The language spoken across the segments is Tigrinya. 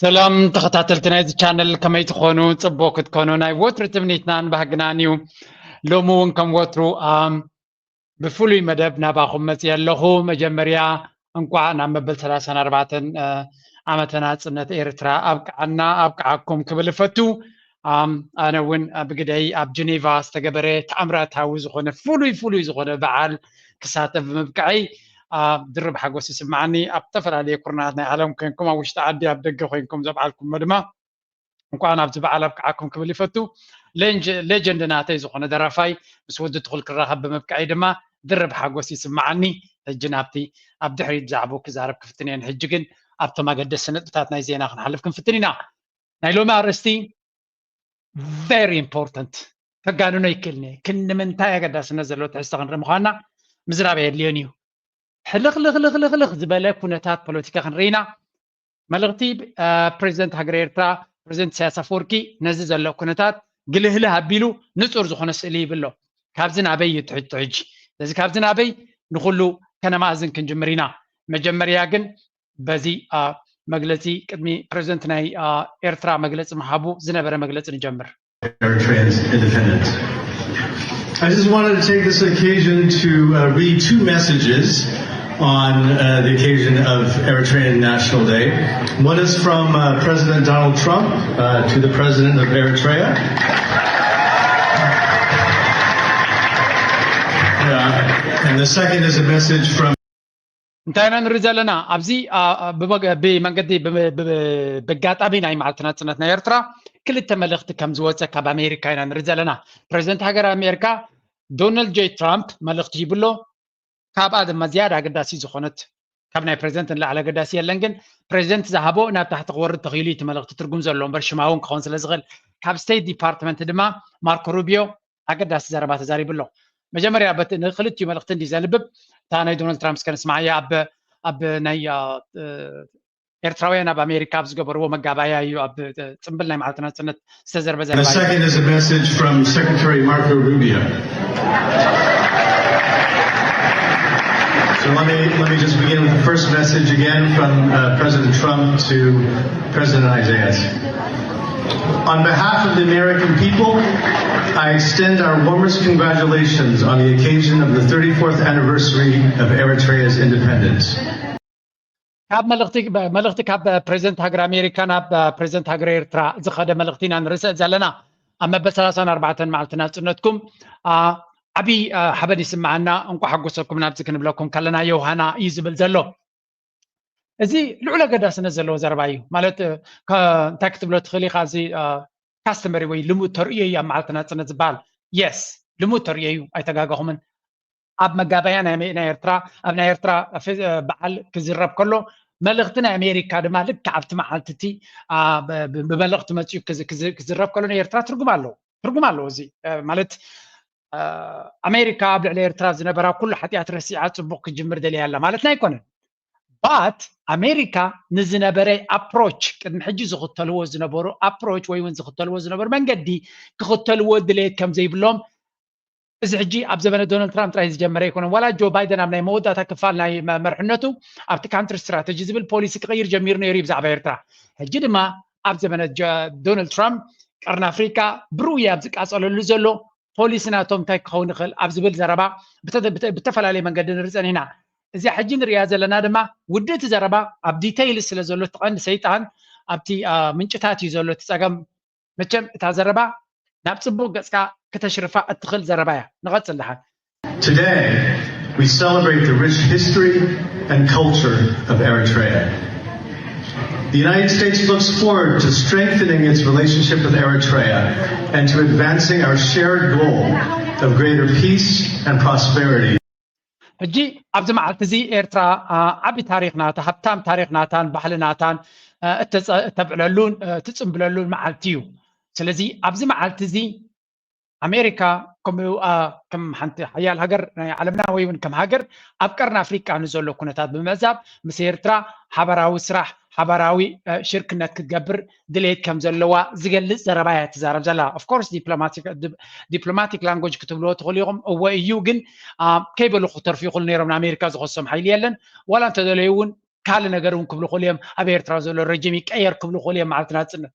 ሰላም ተኸታተልቲ ናይዚ ቻነል፣ ከመይ ትኾኑ? ጽቡቕ ክትኮኑ ናይ ወትሩ ትምኒትናን ባህግናን እዩ። ሎሚ እውን ከም ወትሩ፣ ኣም፣ ብፍሉይ መደብ ናባኹም መጽእ ኣለኹ። መጀመርያ እንቋዕ ናብ መበል ሰላሳን ኣርባዕተን፣ እ፣ ዓመተ ናጽነት ኤርትራ ኣብቅዓና፣ ኣብቅዓኩም ክብል እፈቱ። ኣም፣ ኣነ እውን፣ እ፣ ብግደይ ኣብ ጀኔቫ ዝተገበረ ተኣምራታዊ ዝኾነ ፍሉይ፣ ፍሉይ ዝኾነ በዓል ክሳተፍ ብምብቅዐይ፣ እ፣ ድርብ ሓጎስ ይስምዓኒ። ኣብ ዝተፈላለየ ኩርናዓት ናይ ዓለም ኮይንኩም፣ ኣብ ውሽጢ ዓዲ፣ ኣብ ደገ ኮይንኩም ዘብዓልኩሞ ድማ እንኳን ኣብዚ በዓል ኣብቅዓኩም ክብል ይፈቱ። ሌንጀ-፣ ሌጀንድ ናተይ ዝኾነ ደራፋይ ምስ ወዲ ትኹል ክራኸብ ብምብቅዐይ ድማ ድርብ ሓጎስ ይስምዓኒ። ሕጂ ናብቲ ኣብ ድሕሪት ብዛዕባኡ ክዛረብ ክፍትን እየ። ንሕጂ ግን ኣብቶም ኣገደስቲ ነጥብታት ናይ ዜና ክንሓልፍ ክንፍትን ኢና። ናይ ሎሚ ኣርእስቲ very important፣ ከጋንኖ ይክእልን እየ። ክንምንታይ ኣገዳስነት ዘለዎ ትሕዝቶ ክንርኢ ምዃንና ምዝራብ ኣየድልዮን እዩ። ሕልኽልኽልኽልኽ ዝበለ ኩነታት ፖለቲካ ክንርኢ ኢና። መልእኽቲ፣ እ፣ ፕሬዚደንት ሃገር ኤርትራ፣ ፕሬዚደንት ኢሳያስ ኣፈወርቂ ነዚ ዘሎ ኩነታት ግልህልህ ኣቢሉ ንጹር ዝኾነ ስእሊ ይብሎ። ካብዚ ናበይ እዩ ትሕዝቶ ሕጂ? ስለዚ ካብዚ ናበይ ንኹሉ ከነማእዝን ክንጅምር ኢና። መጀመርያ ግን በዚ፣ እ፣ መግለጺ፣ ቅድሚ ፕሬዚደንት ናይ፣ እ፣ ኤርትራ መግለጺ ምሃቡ ዝነበረ መግለጺ ንጀምር። Eritreans independent. I just wanted to take this occasion to, uh, read two messages on, uh, the occasion of Eritrean National Day. One is from, uh, President Donald Trump, uh, to the President of Eritrea. Uh, and the second is a message from እንታይ ኢና ንርኢ ዘለና? ኣብዚ፣ አ፣ አ፣ ብመገ-፣ ብመንገዲ፣ ብ-፣ ብ-፣ ብኣጋጣሚ ናይ መዓልቲ ናጽነት ናይ ኤርትራ ክልተ መልእኽቲ ከም ዝወጸ ካብ ኣሜሪካ ኢና ንርኢ ዘለና። ፕሬዚደንት ሃገር ኣሜሪካ ዶናልድ ጄ ትራምፕ መልእኽቲ ሂቡ ኣሎ። ካብኣ ድማ ዝያዳ ኣገዳሲ ዝኾነት፣ ካብ ናይ ፕሬዚደንት ንላዕሊ ኣገዳሲ የለን፣ ግን ፕሬዚደንት ዝሃቦ ናብ ታሕቲ ክወርድ ተኽኢሉ እዩ እቲ መልእኽቲ ትርጉም ዘለዎ እምበር ሽማውን ክኸውን ስለ ዝኽእል። ካብ ስቴት ዲፓርትመንት ድማ ማርኮ ሩቢዮ ኣገዳሲ ዘረባ ተዛሪቡ ኣሎ። መጀመርያ በቲ ንክልቲኡ መልእኽቲ እንዲ ዘንብብ፣ እታ ናይ ዶናልድ ትራምፕ እስከ ንስምዓያ። ኣብ፣ ኣብ ናይ፣ አ፣ እ፣ ኤርትራውያን ኣብ ኣሜሪካ ኣብ ዝገበርዎ መጋባያ እዩ፣ ኣብ፣ እ፣ ጽምብል ናይ መዓልቲ ናጽነት ዝተዘርበ The ዘረባ እዩ። Second is a message from Secretary Marco Rubio. So let me, let me just begin with the first message again from, uh, President Trump to President Isaias. On behalf of the American people, I extend our warmest congratulations on the occasion of the thirty-fourth anniversary of Eritrea's independence. ካብ መልእኽቲ፣ መልእኽቲ ካብ ፕሬዚደንት ሃገር ኣሜሪካ ናብ ፕሬዚደንት ሃገር ኤርትራ ዝኸደ መልእኽቲ ኢና ንርኢ ዘለና። ኣብ መበል ሰላሳን ኣርባዕተን መዓልቲ ናጽነትኩም፣ አ፣ ዓቢ፣ አ፣ ሓበን ይስምዓና። እንቋዕ ሓጎሰኩም ናብዚ ክንብለኩም ከለና ዮሃና እዩ ዝብል ዘሎ። እዚ ልዑል ኣገዳስነት ዘለዎ ዘረባ እዩ። ማለት፣ እ፣ ከ-፣ እንታይ ክትብሎ ትኽእል ኢኻ? እዚ፣ እ፣ ካስተመሪ ወይ ልሙድ ተርእዮ እዩ ኣብ መዓልቲ ናጽነት ዝበሃል። የስ፣ ልሙድ ተርእዮ እዩ፣ ኣይተጋገኹምን። ኣብ መጋባያ ናይ፣ ናይ ኤርትራ፣ ኣብ ናይ ኤርትራ ፌ-፣ እ፣ በዓል ክዝረብ ከሎ፣ መልእኽቲ ናይ ኣሜሪካ ድማ ልክዕ ኣብቲ መዓልቲ እቲ፣ አ፣ ብ-፣ ብ-፣ ብመልእኽቲ መጺኡ ክዝ-፣ ክዝ-፣ ክዝረብ ከሎ፣ ናይ ኤርትራ ትርጉም ኣለዎ። ትርጉም ኣለዎ እዚ። እ፣ ማለት፣ እ፣ ኣሜሪካ ኣብ ልዕሊ ኤርትራ ዝነበራ ኩሉ ሓጢኣት ረሲዓ ጽቡቕ ክጅምር ደልያ ኣላ ማለትና ኣይኮነን። ባት ኣሜሪካ ንዝነበረ ኣፕሮች፣ ቅድሚ ሕጂ ዝኽተልዎ ዝነበሩ ኣፕሮች ወይ እውን ዝኽተልዎ ዝነበሩ መንገዲ ክኽተልዎ ድሌት ከም ዘይብሎም፣ እዚ ሕጂ ኣብ ዘበነ ዶናልድ ትራምፕ ጥራይ ዝጀመረ ኣይኮነን። ዋላ ጆ ባይደን ኣብ ናይ መወዳእታ ክፋል ናይ መ-፣ መርሕነቱ ኣብቲ ካንትሪ ስትራተጂ ዝብል ፖሊሲ ክቕይር ጀሚሩ ነይሩ እዩ ብዛዕባ ኤርትራ። ሕጂ ድማ ኣብ ዘበነ ጀ-፣ ዶናልድ ትራምፕ ቀርኒ ኣፍሪቃ ብርኡይ ኣብ ዝቃጸለሉ ዘሎ ፖሊሲ ናቶም እንታይ ክኸውን ይኽእል ኣብ ዝብል ዘረባ ብተ-፣ ብተ-፣ ብተፈላለየ መንገዲ ንርኢ ጸኒሕና። እዚኣ ሕጂ ንሪኣ ዘለና ድማ ውድእቲ ዘረባ ኣብ ዲተይል ስለ ዘሎ፣ እቲ ቀንዲ ሰይጣን ኣብቲ፣ አ፣ ምንጭታት እዩ ዘሎ እቲ ጸገም። መቸም እታ ዘረባ ናብ ጽቡቕ ገጽካ ክተሽርፋ እትኽእል ዘረባ እያ። ንቐጽል ደሓን። Today, we celebrate the rich history and culture of Eritrea. The United States looks forward to strengthening its relationship with Eritrea and to advancing our shared goal of greater peace and prosperity. ሕጂ ኣብዚ መዓልቲ እዚ ኤርትራ፣ አ፣ ዓቢ ታሪኽ ናታ፣ ሃብታም ታሪኽ ናታን ባህሊ ናታን፣ አ፣ እተጸ-፣ እተብዕለሉን፣ አ፣ እትጽምብለሉን መዓልቲ እዩ። ስለዚ ኣብዚ መዓልቲ እዚ ኣሜሪካ ከምኡ፣ አ፣ ከም ሓንቲ ሓያል ሃገር ናይ ዓለምና ወይ እውን ከም ሃገር ኣብ ቀርኒ ኣፍሪቃ ንዘሎ ኩነታት ብምዕዛብ ምስ ኤርትራ ሓበራዊ ስራሕ፣ ሓበራዊ፣ አ፣ ሽርክነት ክትገብር ድሌት ከም ዘለዋ ዝገልጽ ዘረባ እያ ትዛረብ ዘላ። ኦፍ ኮርስ ዲፕሎማቲክ፣ ዲ-፣ ዲፕሎማቲክ ላንጉጅ ክትብልዎ ትኽእሉ ኢኹም። እወ እዩ፣ ግን፣ አ፣ ከይበሉ ክተርፉ ይኽእሉ ነይሮም። ንኣሜሪካ ዝኸሶም ሓይሊ የለን። ዋላ እንተደለዩ እውን ካልእ ነገር እውን ክብሉ ክእሉ እዮም። ኣብ ኤርትራ ዘሎ ረጅም ይቀየር ክብሉ ክእሉ እዮም። መዓልቲ ናጽነት።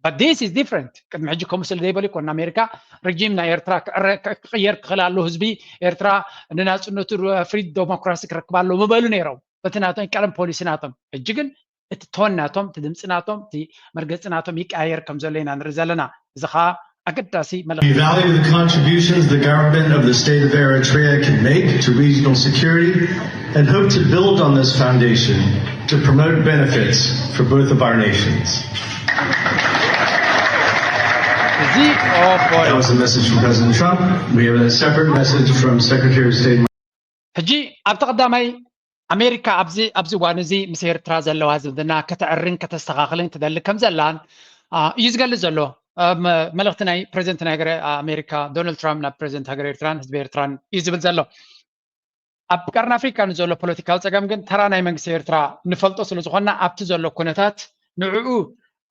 But this is different። ቅድሚ ሕጂ ከምኡ ስለ ዘይበሉ ይኮን ኣሜሪካ ረጅም ናይ ኤርትራ ክቕየር ክኽእል ኣሎ፣ ህዝቢ ኤርትራ ንናጽነቱ ፍሪ ዴሞክራሲ ክረክብ ኣሎ ምበሉ ነይሮም። በቲ ናቶም ቀደም ፖሊሲ ናቶም። ሕጂ ግን እቲ ቶን ናቶም፣ እቲ ድምፂ ናቶም፣ እቲ መርገፂ ናቶም ይቀያየር ከም ዘሎ ኢና ንርኢ ዘለና። እዚ ከዓ ኣገዳሲ መልእኽቲ። We value the contributions the government of the state of Eritrea can make to regional security and hope to build on this foundation to promote benefits for both of our nations. That was a message from President Trump. We have a separate message from Secretary of State. ሕጂ ኣብቲ ቀዳማይ ኣሜሪካ ኣብዚ ኣብዚ እዋን እዚ ምስ ኤርትራ ዘለዋ ዝምድና ከተዕርን ከተስተኻኽልን ትደሊ ከም ዘላን እዩ ዝገልጽ ዘሎ። መልእኽቲ ናይ ፕሬዚደንት ናይ ሃገር ኣሜሪካ ዶናልድ ትራምፕ ናብ ፕሬዚደንት ሃገር ኤርትራን ህዝቢ ኤርትራን እዩ ዝብል ዘሎ። ኣብ ቀርኒ ኣፍሪካ ንዘሎ ፖለቲካዊ ፀገም ግን ተራ ናይ መንግስቲ ኤርትራ ንፈልጦ ስለ ዝኾንና ኣብቲ ዘሎ ኩነታት ንዕኡ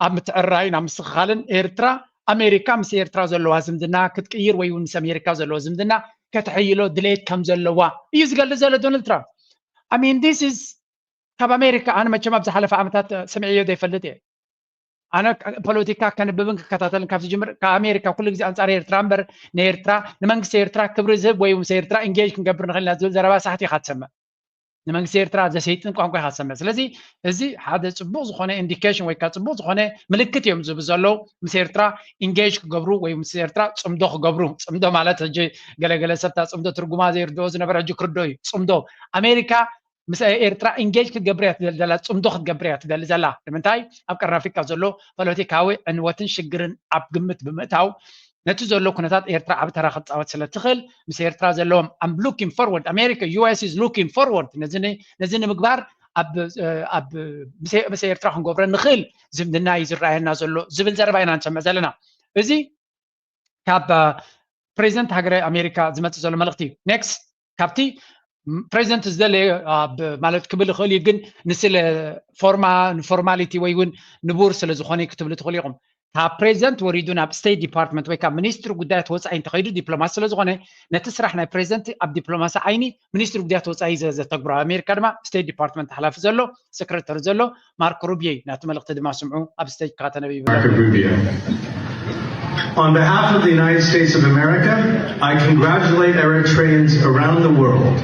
ኣብ ምትዕራይን ኣብ ምስኽኻልን ኤርትራ ኣሜሪካ ምስ ኤርትራ ዘለዋ ዝምድና ክትቅይር ወይ እውን ምስ ኣሜሪካ ዘለዎ ዝምድና ከተሕይሎ ድሌት ከም ዘለዋ እዩ ዝገልጽ ዘሎ ዶናልድ ትራምፕ። I mean this is ካብ ኣሜሪካ ኣነ መቸም ኣብ ዝሓለፈ ዓመታት ሰሚዐዮ ዘይፈልጥ እየ። ኣነ ፖለቲካ ከንብብን ክከታተልን ካብ ዝጅምር ካብ ኣሜሪካ ኩሉ ግዜ ኣንጻር ኤርትራ እምበር ንኤርትራ ንመንግስቲ ኤርትራ ክብሪ ዝህብ ወይ ምስ ኤርትራ ኢንጌጅ ክንገብር ንኽእል ኢና ዝብል ዘረባ ሳሕቲ ኢኻ ትሰምዕ። ንመንግስቲ ኤርትራ ዘሰይጥን ቋንቋ ኢኻ ትሰምዕ። ስለዚ እዚ ሓደ ጽቡቕ ዝኾነ ኢንዲኬሽን ወይ ከዓ ጽቡቕ ዝኾነ ምልክት እዮም ዝህቡ ዘለዉ ምስ ኤርትራ ኢንጌጅ ክገብሩ ወይ ምስ ኤርትራ ጽምዶ ክገብሩ። ጽምዶ ማለት ሕጂ ገለገለ ሰብ እታ ጽምዶ ትርጉማ ዘይርድኦ ዝነበረ ሕጂ ክርድኦ እዩ። ጽምዶ ኣሜሪካ ምስ ኤርትራ ኢንጌጅ ክትገብር እያ ትደሊ ዘላ፣ ጽምዶ ክትገብር እያ ትደሊ ዘላ። ንምንታይ ኣብ ቀርኒ ኣፍሪካ ዘሎ ፖለቲካዊ ዕንወትን ሽግርን ኣብ ግምት ብምእታው ነቲ ዘሎ ኩነታት ኤርትራ ዓቢ ተራ ክትጻወት ስለ ትኽእል ምስ ኤርትራ ዘለዎም I'm looking forward America U S is looking forward ነዚ ንምግባር ኣብ ኣብ ምስ ኤርትራ ክንገብሮ ንኽእል ዝምድና እዩ ዝረኣየና ዘሎ ዝብል ዘረባ ኢና ንሰምዕ ዘለና። እዚ ካብ ፕሬዚደንት ሃገረ ኣሜሪካ ዝመፅእ ዘሎ መልእኽቲ እዩ። ኔክስት ካብቲ ፕሬዚደንት ዝደለየ ማለት ክብል ይኽእል እዩ፣ ግን ንስለ ፎርማ ንፎርማሊቲ ወይ እውን ንቡር ስለ ዝኾነ ክትብሉ ትኽእሉ ኢኹም። ካብ ፕሬዚደንት ወሪዱ ናብ ስቴት ዲፓርትመንት ወይ ካብ ሚኒስትሪ ጉዳያት ወፃኢ እንተኸይዱ ዲፕሎማሲ ስለ ዝኾነ ነቲ ስራሕ ናይ ፕሬዚደንት ኣብ ዲፕሎማሲ ዓይኒ ሚኒስትሪ ጉዳያት ወፃኢ ዘተግብሮ ኣብ ኣሜሪካ ድማ ስቴት ዲፓርትመንት ሓላፊ ዘሎ ሰክረተሪ ዘሎ ማርኮ ሩቢዮ እዩ። ናቲ መልእኽቲ ድማ ስምዑ ኣብ ስቴጅ ከተነቢቡ። Marco Rubio. On behalf of the United States of America, I congratulate Eritreans around the world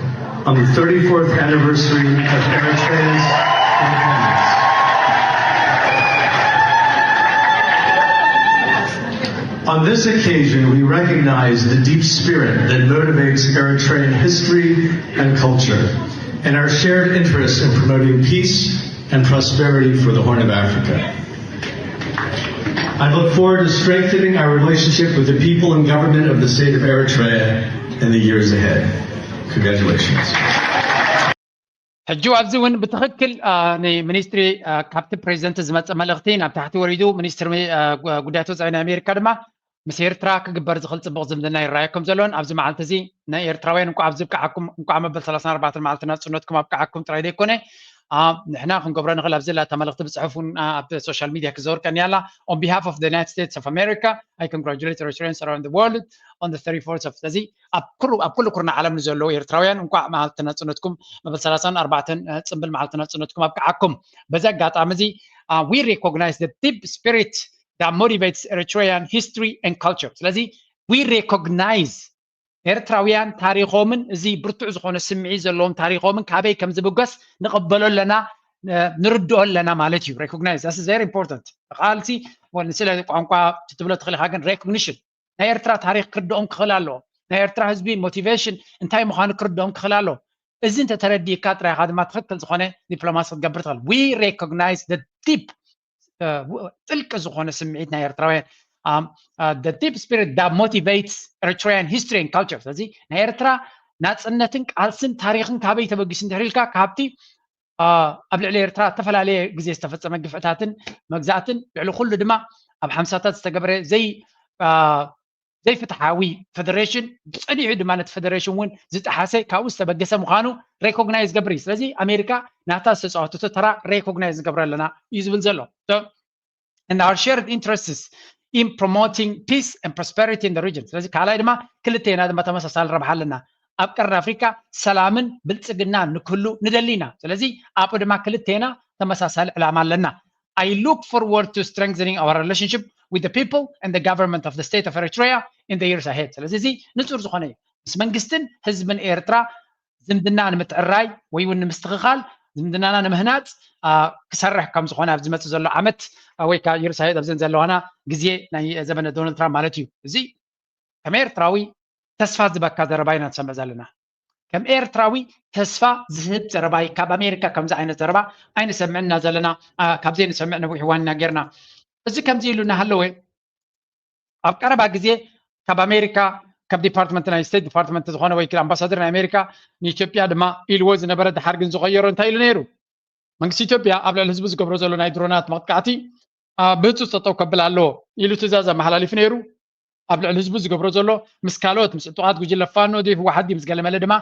on the thirty-fourth anniversary of Eritrea's independence. On this occasion, we recognize the deep spirit that motivates Eritrean history and culture, and our shared interest in promoting peace and prosperity for the Horn of Africa. I look forward to strengthening our relationship with the people and government of the state of Eritrea in the years ahead. Congratulations. ሕጂ ኣብዚ እውን ብትኽክል ንሚኒስትሪ ካብቲ ፕሬዚደንት ዝመፀ መልእኽቲ ናብ ታሕቲ ወሪዱ ሚኒስትሪ ጉዳያት ወፃኢ ናይ ኣሜሪካ ድማ ምስ ኤርትራ ክግበር ዝኽእል ፅቡቕ ዝምድና ይረኣየ ከም ዘሎን ኣብዚ መዓልቲ እዚ ናይ ኤርትራውያን እንኳዕ ኣብዚ ብቅዓኩም እንኳዕ መበል ሰላሳን ኣርባዕተን መዓልቲ ናፅነትኩም ኣብቅዓኩም ጥራይ ዘይኮነ ንሕና ክንገብሮ ንኽእል ኣብዚ ላታ መልእኽቲ ብፅሑፍ እውን ኣብ ሶሻል ሚድያ ክዘውር ቀኒያ ኣላ። On behalf of the United States of America, I congratulate Eritreans around the world on the thirty-fourth of ስለዚ ኣብ ኩሉ ኣብ ኩሉ ኩርና ዓለም ንዘለዉ ኤርትራውያን እንኳዕ መዓልቲ ናፅነትኩም መበል ሰላሳን ኣርባዕተን ፅምብል መዓልቲ ናፅነትኩም ኣብቅዓኩም። በዚ ኣጋጣሚ እዚ we recognize the deep spirit that motivates Eritrean history and culture ስለዚ we recognize ኤርትራውያን ታሪኾምን እዚ ብርቱዕ ዝኾነ ስምዒት ዘለዎም ታሪኾምን ካበይ ከም ዝብገስ ንቐበሎ ኣለና ንርድኦ ኣለና ማለት እዩ። Recognize that's very important። ቃልሲ ንስለ ቋንቋ ትብሎ ትኽእል ኢኻ ግን recognition ናይ ኤርትራ ታሪኽ ክርድኦም ክኽእል ኣለዎ። ናይ ኤርትራ ህዝቢ ሞቲቬሽን እንታይ ምዃኑ ክርድኦም ክኽእል ኣለዎ። እዚ እንተተረዲእካ ጥራይኻ ድማ ትኽክል ዝኾነ ዲፕሎማሲ ክትገብር ትኽእል። We recognize the deep ጥልቂ ዝኾነ ስምዒት ናይ ኤርትራውያን the deep spirit that motivates Eritrean history and culture ስለዚ ናይ ኤርትራ ናፅነትን ቃልስን ታሪኽን ካበይ ተበጊሱ እንድሕር ኢልካ ካብቲ ኣብ ልዕሊ ኤርትራ ዝተፈላለየ ግዜ ዝተፈፀመ ግፍዕታትን መግዛእትን ልዕሊ ኩሉ ድማ ኣብ ሓምሳታት ዝተገበረ ዘይ ዘይፍትሓዊ ፈደሬሽን ብፀኒሑ ድማ ነቲ ፈደሬሽን እውን ዝጠሓሰ ካብኡ ዝተበገሰ ምዃኑ ሬኮግናይዝ ዝገብር እዩ። ስለዚ ኣሜሪካ ናታ ዝተፃወተቶ ተራ ሬኮግናይዝ ንገብር ኣለና እዩ ዝብል ዘሎ። And our shared interests in promoting peace and prosperity in the region ስለዚ ካልኣይ ድማ ክልቴና ድማ ተመሳሳሊ ረብሓ ኣለና። ኣብ ቀርኒ ኣፍሪካ ሰላምን ብልፅግናን ንክህሉ ንደሊ ኢና። ስለዚ ኣብኡ ድማ ክልቴና ተመሳሳሊ ዕላማ ኣለና። I look forward to strengthening our relationship with the people and the government of the state of Eritrea in the years ahead። ስለዚ እዚ ንፁር ዝኾነ እዩ። ምስ መንግስትን ህዝብን ኤርትራ ዝምድና ንምትዕራይ ወይ እውን ንምስትኽኻል፣ ዝምድናና ንምህናፅ ክሰርሕ ከም ዝኾነ ኣብ ዝመፅእ ዘሎ ዓመት ወይ ከዓ ይርሳሄት ኣብዘን ዘለዋና ግዜ ናይ ዘመነ ዶናልድ ትራምፕ ማለት እዩ። እዚ ከም ኤርትራዊ ተስፋ ዝበካ ዘረባ ኢና ንሰምዕ ዘለና። ከም ኤርትራዊ ተስፋ ዝህብ ዘረባ እዩ። ካብ ኣሜሪካ ከምዚ ዓይነት ዘረባ ኣይንሰምዕና ዘለና። ካብ ዘይንሰምዕ ነዊሕ እዋን ኢና ጌርና። እዚ ከምዚ ኢሉ እናሃለወ ኣብ ቀረባ ግዜ ካብ ኣሜሪካ ካብ ዲፓርትመንት ናይ ስቴት ዲፓርትመንት ዝኾነ ወይ ኣምባሳደር ናይ ኣሜሪካ ንኢትዮጵያ ድማ ኢልዎ ዝነበረ ድሓር ግን ዝቐየሮ እንታይ ኢሉ ነይሩ? መንግስቲ ኢትዮጵያ ኣብ ልዕሊ ህዝቡ ዝገብሮ ዘሎ ናይ ድሮናት መጥቃዕቲ ብህፁፅ ጠጠው ከብል ኣለዎ ኢሉ ትእዛዝ ኣመሓላሊፉ ነይሩ። ኣብ ልዕሊ ህዝቡ ዝገብሮ ዘሎ ምስ ካልኦት ምስ ዕጡቓት ጉጅለ ፋኖ ድዩ ህወሓት ድዩ ምስ ገለመለ ድማ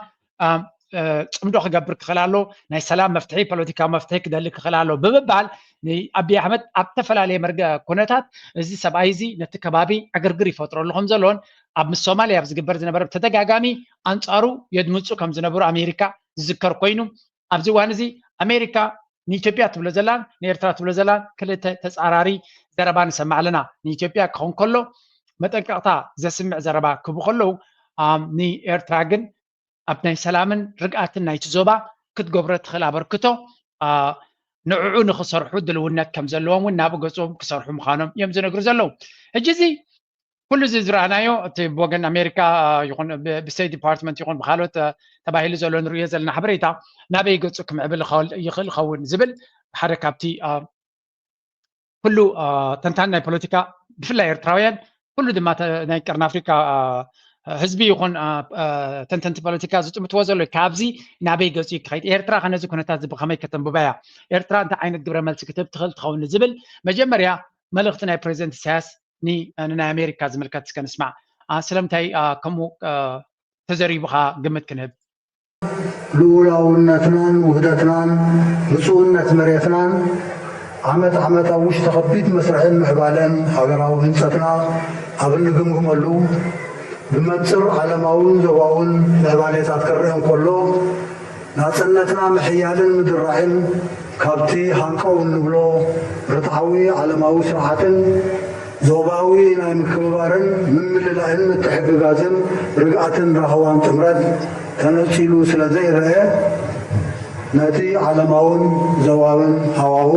ፅምዶ ክገብር ክኽእል ኣሎ፣ ናይ ሰላም መፍትሒ ፖለቲካዊ መፍትሒ ክደሊ ክኽእል ኣሎ ብምባል ንኣብይ ኣሕመድ ኣብ ዝተፈላለየ መርገ ኩነታት እዚ ሰብኣይ እዚ ነቲ ከባቢ ዕግርግር ይፈጥረሉ ከም ዘሎን ኣብ ምስ ሶማልያ ኣብ ዝግበር ዝነበረ ብተደጋጋሚ ኣንፃሩ የድምፁ ከም ዝነበሩ ኣሜሪካ ዝዝከር ኮይኑ ኣብዚ እዋን እዚ ኣሜሪካ ንኢትዮጵያ ትብሎ ዘላን ንኤርትራ ትብሎ ዘላን ክልተ ተፃራሪ ዘረባ ንሰምዕ ኣለና። ንኢትዮጵያ ክኸውን ከሎ መጠንቀቕታ ዘስምዕ ዘረባ ክህቡ ከለዉ ንኤርትራ ግን ኣብ ናይ ሰላምን ርግኣትን ናይቲ ዞባ ክትገብሮ ትኽእል ኣበርክቶ ንዕዑ ንክሰርሑ ድልውነት ከም ዘለዎም እውን ናብ ገጾም ክሰርሑ ምዃኖም እዮም ዝነግሩ ዘለዉ። ሕጂ እዚ ኩሉ እዚ ዝረኣናዮ እቲ ብወገን ኣሜሪካ ይኹን ብስቴት ዲፓርትመንት ይኹን ብካልኦት ተባሂሉ ዘሎ ንርእዮ ዘለና ሓበሬታ ናበይ ገጹ ክምዕብል ይኽእል ይኸውን ዝብል ሓደ ካብቲ ኩሉ ተንታኒ ናይ ፖለቲካ ብፍላይ ኤርትራውያን ኩሉ ድማ ናይ ቀርኒ ኣፍሪካ ህዝቢ ይኹን ተንተንቲ ፖለቲካ ዝጥምትዎ ዘሎ ካብዚ ናበይ ገፁ ክኸይድ ኤርትራ ከነዚ ኩነታት እዚ ብኸመይ ከተንብባ እያ ኤርትራ እንታይ ዓይነት ግብረ መልሲ ክትህብ ትኽእል ትኸውን ዝብል መጀመርያ መልእኽቲ ናይ ፕሬዚደንት ኢሳያስ ንናይ ኣሜሪካ ዝምልከት እስከ ንስማዕ ስለምንታይ ከምኡ ተዘሪቡኻ ግምት ክንህብ ልኡላውነትናን ውህደትናን ብፁዕነት መሬትናን ዓመት ዓመት ኣብ ውሽጢ ከቢድ መስርሕን ምዕባለን ሃገራዊ ህንፀትና ኣብ እንግምግመሉ ብመንፅር ዓለማውን ዞባውን ምዕባሌታት ክረአ እንከሎ ናፅነትና ምሕያልን ምድራዕን ካብቲ ሃንቀው እንብሎ ርትዓዊ ዓለማዊ ስርዓትን ዞባዊ ናይ ምክብባርን ምምልላእን ምትሕግጋዝን ርግኣትን ራህዋን ጥምረት ተነጺሉ ስለ ዘይረአ፣ ነቲ ዓለማውን ዞባውን ሃዋሁ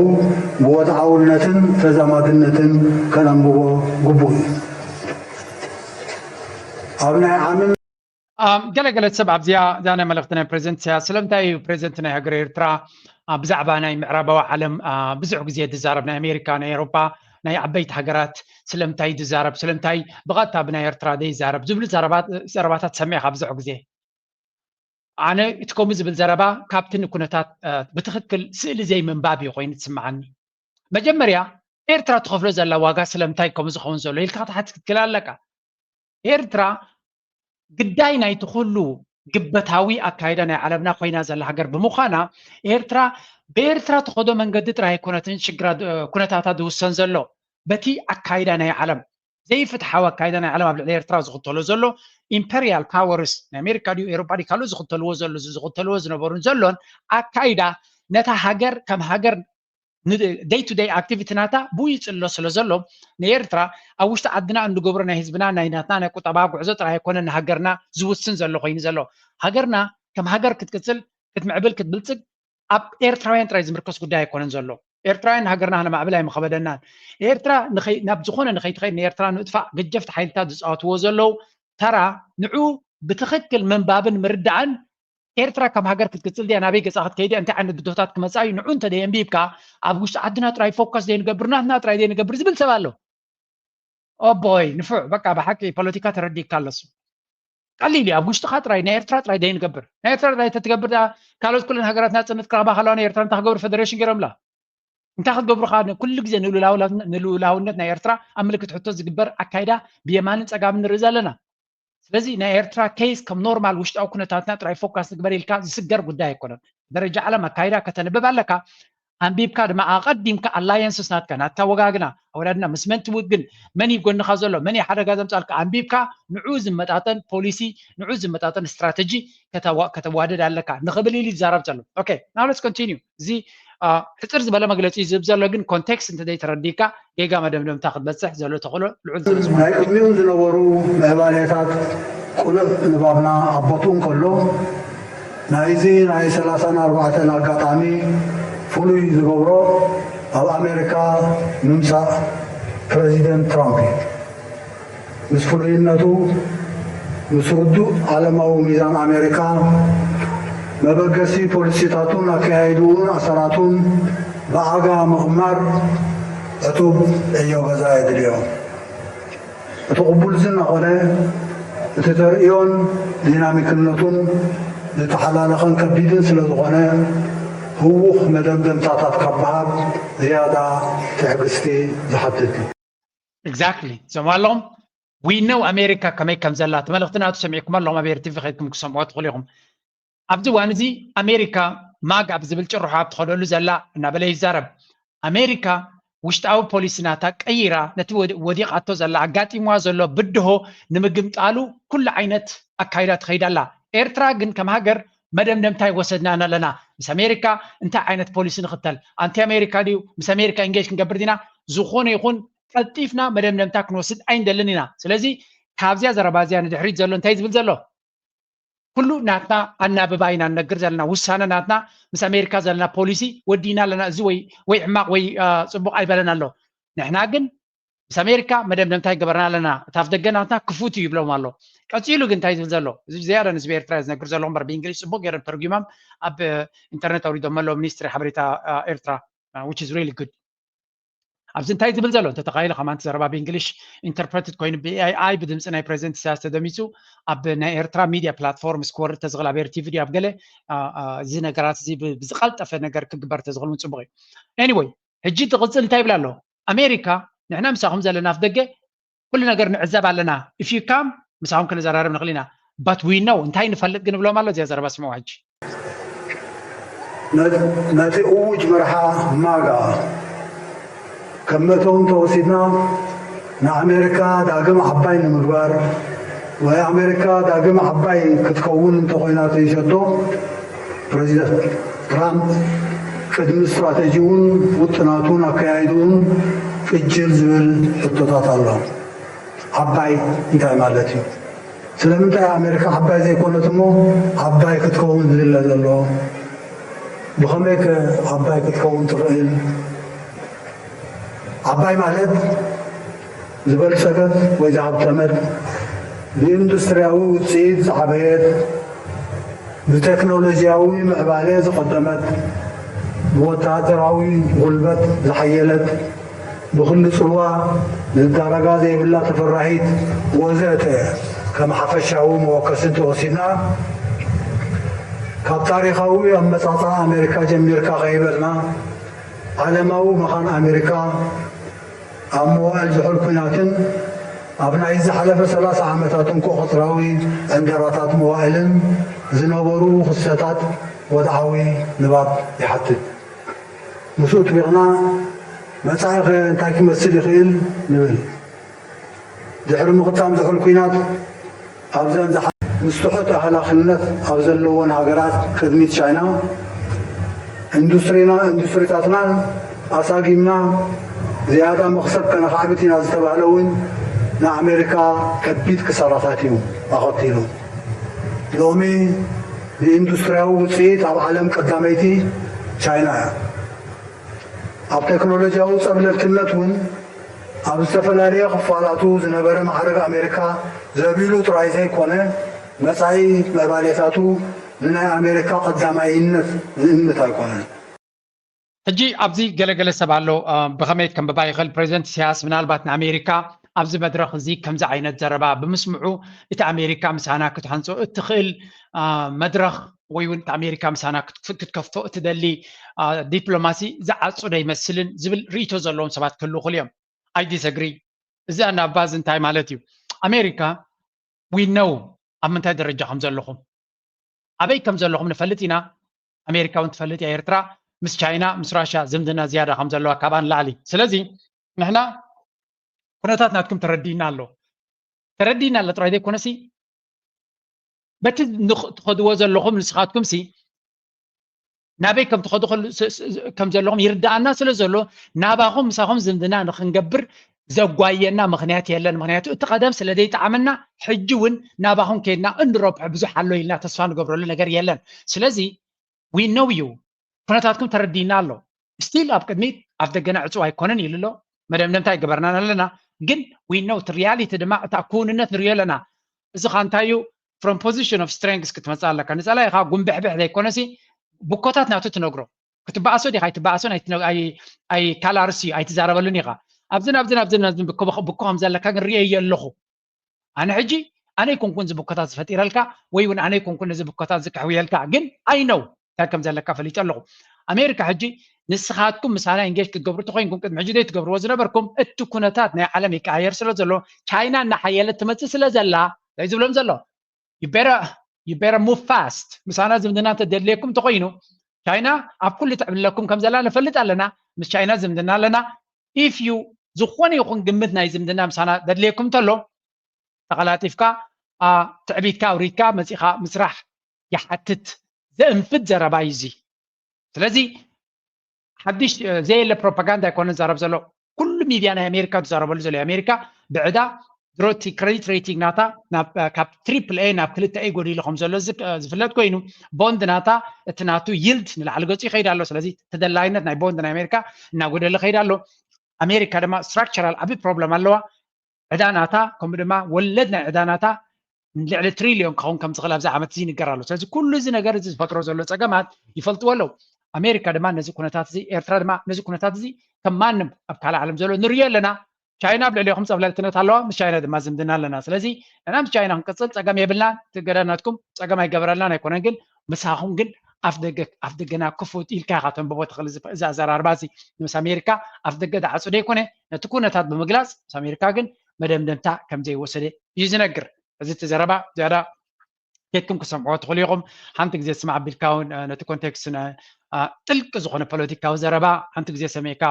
ብወድዓውነትን ተዛማድነትን ከነንብቦ ግቡእ እዩ። ኣብ ናይ ዓምን ገለገለ ሰብ ኣብዚኣ እዛ ናይ መልእኽቲ ናይ ፕሬዚደንት ኢሳያስ ስለምንታይ እዩ ፕሬዚደንት ናይ ሃገር ኤርትራ ብዛዕባ ናይ ምዕራባዊ ዓለም ብዙሕ ግዜ ዝዛረብ ናይ ኣሜሪካ ናይ ኤሮፓ ናይ ዓበይቲ ሃገራት ስለምንታይ ዝዛረብ ስለምንታይ ብቐጥታ ብናይ ኤርትራ ዘይዛረብ ዝብሉ ዘረባታት ሰሚዕካ ብዙሕ ግዜ ኣነ እቲ ከምኡ ዝብል ዘረባ ካብቲ ንኩነታት ብትኽክል ስእሊ ዘይምንባብ እዩ ኮይኑ ትስምዓኒ መጀመርያ ኤርትራ ትኸፍሎ ዘላ ዋጋ ስለምንታይ ከምኡ ዝኸውን ዘሎ ኢልካ ክትሓትት ክትክእል ኣለካ ኤርትራ ግዳይ ናይቲ ኩሉ ግበታዊ ኣካይዳ ናይ ዓለምና ኮይና ዘላ ሃገር ብምዃና ኤርትራ ብኤርትራ ትኸዶ መንገዲ ጥራይ ኣይኮነትን ሽግራ ኩነታታ ዝውሰን ዘሎ በቲ ኣካይዳ ናይ ዓለም ዘይፍትሓዊ ኣካይዳ ናይ ዓለም ኣብ ልዕሊ ኤርትራ ዝኽተሎ ዘሎ ኢምፐሪያል ፓወርስ ናይ ኣሜሪካ ድዩ ኤሮፓ ድዩ ካልኦት ዝኽተልዎ ዘሎ ዝኽተልዎ ዝነበሩን ዘሎን ኣካይዳ ነታ ሃገር ከም ሃገር day to day activity ናታ ብኡ ይፅሎ ስለ ዘሎ ንኤርትራ ኣብ ውሽጢ ዓድና እንገብሮ ናይ ህዝብና ናይ ናትና ናይ ቁጠባ ጉዕዞ ጥራይ ኣይኮነ ንሃገርና ዝውስን ዘሎ ኮይኑ ዘሎ ሃገርና ከም ሃገር ክትቅፅል ክትምዕብል ክትብልፅግ ኣብ ኤርትራውያን ጥራይ ዝምርከስ ጉዳይ ኣይኮነን ዘሎ ኤርትራውያን ሃገርና ክነማዕብል ኣይምኸበደናን ኤርትራ ናብ ዝኾነ ንኸይትኸይድ ንኤርትራ ንጥፋእ ገጀፍቲ ሓይልታት ዝፃወትዎ ዘለዉ ተራ ንዑ ብትኽክል ምንባብን ምርዳእን ኤርትራ ከም ሃገር ክትቅጽል ድያ ናበይ ገጻ ክትከይድ እያ እንታይ ዓይነት ብድሆታት ክመጻ እዩ ንዑ እንተ ደየንቢብካ ኣብ ውሽጢ ዓድና ጥራይ ፎከስ ደይንገብር ናትና ጥራይ ደይንገብር ዝብል ሰብ ኣሎ ኦቦይ ንፉዕ በቃ ብሓቂ ፖለቲካ ተረዲእካ ኣለሱ ቀሊል እዩ ኣብ ውሽጥኻ ጥራይ ናይ ኤርትራ ጥራይ ደይንገብር ናይ ኤርትራ ጥራይ ተትገብር ካልኦት ኩለን ሃገራት ናጽነት ክረኽባ ከለዋ ናይ ኤርትራ እንታይ ክገብሩ ፈደሬሽን ገይሮምላ እንታይ ክትገብሩ ከዓ ኩሉ ግዜ ንልኡላውነት ናይ ኤርትራ ኣብ ምልክት ሕቶ ዝግበር ኣካይዳ ብየማንን ፀጋምን ንርኢ ዘለና ስለዚ ናይ ኤርትራ ኬስ ከም ኖርማል ውሽጣዊ ኩነታትና ጥራይ ፎካስ ንግበር ኢልካ ዝስገር ጉዳይ ኣይኮነን ደረጃ ዓለም ኣካይዳ ከተንብብ ኣለካ ኣንቢብካ ድማ ኣቐዲምካ ኣላየንስስ ናትካ ናትካ ወጋግና ኣወዳድና ምስ መን ትውግን መን እዩ ጎንኻ ዘሎ መን እዩ ሓደጋ ዘምፃልካ ኣንቢብካ ንዑ ዝመጣጠን ፖሊሲ ንዑ ዝመጣጠን ስትራተጂ ከተዋደድ ኣለካ ንኽብል ኢሉ ይዛረብ ዘሎ okay now let's continue እዚ ሕፅር ዝበለ መግለፂ ዝህብ ዘሎ ግን ኮንቴክስት እንተዘይተረዲካ ጌጋ መደምደምታ ክትበፅሕ ዘሎ ተኽእሎ ልዑል ናይ ቅድሚኡ ዝነበሩ ምዕባሌታት ቁልዕ ንባብና ኣቦትኡ እንከሎ ናይዚ ናይ ሰላሳን ኣርባዕተን ኣጋጣሚ ፍሉይ ዝገብሮ ኣብ ኣሜሪካ ምምፃእ ፕረዚደንት ትራምፕ እዩ። ምስ ፍሉይነቱ ምስ ርዱእ ዓለማዊ ሚዛን ኣሜሪካ መበገሲ ፖሊሲታቱን ኣካያይድኡን ኣሰራቱን ብኣጋ ምቕማር ዕቱብ ዕዮ ገዛ የድልዮ። እቲ ቅቡል ዝናኾነ እቲ ተርእዮን ዲናሚክነቱን ዝተሓላለኸን ከቢድን ስለ ዝኾነ ህዉኽ መደምደምታታት ካብ ምሃብ ዝያዳ ትዕግስቲ ዝሓትት እዩ። Exactly እዞም ኣለኹም we know ኣሜሪካ ከመይ ከም ዘላ እቲ መልእኽቲ ናቱ ሰሚዕኩም ኣለኹም ኣብ ኤርቲቪ ከይድኩም ክሰምዖ ትኽእሉ ኢኹም ኣብዚ እዋን እዚ ኣሜሪካ ማግ ኣብ ዝብል ጭርሖ ኣብ ትኸደሉ ዘላ እናበለ ይዛረብ ኣሜሪካ ውሽጣዊ ፖሊሲ ናታ ቀይራ ነቲ ወዲቓቶ ዘላ ኣጋጢምዋ ዘሎ ብድሆ ንምግምጣሉ ኩሉ ዓይነት ኣካይዳ ትኸይድ ኣላ ኤርትራ ግን ከም ሃገር መደምደምታ ይወሰድናን ኣለና ምስ ኣሜሪካ እንታይ ዓይነት ፖሊሲ ንኽተል ኣንቲ ኣሜሪካ ድዩ ምስ ኣሜሪካ ኢንጌጅ ክንገብር ዲና ዝኾነ ይኹን ቀልጢፍና መደምደምታ ክንወስድ ኣይንደልን ኢና ስለዚ ካብዚያ ዘረባ እዚያ ንድሕሪት ዘሎ እንታይ ዝብል ዘሎ ኩሉ ናትና ኣናብባ ኢና ንነግር ዘለና ውሳነ ናትና ምስ ኣሜሪካ ዘለና ፖሊሲ ወዲና ኣለና እዚ ወይ ወይ ሕማቅ ወይ ፅቡቅ ኣይበለን ኣሎ ንሕና ግን ምስ ኣሜሪካ መደምደምታ ይገበርና ኣለና እቲ ኣፍ ደገ ናትና ክፉት እዩ ይብሎም ኣሎ ቀፂሉ ግን እንታይ ዝብል ዘሎ እዚ ዝያዳ ንህዝቢ ኤርትራ ዝነግር ዘሎ እምበር ብእንግሊዝ ፅቡቅ ገይሮም ተርጉሞም ኣብ ኢንተርነት ኣውሪዶም ኣለዉ ሚኒስትሪ ሓበሬታ ኤርትራ which is really good ኣብዚ እንታይ ዝብል ዘሎ እንተተኻኢሉ ከማንቲ ዘረባ ብእንግሊሽ ኢንተርፕረትድ ኮይኑ ብኤኣይ ብድምፂ ናይ ፕሬዚደንት ኢሳያስ ተደሚፁ ኣብ ናይ ኤርትራ ሚድያ ፕላትፎርም ስክወርድ ተዝኽእል ኣብ ኤርቲቪ ድዩ ኣብ ገለ እዚ ነገራት እዚ ብዝቀልጠፈ ነገር ክግበር ተዝኽእል እውን ፅቡቅ እዩ anyway ሕጂ ትቕፅል እንታይ ይብል ኣሎ ኣሜሪካ ንሕና ምሳኹም ዘለና ኣፍ ደገ ኩሉ ነገር ንዕዘብ ኣለና if you come ምሳኹም ክንዘራረብ ንኽእል ኢና but we know እንታይ ንፈልጥ ግን ብሎም ኣሎ እዚኣ ዘረባ ስምዑ ሕጂ ነቲ እውጅ መርሓ ማጋ ከም መእተዊ እንተወሲድና ንኣሜሪካ ዳግም ዓባይ ንምግባር ወይ ኣሜሪካ ዳግም ዓባይ ክትከውን እንተኾይና ትይሸቶ ፕረዚደንት ትራምፕ ቅድሚ ስትራተጂውን ውጥናቱን ኣካያይድኡን ቅጅል ዝብል ሕቶታት ኣሎ። ዓባይ እንታይ ማለት እዩ? ስለምንታይ ኣሜሪካ ዓባይ ዘይኮነት እሞ ዓባይ ክትከውን ዝድለ ዘሎ? ብኸመይ ከ ዓባይ ክትከውን ትኽእል? ዓባይ ማለት ዝበልፀገት ወይ ዝሃብተመት ብኢንዱስትሪያዊ ውፅኢት ዝዓበየት ብቴክኖሎጂያዊ ምዕባለ ዝቐደመት ብወታደራዊ ጉልበት ዝሓየለት ብኹሉ ጽልዋ ዝዳረጋ ዘይብላ ተፈራሂት ወዘተ ከም ሓፈሻዊ መወከሲ እንተወሲድና ካብ ታሪኻዊ ኣመጻጽኣ ኣሜሪካ ጀሚርካ ከይበልና ዓለማዊ መኻን ኣሜሪካ ኣብ መዋእል ዝሑል ኲናትን ኣብ ናይ ዝሓለፈ ሰላሳ ዓመታት እንኮ ቅጽራዊ ዕንደራታት መዋእልን ዝነበሩ ክስተታት ወድዓዊ ንባብ ይሓትት። ምስኡ ጥቢቕና መጻኢኸ እንታይ ክመስል ይኽእል ንብል። ድሕሪ ምቕጣም ዝሑል ኲናት ኣብዘን ምስ ትሑት ኣህላኽነት ኣብ ዘለወን ሃገራት ቅድሚት ቻይና ኢንዱስትሪና ኢንዱስትሪታትናን ኣሳጊምና ዝያዳ መኽሰብ ከነኻዕብት ኢና ዝተባህለ እውን ንኣሜሪካ ከቢድ ክሳራታት እዩ ኣኸቲሉ። ሎሚ ብኢንዱስትሪያዊ ውፅኢት ኣብ ዓለም ቀዳመይቲ ቻይና እያ። ኣብ ቴክኖሎጂያዊ ፀብለልትነት እውን ኣብ ዝተፈላለየ ክፋላቱ ዝነበረ ማዕረግ ኣሜሪካ ዘቢሉ ጥራይ ዘይኮነ መፃኢ ምዕባሌታቱ ንናይ ኣሜሪካ ቀዳማይነት ዝእምት ኣይኮነን። ሕጂ ኣብዚ ገለገለ ሰብ ኣሎ ብኸመይ ከንብባ ይኽእል ፕሬዚደንት ኢሳያስ ምናልባት ንኣሜሪካ ኣብዚ መድረኽ እዚ ከምዚ ዓይነት ዘረባ ብምስምዑ እቲ ኣሜሪካ ምሳና ክትሃንፆ እትኽእል መድረኽ ወይ እውን ኣሜሪካ ምሳና ክትከፍቶ እትደሊ ዲፕሎማሲ ዝዓፁ ዶ ይመስልን ዝብል ርእይቶ ዘለዎም ሰባት ክህልዉ ይኽእሉ እዮም። I disagree። እዚ ኣናባዝ እንታይ ማለት እዩ? ኣሜሪካ we know ኣብ ምንታይ ደረጃ ከም ዘለኹም ኣበይ ከም ዘለኹም ንፈልጥ ኢና። ኣሜሪካ እውን ትፈልጥ እያ ኤርትራ ምስ ቻይና ምስ ራሽያ ዝምድና ዝያዳ ከም ዘለዋ ካብኣ ንላዕሊ። ስለዚ ንሕና ኩነታት ናትኩም ተረዲእና ኣሎ። ተረዲእና ኣሎ ጥራይ ዘይኮነሲ በቲ ንኽ- ትኸድዎ ዘለኹም ንስኻትኩም ሲ ናበይ ከም ትኸዱ ከሉ- ስ- ስ- ከም ዘለኹም ይርዳኣና ስለ ዘሎ ናባኹም ምሳኹም ዝምድና ንክንገብር ዘጓየና ምክንያት የለን። ምክንያቱ እቲ ቀደም ስለ ዘይጠዓመና ሕጂ እውን ናባኹም ከድና እንረብሖ ብዙሕ ኣሎ ኢልና ተስፋ ንገብረሉ ነገር የለን። ስለዚ we know you ኩነታትኩም ተረዲእና ኣሎ። ስቲል ኣብ ቅድሚት ኣፍ ደገና ዕፁ ኣይኮነን ኢሉ ኣሎ። መደምደምታ ይገበርናን ኣለና ግን we know እቲ ሪያሊቲ ድማ እታ ክውንነት ንሪኦ ኣለና። እዚ ካ እንታይ እዩ? From position of strength ክትመፅእ ኣለካ። ንፀላኢኻ ጉንብሕብሕ ዘይኮነሲ ብኮታት ናቱ ትነግሮ ክትበኣሶ ዲኻ ኣይትበኣሶን ኣይትነ- ኣይ- ኣይካላርሲ ኣይትዛረበሉን ኢኻ። ኣብዝን ኣብዝን ኣብዝን ኣብዝን ብኮ ብኮ ከም ዘለካ ግን ርእየ ኣለኹ። ኣነ ሕጂ ኣነ ኣይኮንኩን እዚ ብኮታት ዝፈጢረልካ ወይ እውን ኣነ ኣይኮንኩን እዚ ብኮታት ዝከሕውየልካ ግን ኣይነው እንታይ ከም ዘለካ ፈሊጠ ኣለኹ። ኣሜሪካ ሕጂ ንስኻትኩም ምሳና ኢንጌጅ ክትገብሩ ተኮይንኩም ቅድሚ ሕጂ ዘይትገብርዎ ዝነበርኩም እቲ ኩነታት ናይ ዓለም ይቀያየር ስለ ዘሎ ቻይና እናሓየለት ትመፅእ ስለ ዘላ እንታይ ዝብሎም ዘሎ you better you better move fast ምሳና ዝምድና እንተደድልየኩም ተኮይኑ ቻይና ኣብ ኩሉ ትዕብለኩም ከም ዘላ ንፈልጥ ኣለና። ምስ ቻይና ዝምድና ኣለና። If you ዝኾነ ይኹን ግምት ናይ ዝምድና ምሳና ደድልየኩም እንተሎ ተቐላጢፍካ ትዕቢትካ ኣውሪድካ መፂኻ ምስራሕ ይሓትት። ዘእንፍት ዘረባ እዩ እዚ። ስለዚ ሓድሽ ዘየለ ፕሮፓጋንዳ ኣይኮነ ዘረብ ዘሎ ኩሉ ሚድያ ናይ ኣሜሪካ ዝዛረበሉ ዘሎ ኣሜሪካ ብዕዳ ድሮቲ ክሬዲት ሬቲንግ ናታ ካብ ትሪፕል ኤ ናብ ክልተ ኤ ጎዲሉ ከም ዘሎ ዝፍለጥ ኮይኑ ቦንድ ናታ እቲ ናቱ ይልድ ንላዕሊ ገፁ ይኸይድ ኣሎ። ስለዚ ተደላይነት ናይ ቦንድ ናይ ኣሜሪካ እናጎደለ ከይድ ኣሎ። ኣሜሪካ ድማ ስትራክቸራል ዓብ ፕሮብለም ኣለዋ። ዕዳ ናታ ከምኡ ድማ ወለድ ናይ ዕዳ ናታ ልዕሊ ትሪልዮን ክኸውን ከም ዝኽእል ኣብዚ ዓመት እዚ ይንገር ኣሎ። ስለዚ ኩሉ እዚ ነገር እዚ ዝፈጥሮ ዘሎ ፀገማት ይፈልጥዎ ኣለዉ። ኣሜሪካ ድማ ነዚ ኩነታት እዚ ኤርትራ ድማ ነዚ ኩነታት እዚ ከም ማንም ኣብ ካልእ ዓለም ዘሎ ንሪኦ ኣለና። ቻይና ኣብ ልዕሊኹም ፀብለልትነት ኣለዋ፣ ምስ ቻይና ድማ ዝምድና ኣለና። ስለዚ ንሕና ምስ ቻይና ክንቅፅል ፀገም የብልናን። እቲ ገዳናትኩም ፀገም ኣይገበረልናን ኣይኮነን፣ ግን ምሳኹም ግን ኣፍ ደገ ኣፍ ደገና ክፉት ኢልካ ኢኻ ተንብቦ ትኽእል እዚ ኣዘራርባ እዚ ምስ ኣሜሪካ ኣፍ ደገ ዝዓፁ ደይኮነ ነቲ ኩነታት ብምግላፅ ምስ ኣሜሪካ ግን መደምደምታ ከም ዘይወሰደ እዩ ዝነግር። እዚ እቲ ዘረባ ዝያዳ ኬድኩም ክሰምዕዎ ትኽእሉ ኢኹም። ሓንቲ ግዜ ስማዕ ኣቢልካ እውን ነቲ ኮንቴክስት ጥልቂ ዝኾነ ፖለቲካዊ ዘረባ ሓንቲ ግዜ ሰሚዕካ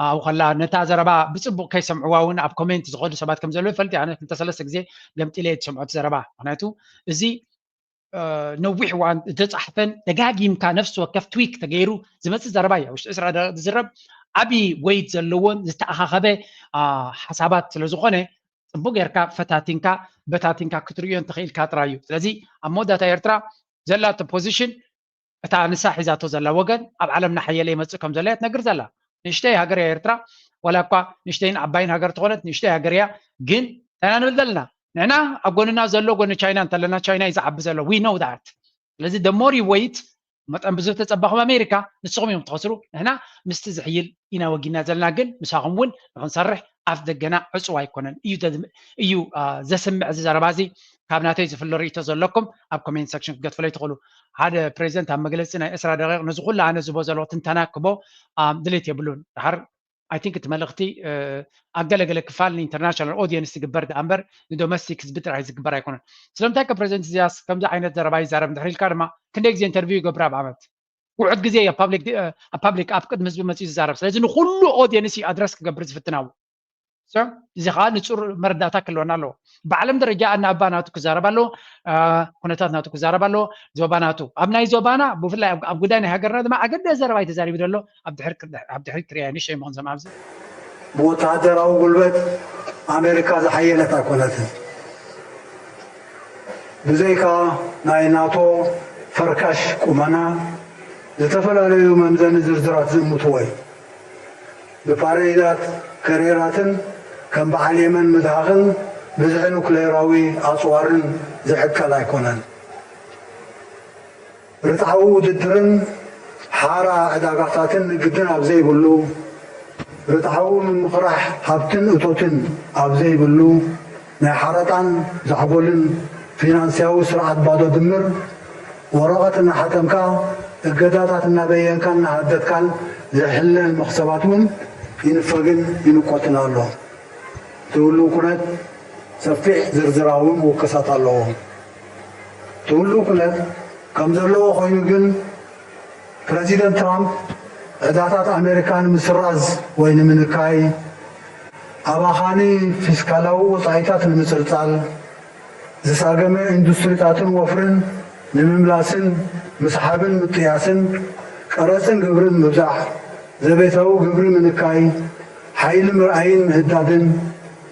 ኣብኡ ከላ ነታ ዘረባ ብፅቡቕ ከይሰምዕዋ እውን ኣብ ኮሜንት ዝኸዱ ሰባት ከም ዘለዉ ይፈልጥ እየ። ኣነ ክልተ ሰለስተ ግዜ ገምጢለ እየ ዝሰምዖ እቲ ዘረባ። ምክንያቱ እዚ ነዊሕ እዋን ዝተፃሕፈን ደጋጊምካ ነፍሲ ወከፍ ትዊክ ተገይሩ ዝመፅእ ዘረባ እዩ። ውሽጢ ዕስራ ደቂቕ ዝዝረብ ዓብዪ ወይት ዘለዎን ዝተኣኻኸበ ሓሳባት ስለ ዝኾነ ፅቡቅ ጌርካ ፈታቲንካ በታቲንካ ክትርእዮ እንተኽኢልካ ጥራይ እዩ። ስለዚ ኣብ መወዳእታ ኤርትራ ዘላቶ ፖዚሽን እታ ንሳ ሒዛቶ ዘላ ወገን ኣብ ዓለም ናሓየለ ይመፅእ ከም ዘሎ እያ ትነግር ዘላ። ንእሽተይ ሃገር እያ ኤርትራ፣ ዋላ እኳ ንእሽተይን ዓባይን ሃገር ተኾነት ንእሽተይ ሃገር እያ። ግን እንታይና ንብል ዘለና ንሕና ኣብ ጎንና ዘሎ ጎኒ ቻይና እንተለና ቻይና እዩ ዝዓቢ ዘሎ we know that። ስለዚ the more you wait መጠን ብዙ ተፀባኹም ኣሜሪካ ንስኹም እዮም ትኸስሩ። ንሕና ምስቲ ዝሕይል ኢና ወጊና ዘለና ግን ምሳኹም እውን ንክንሰርሕ ኣፍ ደገና ዕፁብ ኣይኮነን እዩ እዩ ዘስምዕ እዚ ዘረባ እዚ። ካብ ናተይ ዝፍለ ርእቶ ዘለኩም ኣብ ኮሜንት ሰክሽን ክትገድፍለይ ትኽእሉ። ሓደ ፕሬዚደንት ኣብ መግለፂ ናይ ዕስራ ደቂቕ ነዚ ኩሉ ኣነ ዝቦ ዘለኹ ትንተና ክቦ ድሌት የብሉን። ድሓር I think እቲ መልእኽቲ ኣብ ገለገለ ክፋል ንኢንተርናሽናል ኦዲየንስ ዝግበር ደኣ እምበር ንዶሜስቲክ ህዝቢ ጥራይ ዝግበር ኣይኮነን። ስለምንታይ ከ ፕሬዚደንት ኢሳያስ ከምዚ ዓይነት ዘረባ ይዛረብ እንድሕር ኢልካ ድማ ክንደይ ግዜ ኢንተርቪው ይገብር ኣብ ዓመት ውዕት ግዜ ኣብ ፓብሊክ ኣብ ቅድሚ ህዝቢ መፅኡ ዝዛረብ። ስለዚ ንኩሉ ኦዲየንስ እዩ ኣድረስ ክገብር ዝፍትን ኣብኡ። እዚ ከዓ ንፁር መረዳእታ ክህልወና ኣለዎ። ብዓለም ደረጃ ኣናባ ናቱ ክዛረብ ኣለዎ፣ ኩነታት ናቱ ክዛረብ ኣለዎ። ዞባ ናቱ ኣብ ናይ ዞባና ብፍላይ ኣብ ጉዳይ ናይ ሃገርና ድማ ኣገዳሲ ዘረባ እዩ ተዛሪቡ ዘሎ። ኣብ ድሕሪት ክርያ ንእሽተይ ምኹን ሰምዓ ኣብዚ ብወተሃደራዊ ጉልበት ኣሜሪካ ዝሓየለት ኣይኮነትን። ብዘይካ ናይ ናቶ ፈርካሽ ቁመና ዝተፈላለዩ መምዘኒ ዝርዝራት ዝእምትዎ እዩ። ብፓሬዳት ከሬራትን ከም በዓል የመን ምድሃኽን ብዝሒ ኑክሌራዊ ኣፅዋርን ዝዕቀል ኣይኮነን። ርትዓዊ ውድድርን ሓራ ዕዳጋታትን ግድን ኣብ ዘይብሉ፣ ርትዓዊ ምምኽራሕ ሃብትን እቶትን ኣብ ዘይብሉ፣ ናይ ሓረጣን ዛዕጎልን ፊናንስያዊ ስርዓት ባዶ ድምር ወረቐት እናሓተምካ እገዳታት እናበየንካን እናሃደድካን ዝሕለል መኽሰባት እውን ይንፈግን ይንቆትን ኣሎ። እቲ ህሉው ኩነት ሰፊሕ ዝርዝራዊ ምውከሳት ኣለዎ። እቲ ህሉው ኩነት ከም ዘለዎ ኮይኑ ግን ፕረዚደንት ትራምፕ ዕዳታት ኣሜሪካ ንምስራዝ ወይ ንምንካይ፣ ኣባኻኒ ፊስካላዊ ወጻኢታት ንምጽልጻል፣ ዝሳገመ ኢንዱስትሪታትን ወፍርን ንምምላስን ምስሓብን ምጥያስን፣ ቀረጽን ግብርን ምብዛሕ፣ ዘቤታዊ ግብሪ ምንካይ፣ ሓይሊ ምርኣይን ምህዳድን፣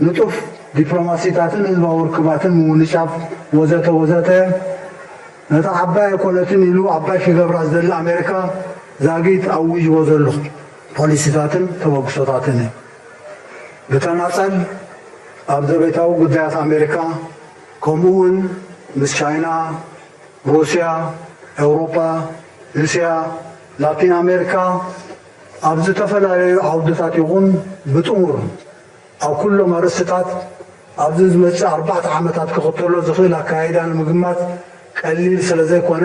ንጡፍ ዲፕሎማሲታትን ህዝባዊ ርክባትን ምውንጫፍ ወዘተ ወዘተ፣ ነታ ዓባይ ኣይኮነትን ኢሉ ዓባይ ክገብራ ዝደሊ ኣሜሪካ ዛጊት ኣዊጅዎ ዘሎ ፖሊሲታትን ተበግሶታትን እዩ። ብተናጸል ኣብ ዘቤታዊ ጉዳያት ኣሜሪካ ከምኡ እውን ምስ ቻይና፣ ሩስያ፣ ኤውሮጳ፣ እስያ፣ ላቲን ኣሜሪካ ኣብ ዝተፈላለዩ ዓውድታት ይኹን ብጥሙር ኣብ ኩሎም ኣርእስትታት ኣብዚ ዝመጽእ ኣርባዕተ ዓመታት ክኽተሎ ዝኽእል ኣካይዳ ንምግማት ቀሊል ስለ ዘይኮነ፣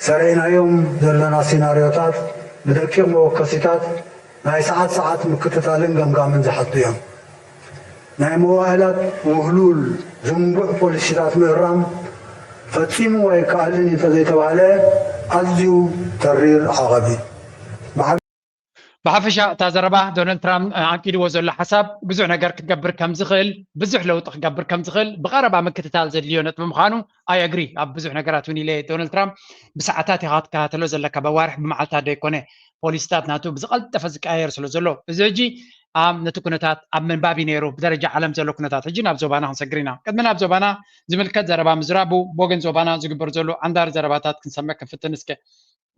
ሰሪዕናዮም ዘለና ሲናርዮታት ብደቂቕ መወከሲታት ናይ ሰዓት ሰዓት ምክትታልን ገምጋምን ዝሓቱ እዮም። ናይ መዋእላት ውህሉል ዝንቡዕ ፖሊሲታት ምእራም ፈጺሙ ኣይከኣልን እዩ እንተዘይተባህለ ኣዝዩ ተሪር ዓቐብ እዩ። ብሓፈሻ እታ ዘረባ ዶናልድ ትራምፕ ኣንቂድዎ ዘሎ ሓሳብ ብዙሕ ነገር ክገብር ከም ዝኽእል፣ ብዙሕ ለውጢ ክገብር ከም ዝኽእል ብቐረባ ምክትታል ዘድልዮ ነጥቢ ምዃኑ ኣይ ኣግሪ። ኣብ ብዙሕ ነገራት እውን ኢለ ዶናልድ ትራምፕ ብሰዓታት ኢኻ ክትከታተሎ ዘለካ፣ በዋርሕ ብመዓልታት ዶ ኣይኮነ ፖሊሲታት ናቱ ብዝቐልጠፈ ዝቀያየር ስለ ዘሎ። እዚ ሕጂ ኣብ ነቲ ኩነታት ኣብ ምንባብ እዩ ነይሩ፣ ብደረጃ ዓለም ዘሎ ኩነታት። ሕጂ ናብ ዞባና ክንሰግር ኢና። ቅድሚ ናብ ዞባና ዝምልከት ዘረባ ምዝራቡ ብወገን ዞባና ዝግበር ዘሎ ኣንዳሪ ዘረባታት ክንሰምዕ ክንፍትን እስከ።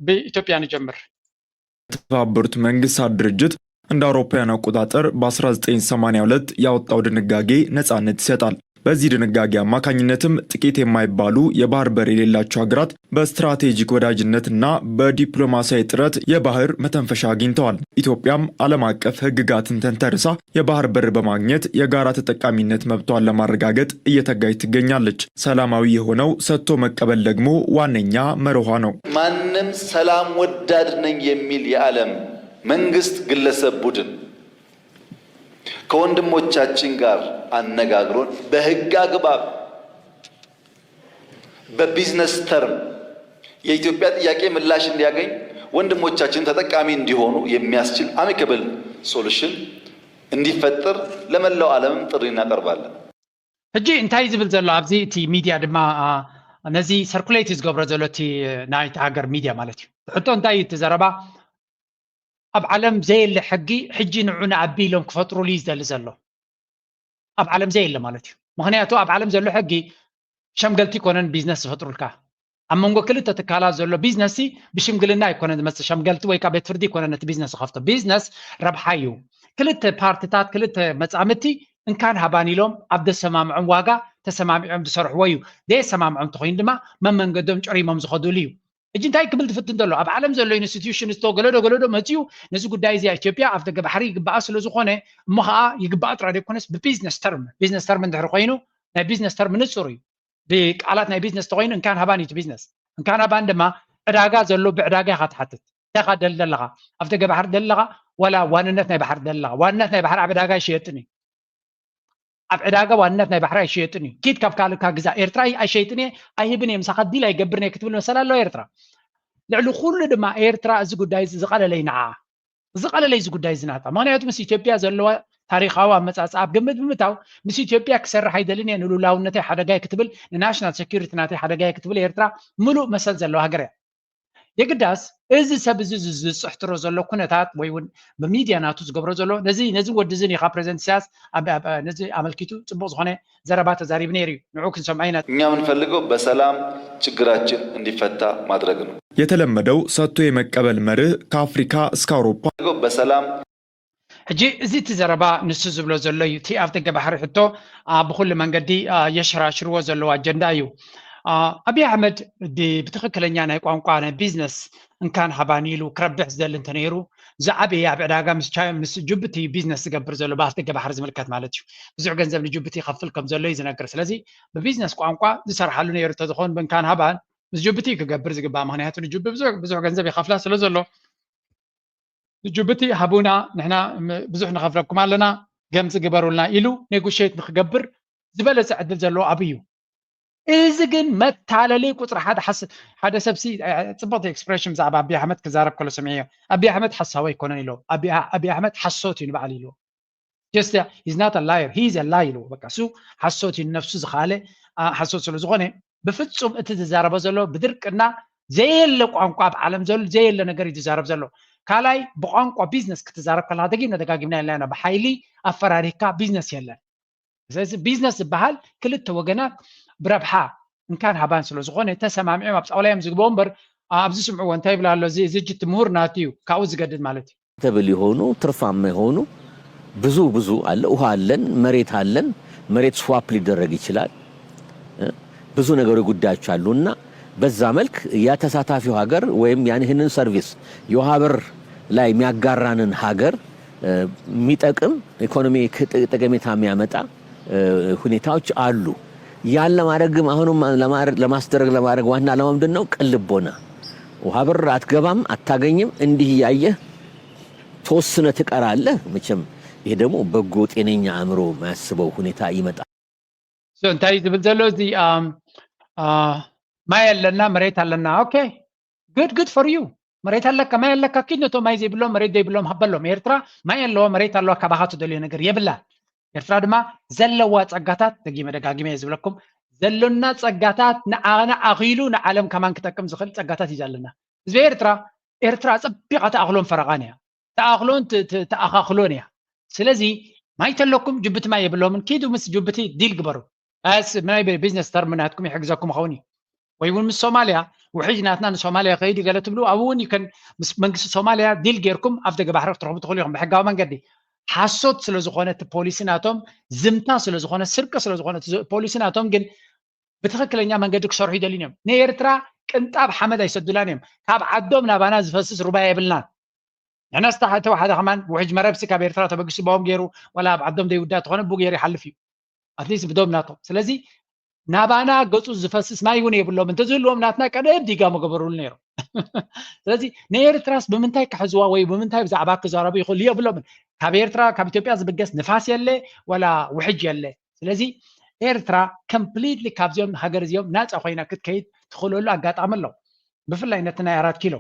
ብኢትዮጵያ ንጀምር። የተባበሩት መንግስታት ድርጅት እንደ አውሮፓውያን አቆጣጠር በ1982 ያወጣው ድንጋጌ ነጻነት ይሰጣል። በዚህ ድንጋጌ አማካኝነትም ጥቂት የማይባሉ የባህር በር የሌላቸው ሀገራት በስትራቴጂክ ወዳጅነትና በዲፕሎማሲያዊ ጥረት የባህር መተንፈሻ አግኝተዋል። ኢትዮጵያም ዓለም አቀፍ ህግጋትን ተንተርሳ የባህር በር በማግኘት የጋራ ተጠቃሚነት መብቷን ለማረጋገጥ እየተጋች ትገኛለች። ሰላማዊ የሆነው ሰጥቶ መቀበል ደግሞ ዋነኛ መርሆ ነው። ማንም ሰላም ወዳድ ነኝ የሚል የዓለም መንግስት፣ ግለሰብ፣ ቡድን ከወንድሞቻችን ጋር አነጋግሮን በህግ አግባብ በቢዝነስ ተርም የኢትዮጵያ ጥያቄ ምላሽ እንዲያገኝ፣ ወንድሞቻችን ተጠቃሚ እንዲሆኑ የሚያስችል amicable solution እንዲፈጠር ለመላው ዓለምም ጥሪ እናቀርባለን። ሕጂ እንታይ ዝብል ዘሎ ኣብዚ እቲ ሚድያ ድማ ነዚ ሰርኩሌት ዝገብሮ ዘሎ እቲ ናይቲ ሃገር ሚድያ ማለት እዩ። ሕቶ እንታይ እዩ እቲ ዘረባ? ኣብ ዓለም ዘየለ ሕጊ ሕጂ ንዑ ንኣቢ ኢሎም ክፈጥሩሉ እዩ ዝደሊ ዘሎ። ኣብ ዓለም ዘየለ ማለት እዩ። ምክንያቱ ኣብ ዓለም ዘሎ ሕጊ ሸምገልቲ ይኮነን ቢዝነስ ዝፈጥሩልካ። ኣብ መንጎ ክልተ ትካላት ዘሎ ቢዝነስ ብሽምግልና ኣይኮነን ዝመፅእ፣ ሸምገልቲ ወይ ከዓ ቤት ፍርዲ ይኮነን ነቲ ቢዝነስ ዝኸፍቶ። ቢዝነስ ረብሓ እዩ። ክልተ ፓርትታት፣ ክልተ መፃምድቲ እንካን ሃባን ኢሎም ኣብ ዘሰማምዖም ዋጋ ተሰማሚዖም ዝሰርሕዎ እዩ። ዘየሰማምዖም እንተኮይኑ ድማ መመንገዶም ጨሪሞም ዝኸዱሉ እዩ። ሕጂ እንታይ ክብል ዝፍትን ዘሎ፣ ኣብ ዓለም ዘሎ ኢንስቲትዩሽን ስቶ ገለዶ ገለዶ መፅኡ ነዚ ጉዳይ እዚ ኢትዮጵያ ኣብ ደገ ባሕሪ ይግባኣ ስለ ዝኾነ፣ እሞ ከዓ ይግባኣ ጥራይ ዘይኮነስ ብቢዝነስ ተርም፣ ቢዝነስ ተርም እንድሕር ኮይኑ ናይ ቢዝነስ ተርም ንፁር እዩ። ብቃላት ናይ ቢዝነስ ተኮይኑ እንካን ሃባን እዩ እቲ ቢዝነስ። እንካን ሃባን ድማ ዕዳጋ ዘሎ ብዕዳጋ ኢካ ትሓትት። እንታይ ኢካ ደሊ ዘለካ? ኣብ ደገ ባሕሪ ደሊ ኣለካ ዋላ ዋንነት ናይ ባሕሪ ደሊ ኣለካ? ዋንነት ናይ ባሕሪ ኣብ ዕዳጋ ኣይሽየጥን እዩ። ኣብ ዕዳጋ ዋንነት ናይ ባሕሪ ኣይሽየጥን እዩ። ኪድ ካብ ካልካ ግዛ። ኤርትራ ኣይሸይጥን እየ ኣይህብን እየ፣ ምሳካ ዲል ኣይገብርን እየ ክትብል መሰል ኣለዋ ኤርትራ። ልዕሊ ኩሉ ድማ ኤርትራ እዚ ጉዳይ እዚ ዝቐለለይ ንዓ። ዝቐለለይ እዚ ጉዳይ እዚ ናታ። ምክንያቱ ምስ ኢትዮጵያ ዘለዋ ታሪኻዊ ኣመጻጽኣ ኣብ ግምት ብምእታው ምስ ኢትዮጵያ ክሰርሕ ኣይደልን እየ፣ ንሉላውነተይ ሓደጋ እየ ክትብል፣ ንናሽናል ሴኩሪቲ ናተይ ሓደጋ እየ ክትብል ኤርትራ ምሉእ መሰል ዘለዋ ሃገር እያ። የግዳስ እዚ ሰብ እዚ ዝፅሕትሮ ዘሎ ኩነታት ወይ እውን ብሚድያ ናቱ ዝገብሮ ዘሎ ነዚ ነዚ ወዲ እዚ ኒካ ፕሬዚደንት ኢሳያስ ነዚ ኣመልኪቱ ፅቡቅ ዝኮነ ዘረባ ተዛሪቡ ነይሩ እዩ። ንዑ ክንሰምዖ ኢና። እኛ የምንፈልገው በሰላም ችግራችን እንዲፈታ ማድረግ ነው። የተለመደው ሰጥቶ የመቀበል መርህ ከአፍሪካ እስከ አውሮፓ በሰላም ሕጂ እዚ እቲ ዘረባ ንሱ ዝብሎ ዘሎ እዩ። እቲ ኣብ ደገ ባሕሪ ሕቶ ብኩሉ መንገዲ የሸራሽርዎ ዘለዉ ኣጀንዳ እዩ። ኣብይ ኣሕመድ ብትኽክለኛ ናይ ቋንቋ ናይ ቢዝነስ እንካን ሃባን ኢሉ ክረብሕ ዝደሊ እንተነይሩ ዝዓበየ ኣብ ዕዳጋ ምስ ቻይና ምስ ጅቡቲ ቢዝነስ ዝገብር ዘሎ ብኣፍ ደገ ባሕሪ ዝምልከት ማለት እዩ። ብዙሕ ገንዘብ ንጅቡቲ ይኸፍል ከም ዘሎ እዩ ዝነግር። ስለዚ ብቢዝነስ ቋንቋ ዝሰርሓሉ ነይሩ እንተዝኾን ብእንካን ሃባን ምስ ጅቡቲ ክገብር ዝግባእ። ምክንያቱ ንጅቡቲ ብዙሕ ገንዘብ ይኸፍላ ስለ ዘሎ ንጅቡቲ ሃቡና ንሕና ብዙሕ ንኸፍለኩም ኣለና ገምዚ ግበሩልና ኢሉ ኔጎሽት ንክገብር ዝበለፀ ዕድል ዘለዎ ኣብይ እዩ። እዚ ግን መታለሊ ቁፅሪ ሓደ ሓስ ሓደ ሰብሲ ጽቡቅ expression ብዛዕባ ኣቢ ኣሕመድ ክዛረብ ከሎ ሰሚዐዮ። ኣቢ ኣሕመድ ሓሳዊ ኣይኮነን ኢሎ። ኣቢ ኣሕመድ ሓሶት እዩ ንባዕሉ ኢሎ። Just he's not a liar, he's a lie ኢልዎ። በቃ እሱ ሓሶት እዩ፣ ነፍሱ ዝኻለ ሓሶት ስለ ዝኾነ ብፍጹም እቲ ዝዛረቦ ዘሎ ብድርቅና ዘየለ ቋንቋ ኣብ ዓለም ዘሎ ዘየለ ነገር እዩ ዝዛረብ ዘሎ። ካልኣይ ብቋንቋ ቢዝነስ ክትዛረብ ከለካ ደጊምና ደጋጊምና የለና፣ ብሓይሊ ኣፈራሪካ ቢዝነስ የለን። ስለዚ ቢዝነስ ዝበሃል ክልተ ወገናት ብረብሓ እንካን ሃባን ስለ ዝኾነ ተሰማሚዖም ኣብ ጣውላ እዮም ዝግበኡ እምበር ኣብዚ ስምዕዎ እንታይ ይብል ኣሎ እዚ ዝጅት ምሁር ናቱ እዩ ካብኡ ዝገድድ ማለት እዩ። ተብል የሆኑ ትርፋማ የሆኑ ብዙ ብዙ አለ። ውሃ አለን፣ መሬት አለን። መሬት swap ሊደረግ ይችላል። ብዙ ነገሮች ጉዳዮች አሉ እና በዛ መልክ ያ ተሳታፊው ሀገር ወይም ያን ይህንን ሰርቪስ የውሃ በር ላይ የሚያጋራንን ሀገር የሚጠቅም ኢኮኖሚ ጠቀሜታ የሚያመጣ ሁኔታዎች አሉ። ያን ለማድረግም አሁንም ለማስደረግ ለማድረግ ዋና ዓላማ ምንድን ነው? ቅልቦና ውሃ በር አትገባም አታገኝም። እንዲህ እያየህ ተወስነ ትቀራለህ። መቼም ይሄ ደግሞ በጎ ጤነኛ አእምሮ የማያስበው ሁኔታ ይመጣል። እንታይ ዝብል ዘሎ እዚ ማይ ኣለና መሬት ኣለና okay good good for you መሬት ኣለካ ማይ ኣለካ ኪድ ነቶ ማይ ዘይብሎም መሬት ዘይብሎም ሃበሎም ኤርትራ ማይ ኣለዎ መሬት ኣለዋ ካባኻ ትደልዮ ነገር የብላ ኤርትራ ድማ ዘለዋ ጸጋታት ደጊመ ደጋጊመ እየ ዝብለኩም ዘሎና ጸጋታት ንዓና ኣኺሉ ንዓለም ከማን ክጠቅም ዝኽእል ጸጋታት እዩ ዘለና ህዝቢ ኤርትራ ኤርትራ ጸቢቓ ተኣኽሎን ፈረቓን እያ ተኣኽሎን ተኣኻኽሎን እያ ስለዚ ማይ ተለኩም ጅቡቲ ማይ የብሎምን ኪዱ ምስ ጅቡቲ ዲል ግበሩ ናይ ቢዝነስ ተርም ናትኩም ይሕግዘኩም ኸውን እዩ ወይ እውን ምስ ሶማልያ ውሕጅ ናትና ንሶማልያ ከይድ ገለ ትብሉ ኣብኡ እውን ይከን ምስ መንግስቲ ሶማልያ ዲል ጌርኩም ኣብ ደገ ባሕሪ ክትረኽቡ ትኽእሉ ኢኹም ብሕጋዊ መንገዲ ሓሶት ስለ ዝኾነ እቲ ፖሊሲ ናቶም ዝምታ ስለ ዝኾነ ስርቂ ስለ ዝኾነ ፖሊሲ ናቶም ግን ብትኽክለኛ መንገዲ ክሰርሑ ይደልዩን እዮም ንኤርትራ ቅንጣብ ሓመድ ኣይሰዱላን እዮም ካብ ዓዶም ናባና ዝፈስስ ሩባ የብልናን ንሕና ዝተሓተወ ሓደ ከማን ውሕጅ መረብሲ ካብ ኤርትራ ተበጊሱ ባኦም ገይሩ ዋላ ኣብ ዓዶም ዘይውዳ ተኾነ ብኡ ገይሩ ይሓልፍ እዩ ኣትሊስት ብዶም ናቶም ስለዚ ናባና ገፁ ዝፈስስ ማይ እውን የብሎም እንተዝህልዎም ናትና ቀደም ዲጋ መገበሩሉ ነይሮም ስለዚ ንኤርትራስ ብምንታይ ክሕዝዋ ወይ ብምንታይ ብዛዕባ ክዛረቡ ይኽእሉ የብሎምን ካብ ኤርትራ ካብ ኢትዮጵያ ዝብገስ ንፋስ የለ ወላ ውሕጅ የለ ስለዚ ኤርትራ completely ካብዚኦም ሃገር እዚኦም ናፃ ኮይና ክትከይድ ትኽእለሉ ኣጋጣሚ ኣሎ ብፍላይ ነቲ ናይ ኣራት ኪሎ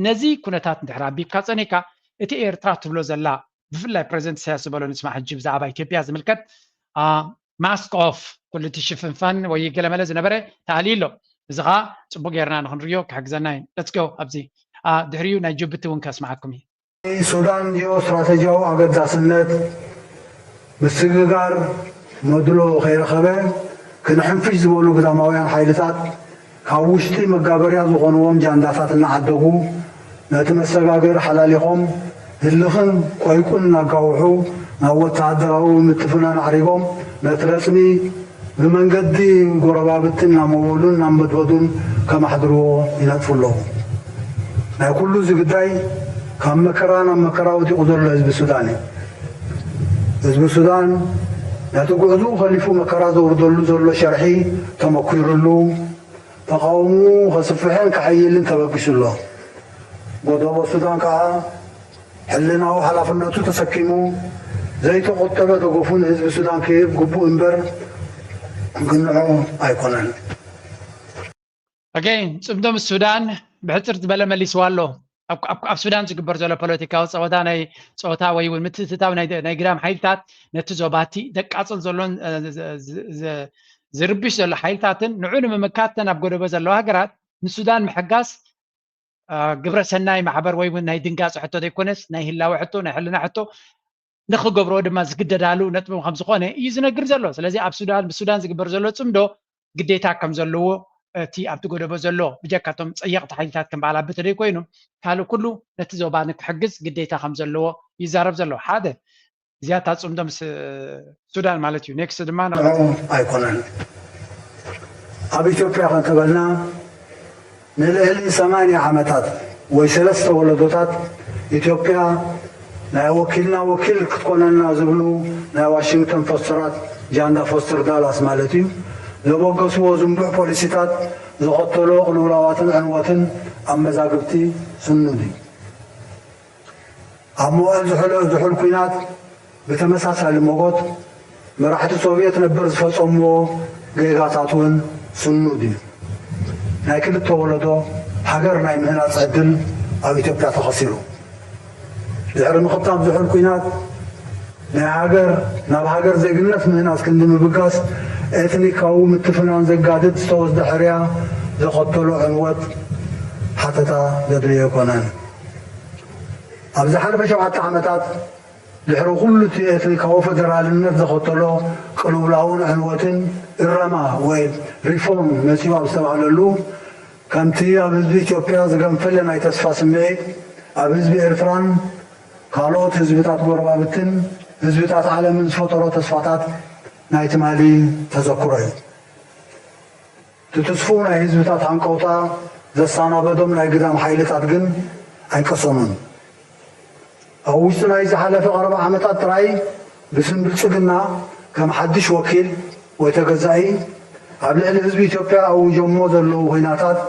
ነዚ ኩነታት እንድሕር ኣቢብካ ፀኒካ እቲ ኤርትራ ትብሎ ዘላ ብፍላይ ፕሬዚደንት ኢሳያስ ዝበሎ ንስማ ሕጂ ብዛዕባ ኢትዮጵያ ዝምልከት mask off ኩሉ እቲ ሽፍንፋን ወይ ገለመለ ዝነበረ ተኣልዩ ኣሎ እዚ ከዓ ፅቡቅ ጌርና ንክንርዮ ክሕግዘና እዩ let's go ኣብዚ ድሕሪኡ ናይ ጅቡቲ እውን ከስምዓኩም እዩ ሱዳን ጂኦ ስትራተጂያዊ ኣገዳስነት ምስግጋር መድሎ ከይረኸበ ክንሕንፍሽ ዝበሉ ግዳማውያን ሓይልታት ካብ ውሽጢ መጋበርያ ዝኾንዎም ጃንዳታት እናዓደጉ ነቲ መሰጋገሪ ሓላሊኾም ህልኽን ቆይቁን እናጋውሑ ናብ ወተሃደራዊ ምትፍናን ኣዕሪጎም ነቲ ረፅሚ ብመንገዲ ጎረባብቲ እናመወሉን እናንበድበዱን ከማሕድርዎ ይነጥፉ ኣለዉ። ናይ ኩሉ እዚ ግዳይ ካብ መከራ ናብ መከራ ወዲቑ ዘሎ ህዝቢ ሱዳን እዩ። ህዝቢ ሱዳን ነቲ ጉዕዝኡ ከሊፉ መከራ ዘውርደሉ ዘሎ ሸርሒ ተመኲሩሉ ተቓውምኡ ከስፍሕን ከሐይልን ተበጊሱ ኣሎ። ጎደቦ ሱዳን ከዓ ሕልናዊ ሓላፍነቱ ተሰኪሙ ዘይተቆጠበ ደገፉ ንህዝቢ ሱዳን ክህብ ግቡእ እምበር ክግንዖ ኣይኮነን። Okay፣ ፅምዶ ምስ ሱዳን ብሕፅር ዝበለ መሊስዋ ኣሎ። ኣብ ሱዳን ዝግበር ዘሎ ፖለቲካዊ ፀወታ ናይ ፀወታ ወይ እውን ምትእትታው ናይ ግዳም ሓይልታት ነቲ ዞባቲ ደቃፅል ዘሎን ዝርብሽ ዘሎ ሓይልታትን ንዑ ንምምካት ተን ኣብ ጎደቦ ዘለዋ ሃገራት ንሱዳን ምሕጋዝ ግብረ ሰናይ ማሕበር ወይ እውን ናይ ድንጋፂ ሕቶ ዘይኮነስ ናይ ህላወ ሕቶ ናይ ሕልና ሕቶ ንክገብሮ ድማ ዝግደዳሉ ነጥቦም ከም ዝኾነ እዩ ዝነግር ዘሎ ስለዚ ኣብ ሱዳን ብሱዳን ዝግበር ዘሎ ፅምዶ ግዴታ ከም ዘለዎ እቲ ኣብቲ ጎደቦ ዘሎ ብጀካቶም ፀየቕቲ ሓይልታት ከም በዓል ኣቢ ተደይ ኮይኑ ካልእ ኩሉ ነቲ ዞባ ንክሕግዝ ግዴታ ከም ዘለዎ ይዛረብ ዘሎ ሓደ እዚኣ እታ ፅምዶ ምስ ሱዳን ማለት እዩ ኔክስት ድማ ኣይኮነን ኣብ ኢትዮጵያ ከንተበልና ንልዕሊ ሰማንያ ዓመታት ወይ ሰለስተ ወለዶታት ኢትዮጵያ ናይ ወኪልና ወኪል ክትኮነና ዝብሉ ናይ ዋሽንግተን ፎስተራት ጃንዳ ፎስተር ዳላስ ማለት እዩ ዘበገስዎ ዝንቡዕ ፖሊሲታት ዘኸተሎ ቅልውላዋትን ዕንወትን ኣብ መዛግብቲ ስኑድ እዩ። ኣብ መዋእል ዝሑል ዝሑል ኲናት ብተመሳሳሊ ሞጎት መራሕቲ ሶቭየት ነበር ዝፈጸምዎ ጌጋታት እውን ስኑድ እዩ። ናይ ክልተ ወለዶ ሃገር ናይ ምህናፅ ዕድል ኣብ ኢትዮጵያ ተኸሲሩ። ድሕሪ ምኽታም ዝሑል ኲናት ናይ ሃገር ናብ ሃገር ዜግነት ምህናፅ ክንዲ ምብጋስ ኤትኒካዊ ምትፍናን ዘጋድድ ዝተወስደ ሕርያ ዘኸተሎ ዕንወት ሓተታ ዘድልዮ ኣይኮነን። ኣብ ዝሓለፈ ሸውዓተ ዓመታት ድሕሪ ኩሉ እቲ ኤትኒካዊ ፈደራልነት ዘኸተሎ ቅልውላውን ዕንወትን እረማ ወይ ሪፎርም መፂኡ ኣብ ዝተባህለሉ ከምቲ ኣብ ህዝቢ ኢትዮጵያ ዝገንፈለ ናይ ተስፋ ስምዒት ኣብ ህዝቢ ኤርትራን ካልኦት ህዝብታት ጎረባብትን ህዝብታት ዓለምን ዝፈጠሮ ተስፋታት ናይ ትማሊ ተዘክሮ እዩ። እቲ ትስፉው ናይ ህዝብታት ሃንቀውታ ዘሳናበዶም ናይ ግዳም ሓይልታት ግን ኣይቀሰኑን። ኣብ ውሽጢ ናይ ዝሓለፈ ቀረባ ዓመታት ጥራይ ብስም ብልጽግና ከም ሓድሽ ወኪል ወይ ተገዛኢ ኣብ ልዕሊ ህዝቢ ኢትዮጵያ ኣውጆሞ ዘለዉ ኲናታት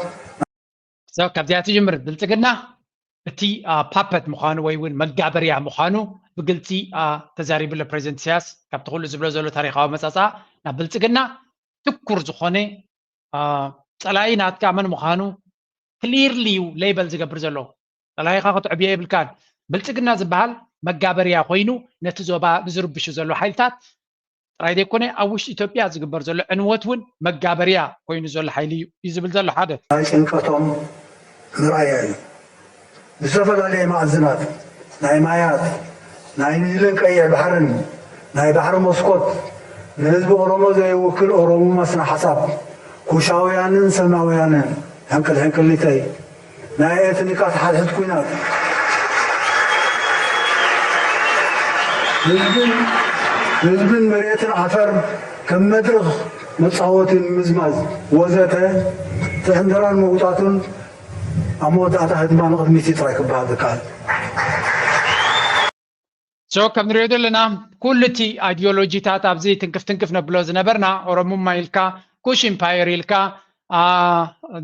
ካብዚኣ ትጅምር ብልጽግና እቲ ፓፐት ምዃኑ ወይ እውን መጋበርያ ምዃኑ ብግልፂ ተዛሪቡ ኣሎ ፕሬዚደንት ኢሳያስ። ካብቲ ኩሉ ዝብሎ ዘሎ ታሪኻዊ መፃፃ ናብ ብልፅግና ትኩር ዝኾነ ፀላኢ ናትካ መን ምዃኑ ክሊርሊ እዩ ሌበል ዝገብር ዘሎ። ፀላኢኻ ክትዕብዮ የብልካን። ብልፅግና ዝበሃል መጋበርያ ኮይኑ ነቲ ዞባ ብዝርብሹ ዘሎ ሓይልታት ጥራይ ዘይኮነ ኣብ ውሽጢ ኢትዮጵያ ዝግበር ዘሎ ዕንወት እውን መጋበርያ ኮይኑ ዘሎ ሓይሊ እዩ እዩ ዝብል ዘሎ ሓደ። ናይ ጭንቀቶም መርኣያ እዩ። ብዝተፈላለየ መኣዝናት ናይ ማያት፣ ናይ ኒልን ቀይሕ ባሕርን ናይ ባሕሪ መስኮት ንህዝቢ ኦሮሞ ዘይውክል ኦሮሙማ ስነ ሓሳብ ኩሻውያንን ሰማውያንን ሕንቅል ሕንቅሊተይ ናይ ኤትኒካት ሓድሕድ ኲናት ህዝብን መሬትን ዓፈር ከም መድረኽ መፃወቲ ንምዝማዝ ወዘተ እቲ ዕንደራን ምውጣቱን ኣብ መወዳእታ ህድማ ንቕድሚት እዩ ጥራይ ክበሃል ዝከኣል። ሶ ከም ንሪኦ ዘለና ኩሉ እቲ ኣይዲዮሎጂታት ኣብዚ ትንክፍ ትንክፍ ነብሎ ዝነበርና ኦሮሙማ ኢልካ ኩሽ ኢምፓየር ኢልካ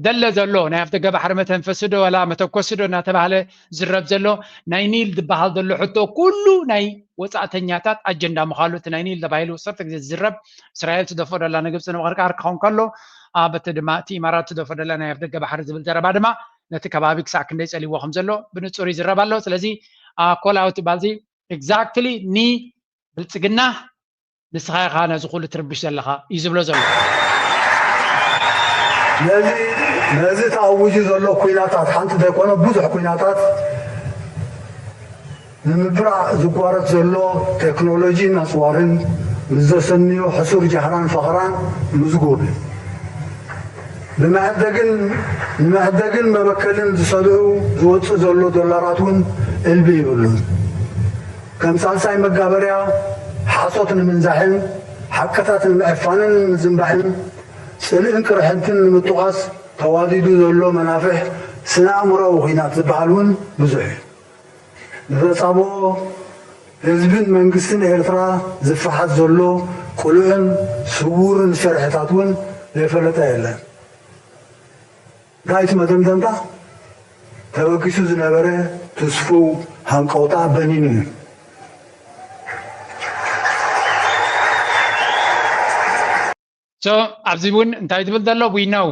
ደለ ዘሎ ናይ ኣፍደገ ባሕሪ መተንፈሲ ዶ ወላ መተኮሲ ዶ እናተባህለ ዝረብ ዘሎ ናይ ኒል ዝበሃል ዘሎ ሕቶ ኩሉ ናይ ወፃእተኛታት ኣጀንዳ ምዃሉ እቲ ናይ ኒል ተባሂሉ ሰርተ ግዜ ዝዝረብ እስራኤል ትደፎ ደላ ንግብፂ ንምቕርቃር ክኸውን ከሎ በቲ ድማ እቲ ኢማራት ትደፎ ደላ ናይ ኣፍደገ ባሕሪ ዝብል ዘረባ ድማ ነቲ ከባቢ ክሳዕ ክንደይ ፀሊዎ ከም ዘሎ ብንፁር ይዝረብ ኣሎ። ስለዚ ኮላውት ባልዚ ኤግዛክትሊ ኒ ብልፅግና ንስኻ ኢኻ ነዚ ኩሉ ትርብሽ ዘለኻ እዩ ዝብሎ ዘሎ። ነዚ ተኣዊጁ ዘሎ ኩናታት ሓንቲ ዘይኮነ ብዙሕ ኩናታት ንምብራዕ ዝጓረት ዘሎ ቴክኖሎጂን ኣፅዋርን ምስ ዘሰንዮ ሕሱር ጃህራን ፈኸራን ምዝጉብ ብመዐደግን ንመዐደግን መበከልን ዝሰልዑ ዝወፅእ ዘሎ ዶላራት እውን እልቢ ይብሉን። ከም ሳልሳይ መጋበርያ ሓሶት ንምንዛሕን ሓቅታት ንምዕፋንን ንምዝንባዕን ፅልእን ቅርሕንትን ንምጥቋስ ተዋዲዱ ዘሎ መናፍሕ ስነ ኣእምሮዊ ኹናት ዝበሃል እውን ብዙሕ እዩ። ንተፃብኦ ህዝብን መንግስትን ኤርትራ ዝፈሓስ ዘሎ ቅሉዕን ስውርን ሸርሕታት እውን ዘይፈለጠ የለን። እንታይ እቲ መደምደምታ ተበጊሱ ዝነበረ ትስፉው ሃንቀውታ በኒኑ እዩ። ሶ ኣብዚ እውን እንታይ ዝብል ዘሎ we know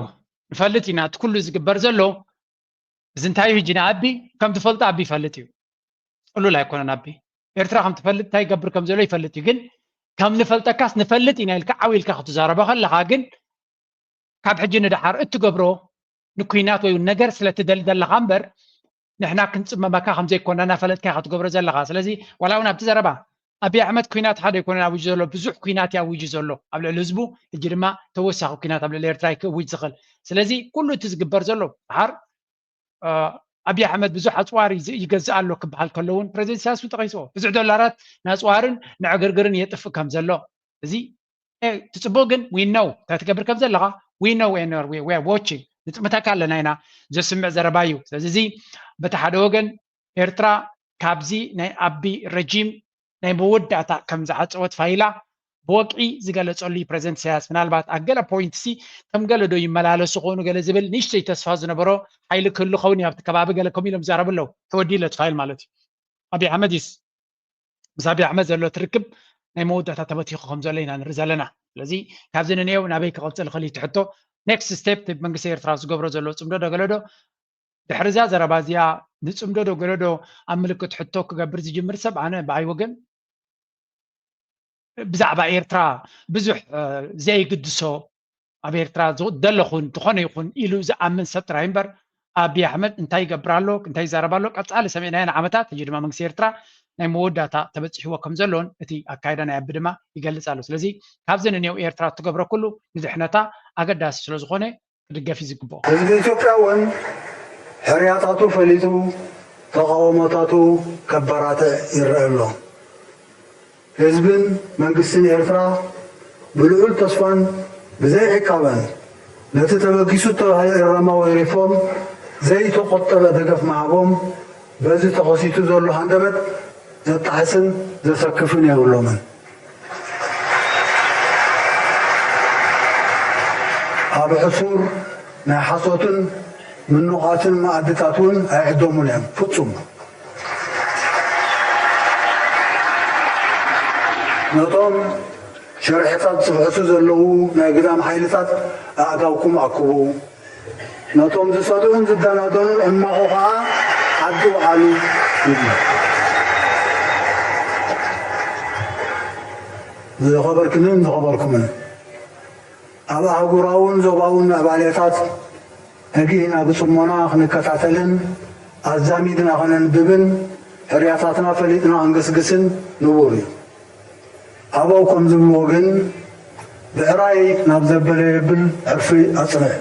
ንፈልጥ ኢና እቲ ኩሉ ዝግበር ዘሎ እዚ እንታይ እዩ ሕጂ ንኣቢ ከም ትፈልጦ ኣቢ ይፈልጥ እዩ። ፅሉል ኣይኮነን ኣቢ ኤርትራ ከም ትፈልጥ እንታይ ይገብር ከም ዘሎ ይፈልጥ እዩ። ግን ከም ንፈልጠካስ ንፈልጥ ኢና ኢልካ ዓው ኢልካ ክትዛረቦ ከለኻ ግን ካብ ሕጂ ንደሓር እትገብሮ ንኩናት ወይ ነገር ስለ ትደሊ ዘለኻ እምበር ንሕና ክንፅመመካ ከም ዘይኮና እናፈለጥካ ኢኻ ትገብሮ ዘለኻ። ስለዚ ዋላ እውን ኣብቲ ዘረባ ኣቢ ኣሕመድ ኩናት ሓደ ኣይኮነን ኣውጁ ዘሎ ብዙሕ ኩናት እዩ ኣውጁ ዘሎ ኣብ ልዕሊ ህዝቡ። ሕጂ ድማ ተወሳኺ ኩናት ኣብ ልዕሊ ኤርትራ እዩ ክእውጅ ዝኽእል። ስለዚ ኩሉ እቲ ዝግበር ዘሎ ደሓር ኣቢ ኣሕመድ ብዙሕ ኣፅዋር ይገዝእ ኣሎ ክበሃል ከሎ እውን ፕሬዚደንት ኢሳያስ እውን ጠቒስዎ ብዙሕ ዶላራት ንኣፅዋርን ንዕግርግርን የጥፍእ ከም ዘሎ እዚ ትፅቡቅ ግን we know እንታይ ትገብር ከም ዘለኻ we know and we are watching ንጥምተካ ኣለና ኢና። ዘስምዕ ዘረባ እዩ። ስለዚ እዚ በቲ ሓደ ወገን ኤርትራ ካብዚ ናይ ኣቢ ረጂም ናይ መወዳእታ ከም ዝዓፀወት ፋይላ ብወግዒ ዝገለፀሉ እዩ ፕረዚደንት ኢሳያስ። ምናልባት ኣብ ገለ ፖይንት ሲ ከም ገለ ዶ ይመላለሱ ኾኑ ገለ ዝብል ንእሽተይ ተስፋ ዝነበሮ ሓይሊ ክህሉ ኸውን እዩ ኣብቲ ከባቢ ገለ ከምኡ ኢሎም ይዛረቡ ኣለዉ። ተወዲለት ፋይል ማለት እዩ። ኣብይ ኣሕመድ ይስ ምስ ኣብይ ኣሕመድ ዘሎ ትርክብ ናይ መወዳእታ ተበቲኹ ከም ዘሎ ኢና ንርኢ ዘለና። ስለዚ ካብዚ ንንየው ናበይ ክቐፅል ይኽእል እዩ እቲ ሕቶ። ኔክስት ስቴፕ መንግስቲ ኤርትራ ዝገብሮ ዘሎ ፅምዶ ዶ ገለ ዶ ድሕሪ እዛ ዘረባ እዚኣ ንፅምዶ ዶ ገለ ዶ ኣብ ምልክት ሕቶ ክገብር ዝጅምር ሰብ ኣነ ብኣይ ወገን ብዛዕባ ኤርትራ ብዙሕ ዘይግድሶ ኣብ ኤርትራ ዘለኹን ዝኾነ ይኹን ኢሉ ዝኣምን ሰብ ጥራይ እምበር ኣቢ ኣሕመድ እንታይ ይገብር ኣሎ እንታይ ይዛረብ ኣሎ ቀፃሊ ሰሚዕናዮ ንዓመታት ሕጂ ድማ መንግስቲ ኤርትራ ናይ መወዳእታ ተበፂሕዎ ከም ዘሎን እቲ ኣካይዳ ናይ ኣቢ ድማ ይገልፅ ኣሎ ስለዚ ካብዚ ንኔው ኤርትራ እትገብሮ ኩሉ ንድሕነታ ኣገዳሲ ስለዝኾነ ክድገፍ እዩ ዝግብኦ። ህዝቢ ኢትዮጵያ እውን ሕርያታቱ ፈሊጡ ተቓውሞታቱ ከባራትዕ ይረአ ኣሎ። ህዝብን መንግስትን ኤርትራ ብልዑል ተስፋን ብዘይ ዕቃበን ነቲ ተበጊሱ እተባህለ እረማዊ ሪፎርም ዘይተቆጠበ ደገፍ ምሃቦም በዚ ተኸሲቱ ዘሎ ሃንደበት ዘጣሕስን ዘሰክፍን የብሎምን። ኣብ ሕሱር ናይ ሓሶትን ምኑቓትን መኣድታት እውን ኣይዕደሙን እዮም ፍጹም። ነቶም ሽርሕታት ዝፍሕሱ ዘለዉ ናይ ግዳም ሓይልታት ኣእዳውኩም ኣክቡ። ነቶም ዝሰድዑን ዝደናደኑን ዕማቑ ኸዓ ዓዲ ውዓሉ ይብሉ። ዝኸበርክንን ዝኸበርኩምን ኣብ ኣህጉራውን ዞባውን ምዕባሌታት ሕጊ ኢና ብጽሞና ክንከታተልን ኣዛሚድና ከነንብብን ሕርያታትና ፈሊጥና ክንግስግስን ንቡር እዩ። ኣበው ከም ዝብልዎ ግን ብዕራይ ናብ ዘበለ የብል ዕርፊ ኣጽንዕ።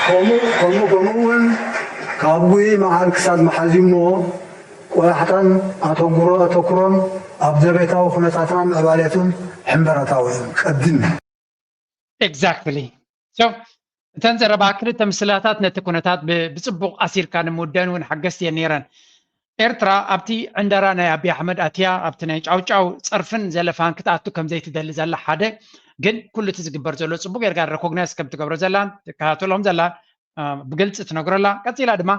ከምኡ ከምኡ ከምኡ እውን ካብ ጉሂ መዓር ክሳብ መሓዚሞ ቆላሕታን ኣተኩሮ ኣተኩሮን ኣብ ዘቤታዊ ኩነታትና ምዕባሌቱን ሕንበረታዊ እዩ። ቀድም። Exactly. So እተን ዘረባ ክልተ ምስላታት ነቲ ኩነታት ብጽቡቕ ኣሲርካ ንምውደን እውን ሓገዝቲ እየን ነይረን። ኤርትራ ኣብቲ ዕንደራ ናይ ኣቢ ኣሕመድ ኣትያ ኣብቲ ናይ ጫውጫው ጸርፍን ዘለፋን ክትኣቱ ከም ዘይትደሊ ዘላ ሓደ ግን ኩሉ እቲ ዝግበር ዘሎ ጽቡቕ ጌርጋ ረኮግናይዝ ከም ትገብሮ ዘላን ትከታተሎም ዘላ ብግልፂ ትነግረላ። ቀፂላ ድማ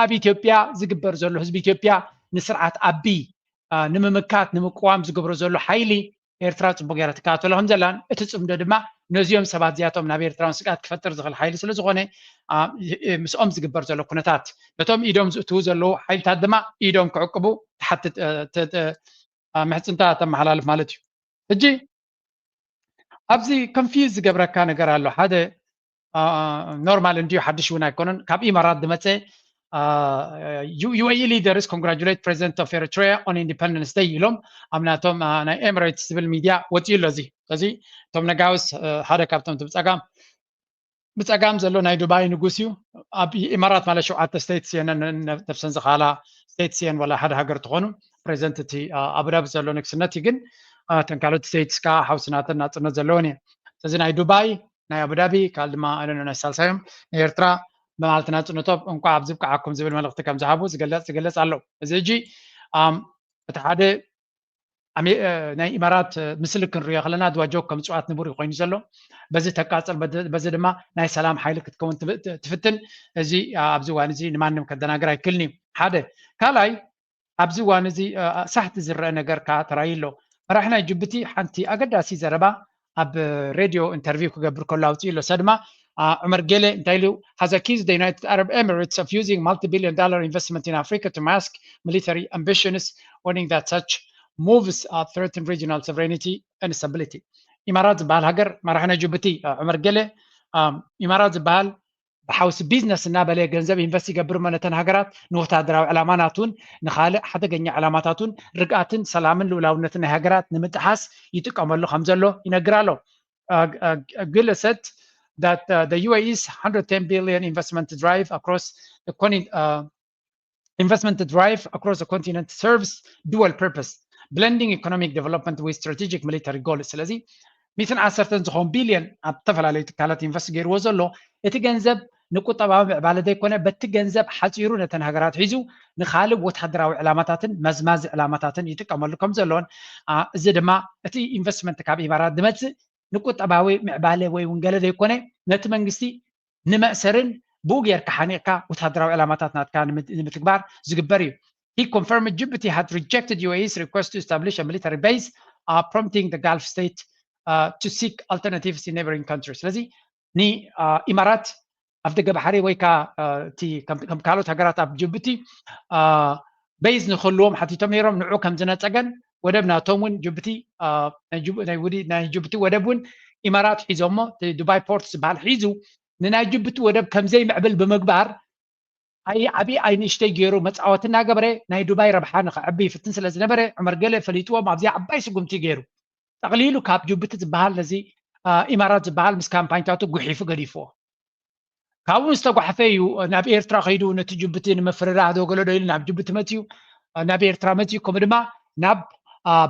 ኣብ ኢትዮጵያ ዝግበር ዘሎ ህዝቢ ኢትዮጵያ ንስርዓት ኣቢ ንምምካት ንምቅዋም ዝገብሮ ዘሎ ሓይሊ ኤርትራ ፅቡቅ ገይራ ትከታተሎ ከም ዘላን እቲ ፅምዶ ድማ ነዚኦም ሰባት እዚኣቶም ናብ ኤርትራውን ስግኣት ክፈጥር ዝኽእል ሓይሊ ስለ ዝኾነ ምስኦም ዝግበር ዘሎ ኩነታት ነቶም ኢዶም ዝእትዉ ዘለዉ ሓይልታት ድማ ኢዶም ክዕቅቡ ትሓትት ምሕፅንታ ተመሓላልፍ ማለት እዩ። ሕጂ ኣብዚ ኮንፊዝ ዝገብረካ ነገር ኣሎ ሓደ ኖርማል እንድዩ ሓድሽ እውን ኣይኮነን ካብ ኢማራት ዝመፀ UAE leaders congratulate president of Eritrea on independence day ኢሎም ኣብ ናቶም ናይ ኤምሬትስ ዝብል ሚድያ ወፂኡ ኣሎ እዚ እዚ እቶም ነጋውስ ሓደ ካብቶም ብፀጋም ብፀጋም ዘሎ ናይ ዱባይ ንጉስ እዩ ኣብ ኢማራት ማለት ሸውዓተ ስቴትስ እየን ነብሰን ዝኻላ ስቴትስ እየን ወላ ሓደ ሃገር ትኾኑ ፕሬዚደንት እቲ ኣቡዳቢ ዘሎ ንግስነት እዩ ግን እተን ካልኦት ስቴትስ ከዓ ሓውስናተን ናፅነት ዘለወን እየን እዚ ናይ ዱባይ ናይ ኣቡዳቢ ካል ድማ ኣነ ናይ ሳልሳዮም ናይ ኤርትራ ብመዓልቲ ናፅነቶም እንኳ ኣብ ዝብቅዓኩም ዝብል መልእክቲ ከም ዝሃቡ ዝገለፅ ዝገለፅ ኣሎ እዚ እጂ እቲ ሓደ ናይ ኢማራት ምስሊ ክንሪኦ ከለና ድዋጆ ከም ፅዋት ንቡር ኮይኑ ዘሎ በዚ ተቃፅል በዚ ድማ ናይ ሰላም ሓይሊ ክትከውን ትፍትን እዚ ኣብዚ ዋን እዚ ንማንም ከደናግር ኣይክልን እዩ ሓደ ካልኣይ ኣብዚ ዋን እዚ ሳሕቲ ዝረአ ነገር ከዓ ተራዩ ኣሎ መራሕ ናይ ጅቡቲ ሓንቲ ኣገዳሲ ዘረባ ኣብ ሬድዮ ኢንተርቪው ክገብር ከሎ ኣውፅኡ ኣሎ እሳ ድማ ዑመር ጌለ እንታይ ኢሉ has accused the United Arab Emirates of using multi-billion dollar investment in Africa to mask military ambitions warning that such moves uh, threaten regional sovereignty and stability ኢማራት ዝበሃል ሃገር መራሕ ናይ ጅቡቲ ዑመር ጌለ ኢማራት ዝበሃል ብሓውሲ ቢዝነስ እናበለ ገንዘብ ኢንቨስት ይገብር እሞ ነተን ሃገራት ንወታደራዊ ዕላማናት እውን ንካልእ ሓደገኛ ዕላማታት እውን ርግኣትን ሰላምን ልኡላውነትን ናይ ሃገራት ንምጥሓስ ይጥቀመሉ ከም ዘሎ ይነግር ኣሎ። Gule said that uh, the U A E's hundred ten billion investment drive across the continent uh, investment drive across the continent serves dual purpose, blending economic development with strategic military goals. ስለዚ ሚትን ዓሰርተን ዝኾን ቢልዮን ኣብ ዝተፈላለዩ ትካላት ኢንቨስት ገይርዎ ዘሎ እቲ ገንዘብ ንቁጠባዊ ምዕባለ ዘይኮነ በቲ ገንዘብ ሓፂሩ ነተን ሃገራት ሒዙ ንካልእ ወታደራዊ ዕላማታትን መዝማዚ ዕላማታትን ይጥቀመሉ ከም ዘሎን እዚ ድማ እቲ ኢንቨስትመንት ካብ ኢማራት ዝመፅእ ንቁጠባዊ ምዕባለ ወይ እውን ገለ ዘይኮነ ነቲ መንግስቲ ንመእሰርን ብኡ ጌርካ ሓኒቕካ ወታደራዊ ዕላማታት ናትካ ንምትግባር ዝግበር እዩ። He confirmed Djibouti had rejected U A E's request to establish a military base, uh, prompting the Gulf state, uh, to seek alternatives in neighboring countries. ስለዚ ንኢማራት ኣፍ ደገ ባሕሪ ወይ ከዓ እቲ ከም ካልኦት ሃገራት ኣብ ጅቡቲ ቤዝ ንክህልዎም ሓቲቶም ነይሮም። ንዑ ከም ዝነፀገን ወደብ ናቶም እውን ጅቡቲ ናይ ጅቡቲ ወደብ እውን ኢማራት ሒዞሞ፣ ዱባይ ፖርት ዝበሃል ሒዙ ንናይ ጅቡቲ ወደብ ከምዘይምዕብል ብምግባር ኣይ ዓብዪ ኣይ ንእሽተይ ገይሩ መፃወቲ እናገበረ ናይ ዱባይ ረብሓ ንክዕቢ ይፍትን ስለ ዝነበረ ዑመር ገለ ፈሊጥዎም ኣብዚኣ ዓባይ ስጉምቲ ገይሩ ጠቕሊሉ ካብ ጅቡቲ ዝበሃል ነዚ ኢማራት ዝበሃል ምስ ካምፓኒታቱ ጉሒፉ ገዲፍዎ። ካብኡ ዝተጓሕፈ እዩ ናብ ኤርትራ ከይዱ ነቲ ጅቡቲ ንምፍርራህ ዶ ገለ ዶ ኢሉ ናብ ጅቡቲ መፅዩ፣ ናብ ኤርትራ መፅዩ፣ ከምኡ ድማ ናብ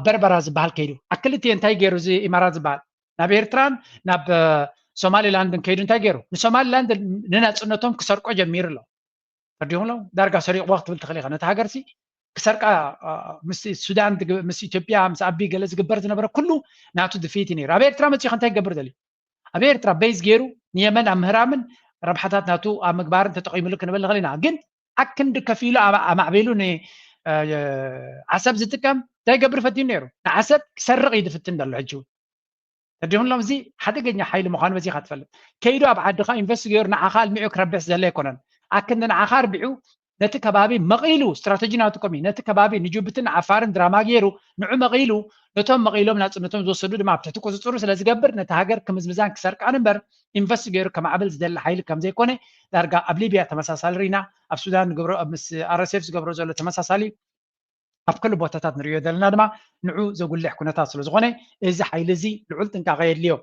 በርበራ ዝበሃል ከይዱ። ኣክልቲ እንታይ ገይሩ እዚ ኢማራት ዝበሃል ናብ ኤርትራን ናብ ሶማሊላንድን ከይዱ እንታይ ገይሩ ንሶማሊላንድ ንናፅነቶም ክሰርቆ ጀሚሩ ኣሎ። ተርዲኹም ኣሎ ዳርጋ ሰሪቕዋ ክትብል ትኽእል ኢኻ። ነቲ ሃገርሲ ክሰርቃ ምስ ሱዳን ምስ ኢትዮጵያ ምስ ኣቢ ገለ ዝግበር ዝነበረ ኩሉ ናቱ ድፍኢት እዩ ነይሩ። ኣብ ኤርትራ መፂኡ እንታይ ክገብር ደልዩ? ኣብ ኤርትራ ቤዝ ገይሩ ንየመን ኣብ ምህራምን ረብሓታት ናቱ ኣብ ምግባርን ተጠቒምሉ ክንብል ንኽእል ኢና። ግን ኣክንዲ ከፊሉ ኣማዕቢሉ ንዓሰብ ዝጥቀም እንታይ ገብር ፈትዩ ነይሩ? ንዓሰብ ክሰርቕ እዩ ዝፍትን ዘሎ ሕጂ እውን። ተዲኹም ሎም እዚ ሓደገኛ ሓይሊ ምዃኑ በዚኻ ትፈልጥ። ከይዱ ኣብ ዓድኻ ኢንቨስት ገይሩ ንዓኻ ኣልሚዑ ክረብሕ ዝደለ ኣይኮነን። ኣክንዲ ንዓኻ ኣርቢዑ ነቲ ከባቢ መቒሉ ስትራተጂ ናቱ ከምኡ ነቲ ከባቢ ንጅቡትን ዓፋርን ድራማ ገይሩ ንዑ መቒሉ ነቶም መቒሎም ናፅነቶም ዝወሰዱ ድማ ኣብ ትሕቲ ቁፅፅሩ ስለ ዝገብር ነቲ ሃገር ክምዝምዛን ክሰርቃን እምበር ኢንቨስት ገይሩ ከማዕብል ዝደሊ ሓይሊ ከም ዘይኮነ ዳርጋ ኣብ ሊብያ ተመሳሳሊ ርኢና ኣብ ሱዳን ንገብሮ ምስ ኣረሴፍ ዝገብሮ ዘሎ ተመሳሳሊ ኣብ ኩሉ ቦታታት ንሪኦ ዘለና ድማ ንዑ ዘጉልሕ ኩነታት ስለ ዝኾነ እዚ ሓይሊ እዚ ልዑል ጥንቃቐ የድልዮ።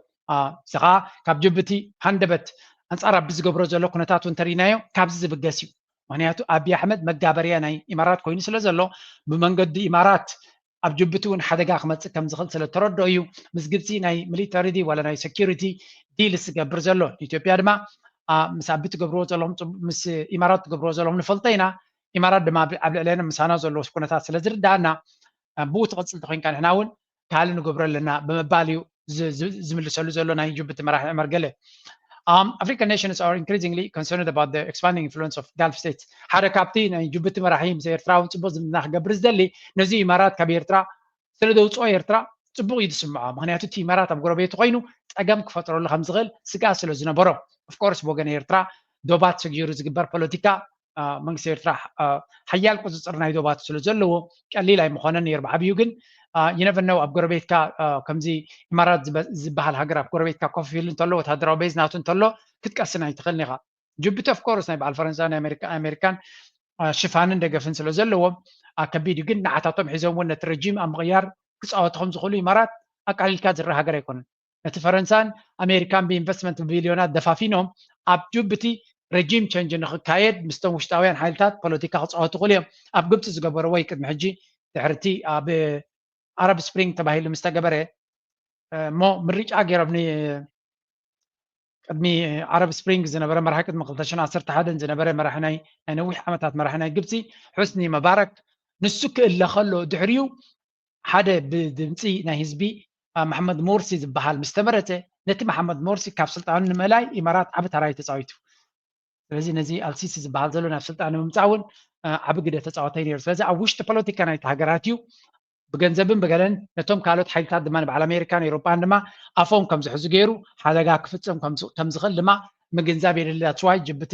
እዚ ከዓ ካብ ጅቡቲ ሃንደበት ኣንፃር ኣቢ ዝገብሮ ዘሎ ኩነታት እውን ተሪእናዮ ካብዚ ዝብገስ እዩ። ምክንያቱ ኣቢ ኣሕመድ መጋበርያ ናይ ኢማራት ኮይኑ ስለ ዘሎ ብመንገዲ ኢማራት ኣብ ጅቡቲ እውን ሓደጋ ክመፅእ ከም ዝኽእል ስለ ተረድኦ እዩ ምስ ግብፂ ናይ ሚሊተሪ ዲ ዋላ ናይ ሴኪሪቲ ዲልስ ዝገብር ዘሎ። ኢትዮጵያ ድማ ምስ ኣቢ ትገብርዎ ዘለኹም ምስ ኢማራት ትገብርዎ ዘለኹም ንፈልጦ ኢና። ኢማራት ድማ ኣብ ልዕለና ምሳና ዘለዎ ኩነታት ስለ ዝርዳእና ብኡ ትቐፅል ተኮይንካ ንሕና እውን ካልእ ንገብሮ ኣለና ብምባል እዩ ዝምልሰሉ ዘሎ ናይ ጅቡቲ መራሒ ዑመር ገለ። Um, African nations are increasingly concerned about the expanding influence of Gulf states. ሓደ ካብቲ ናይ ጅቡቲ መራሒ ምስ ኤርትራ እውን ፅቡቅ ዝምድና ክገብር ዝደሊ ነዚ ኢማራት ካብ ኤርትራ ስለ ዘውፅኦ ኤርትራ ፅቡቅ እዩ ዝስምዖ። ምክንያቱ እቲ ኢማራት ኣብ ጎረቤቱ ኮይኑ ፀገም ክፈጥረሉ ከም ዝኽእል ስግኣት ስለ ዝነበሮ። ኦፍኮርስ ብወገን ኤርትራ ዶባት ሰጊሩ ዝግበር ፖለቲካ መንግስቲ ኤርትራ ሓያል ቁፅፅር ናይ ዶባት ስለ ዘለዎ ቀሊል ኣይምኾነን ነይሩ። ብዓብዩ ግን ይነቨነው ኣብ ጎረቤትካ ከምዚ ኢማራት ዝበሃል ሃገር ኣብ ጎረቤትካ ኮፍ ኢሉ እንተሎ ወታደራዊ ቤዝ ናቱ እንተሎ ክትቀስን ኣይትኽእልን ኢኻ። ጅቡቲ ኦፍኮርስ ናይ በዓል ፈረንሳ ናይ ኣሜሪካን ሽፋንን ደገፍን ስለ ዘለዎ ከቢድ እዩ። ግን ንዓታቶም ሒዞም እውን ነቲ ረጂም ኣብ ምቕያር ክፃወቱ ከም ዝኽእሉ ኢማራት ኣቃሊልካ ዝረአ ሃገር ኣይኮነን። ነቲ ፈረንሳን ኣሜሪካን ብኢንቨስትመንት ብቢልዮናት ደፋፊኖም ኣብ ጅቡቲ ረጂም ቸንጅ ንክካየድ ምስቶም ውሽጣውያን ሓይልታት ፖለቲካ ክፃወቱ ክእሉ እዮም። ኣብ ግብፂ ዝገበርዎ እዩ ቅድሚ ሕጂ ድሕርቲ ኣብ ኣረብ ስፕሪንግ ተባሂሉ ምስ ተገበረ እሞ ምርጫ ገይሮም ቅድሚ ዓረብ ስፕሪንግ ዝነበረ መራሒ ቅድሚ ክልተ ሽሕን ዓሰርተ ሓደን ዝነበረ መራሒ ናይ ናይ ነዊሕ ዓመታት መራሒ ናይ ግብፂ ሑስኒ መባረክ ንሱ ክእለ ከሎ ድሕሪኡ ሓደ ብድምፂ ናይ ህዝቢ መሓመድ ሞርሲ ዝበሃል ምስ ተመረፀ ነቲ መሓመድ ሞርሲ ካብ ስልጣኑ ንምእላይ ኢማራት ዓቢ ተራ እዩ ተፃዊቱ። ስለዚ ነዚ ኣልሲሲ ዝበሃል ዘሎ ናብ ስልጣን ንምምፃእ እውን ዓቢ ግደ ተፃወተ እዩ ነይሩ። ስለዚ ኣብ ውሽጢ ፖለቲካ ናይቲ ሃገራት እዩ ብገንዘብን ብገለን ነቶም ካልኦት ሓይልታት ድማ ንበዓል ኣሜሪካን ኤውሮጳን ድማ ኣፎም ከም ዝሕዙ ገይሩ ሓደጋ ክፍፅም ከም ዝኽእል ድማ ምግንዛብ የድሊ። That's why ጅቡቲ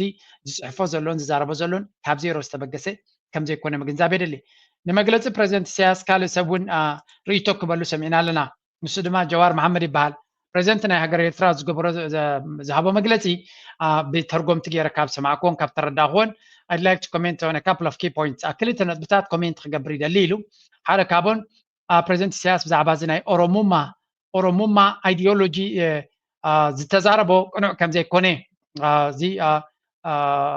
ዝፅሕፎ ዘሎን ዝዛረቦ ዘሎን ካብ ዜሮ ዝተበገሰ ከም ዘይኮነ ምግንዛብ የድሊ። ንመግለፂ ፕረዚደንት ኢሳያስ ካልእ ሰብ እውን ርእይቶ ክበሉ ሰሚዕና ኣለና። ንሱ ድማ ጀዋር መሓመድ ይበሃል። ፕረዚደንት ናይ ሃገር ኤርትራ ዝገበሮ ዝሃቦ መግለፂ ብተርጎምቲ ገይረ ካብ ሰማዕክዎን ካብ ተረዳእክዎን I'd like to comment on a couple of key points። ኣብ ክልተ ነጥብታት ኮሜንት ክገብር ይደሊ ኢሉ። ሓደ ካብኦን ፕረዚደንት ኢሳያስ ብዛዕባ እዚ ናይ ኦሮሙማ ኦሮሙማ ኣይዲዮሎጂ ዝተዛረቦ ቅኑዕ ከም ዘይኮነ እዚ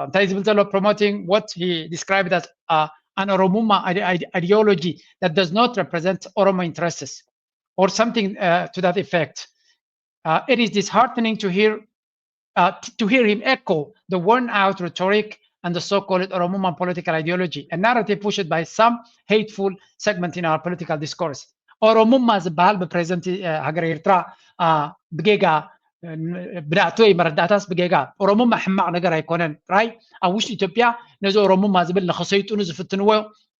እንታይ ዝብል ዘሎ promoting what he described as an Oromuma ideology that does not represent Oromo interests or something uh, to that effect. Uh, it is disheartening to hear uh, to hear him echo the worn out rhetoric and the so-called Oromuma political ideology, a narrative pushed by some hateful segment in our political discourse. ኦሮሙማ ዝበሃል ብፕሬዚደንት ሃገር ኤርትራ ብጌጋ ብናእቶይ መረዳእታስ ብጌጋ ኦሮሙማ ሕማቕ ነገር ኣይኮነን። ራይ ኣብ ውሽጢ ኢትዮጵያ ነዚ ኦሮሙማ ዝብል ንኸሰይጥኑ ዝፍትንዎ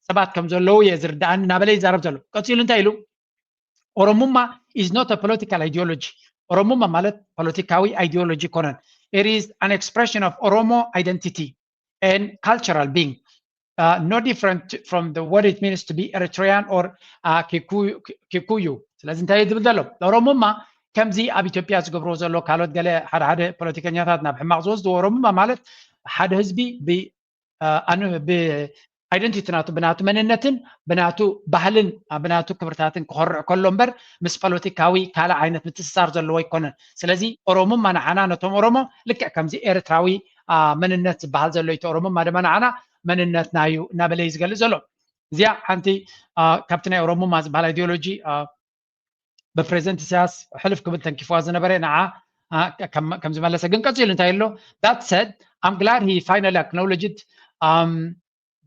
ሰባት ከም ዘለዉ እየ ዝርዳእኒ እናበለ ይዛረብ ዘሎ። ቀፂሉ እንታይ ኢሉ? ኦሮሙማ is not a political ideology። ኦሮሙማ ማለት ፖለቲካዊ ideology ኣይኮነን። It is an expression of Oromo identity and cultural being, uh, no different from the, what it means to be Eritrean or, uh, Kikuyu, Kikuyu። ስለዚ እንታይ እዩ ዝብል ዘሎ? ኦሮሙማ ከምዚ ኣብ ኢትዮጵያ ዝገብርዎ ዘሎ ካልኦት ገለ ሓደ ሓደ ፖለቲከኛታት ናብ ሕማቕ ዝወስድዎ፣ ኦሮሙማ ማለት ሓደ ህዝቢ ብ-፣ እ፣ ኣኑ-፣ ብ-፣ ኣይደንቲቲ ናቱ፣ ብናቱ መንነትን ብናቱ ባህልን፣ እ፣ ብናቱ ክብርታትን ክኾርዕ ከሎ እምበር ምስ ፖለቲካዊ ካልእ ዓይነት ምትእስሳር ዘለዎ ኣይኮነን። ስለዚ ኦሮሙማ ንዓና ነቶም ኦሮሞ ልክዕ ከምዚ ኤርትራዊ፣ እ፣ መንነት ዝበሃል ዘሎ እቲ ኦሮሙማ ድማ ንዓና መንነትና እዩ እናበለ እዩ ዝገልጽ ዘሎ። እዚኣ ሓንቲ፣ እ፣ ካብቲ ናይ ኦሮሙማ ዝበሃል ኣይዲዮሎጂ፣ እ፣ ብፕሬዚደንት ኢሳያስ ሕልፍ ክብል ተንኪፍዋ ዝነበረ ንዓ፣ እ፣ ከም-፣ ከም ዝመለሰ ግን ቀጺሉ እንታይ ኣሎ? That said, I'm glad he finally acknowledged, um,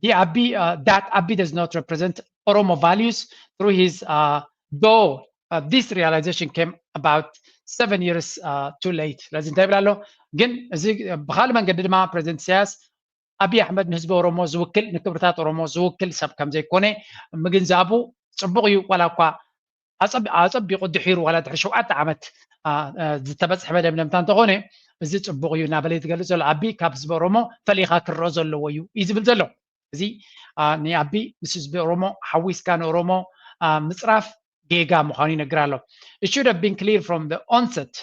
the Abiy, uh, that Abiy does not represent Oromo values through his, uh, though, uh, this realization came about seven years, uh, too late። ስለዚ እንታይ ይብል ኣሎ? ግን እዚ ብኻልእ መንገዲ ድማ ፕሬዚደንት ኢሳያስ ኣቢይ ኣሕመድ ንህዝቢ ኦሮሞ ዝውክል፣ ንክብርታት ኦሮሞ ዝውክል ሰብ ከም ዘይኮነ ምግንዛቡ ጽቡቕ እዩ። ዋላ እኳ ኣጸቢ-፣ ኣጸቢቑ ድሒሩ፣ ዋላ ድሕሪ ሸውዓተ ዓመት፣ አ፣ አ፣ ዝተበጽሐ መደምደምታ እንተኾነ፣ እዚ ጽቡቕ እዩ እናበለ እዩ ዝገልጽ ዘሎ። ኣቢይ ካብ ህዝቢ ኦሮሞ ፈሊኻ ክረኦ ዘለዎ እዩ እዩ ዝብል ዘሎ። እዚ፣ አ፣ ንኣቢይ ምስ ህዝቢ ኦሮሞ ሓዊስካ ንኦሮሞ፣ አ፣ ምጽራፍ ጌጋ ምዃኑ ይነግር ኣሎ። It should have been clear from the onset።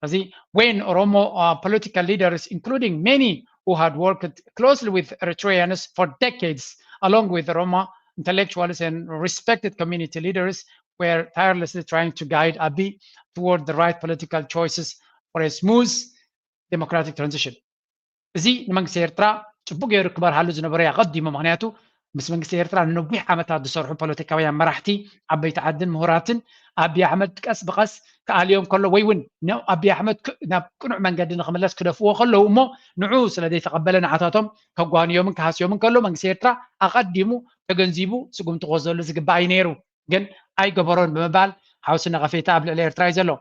እዚ when Oromo, uh, political leaders, including many who had worked closely with Eritreans for decades, along with Oromo intellectuals and respected community leaders, were tirelessly trying to guide Abiy toward the right political choices for a smooth democratic transition። እዚ ንመንግስቲ ኤርትራ ጽቡቅ ገይሩ ክበርሃሉ ዝነበረ እዩ ኣቐዲሙ። ምኽንያቱ ምስ መንግስቲ ኤርትራ ንነዊሕ ዓመታት ዝሰርሑ ፖለቲካውያን መራሕቲ፣ ዓበይቲ ዓድን ምሁራትን ኣቢይ ኣሕመድ ቀስ ብቐስ ክኣልዮም ከሎ ወይ እውን ነ-፣ ኣቢይ ኣሕመድ ክ-፣ ናብ ቅኑዕ መንገዲ ንኽምለስ ክደፍዎ ከለዉ እሞ ንዑ ስለ ዘይተቐበለ ንዓታቶም ከጓንዮምን ክሃስዮምን ከሎ መንግስቲ ኤርትራ ኣቐዲሙ ተገንዚቡ ስጉምቲ ክወስደሉ ዝግባእ እዩ ነይሩ። ግን ኣይገበሮን ብምባል ሓውሲ ነቐፌታ ኣብ ልዕሊ ኤርትራ እዩ ዘሎ።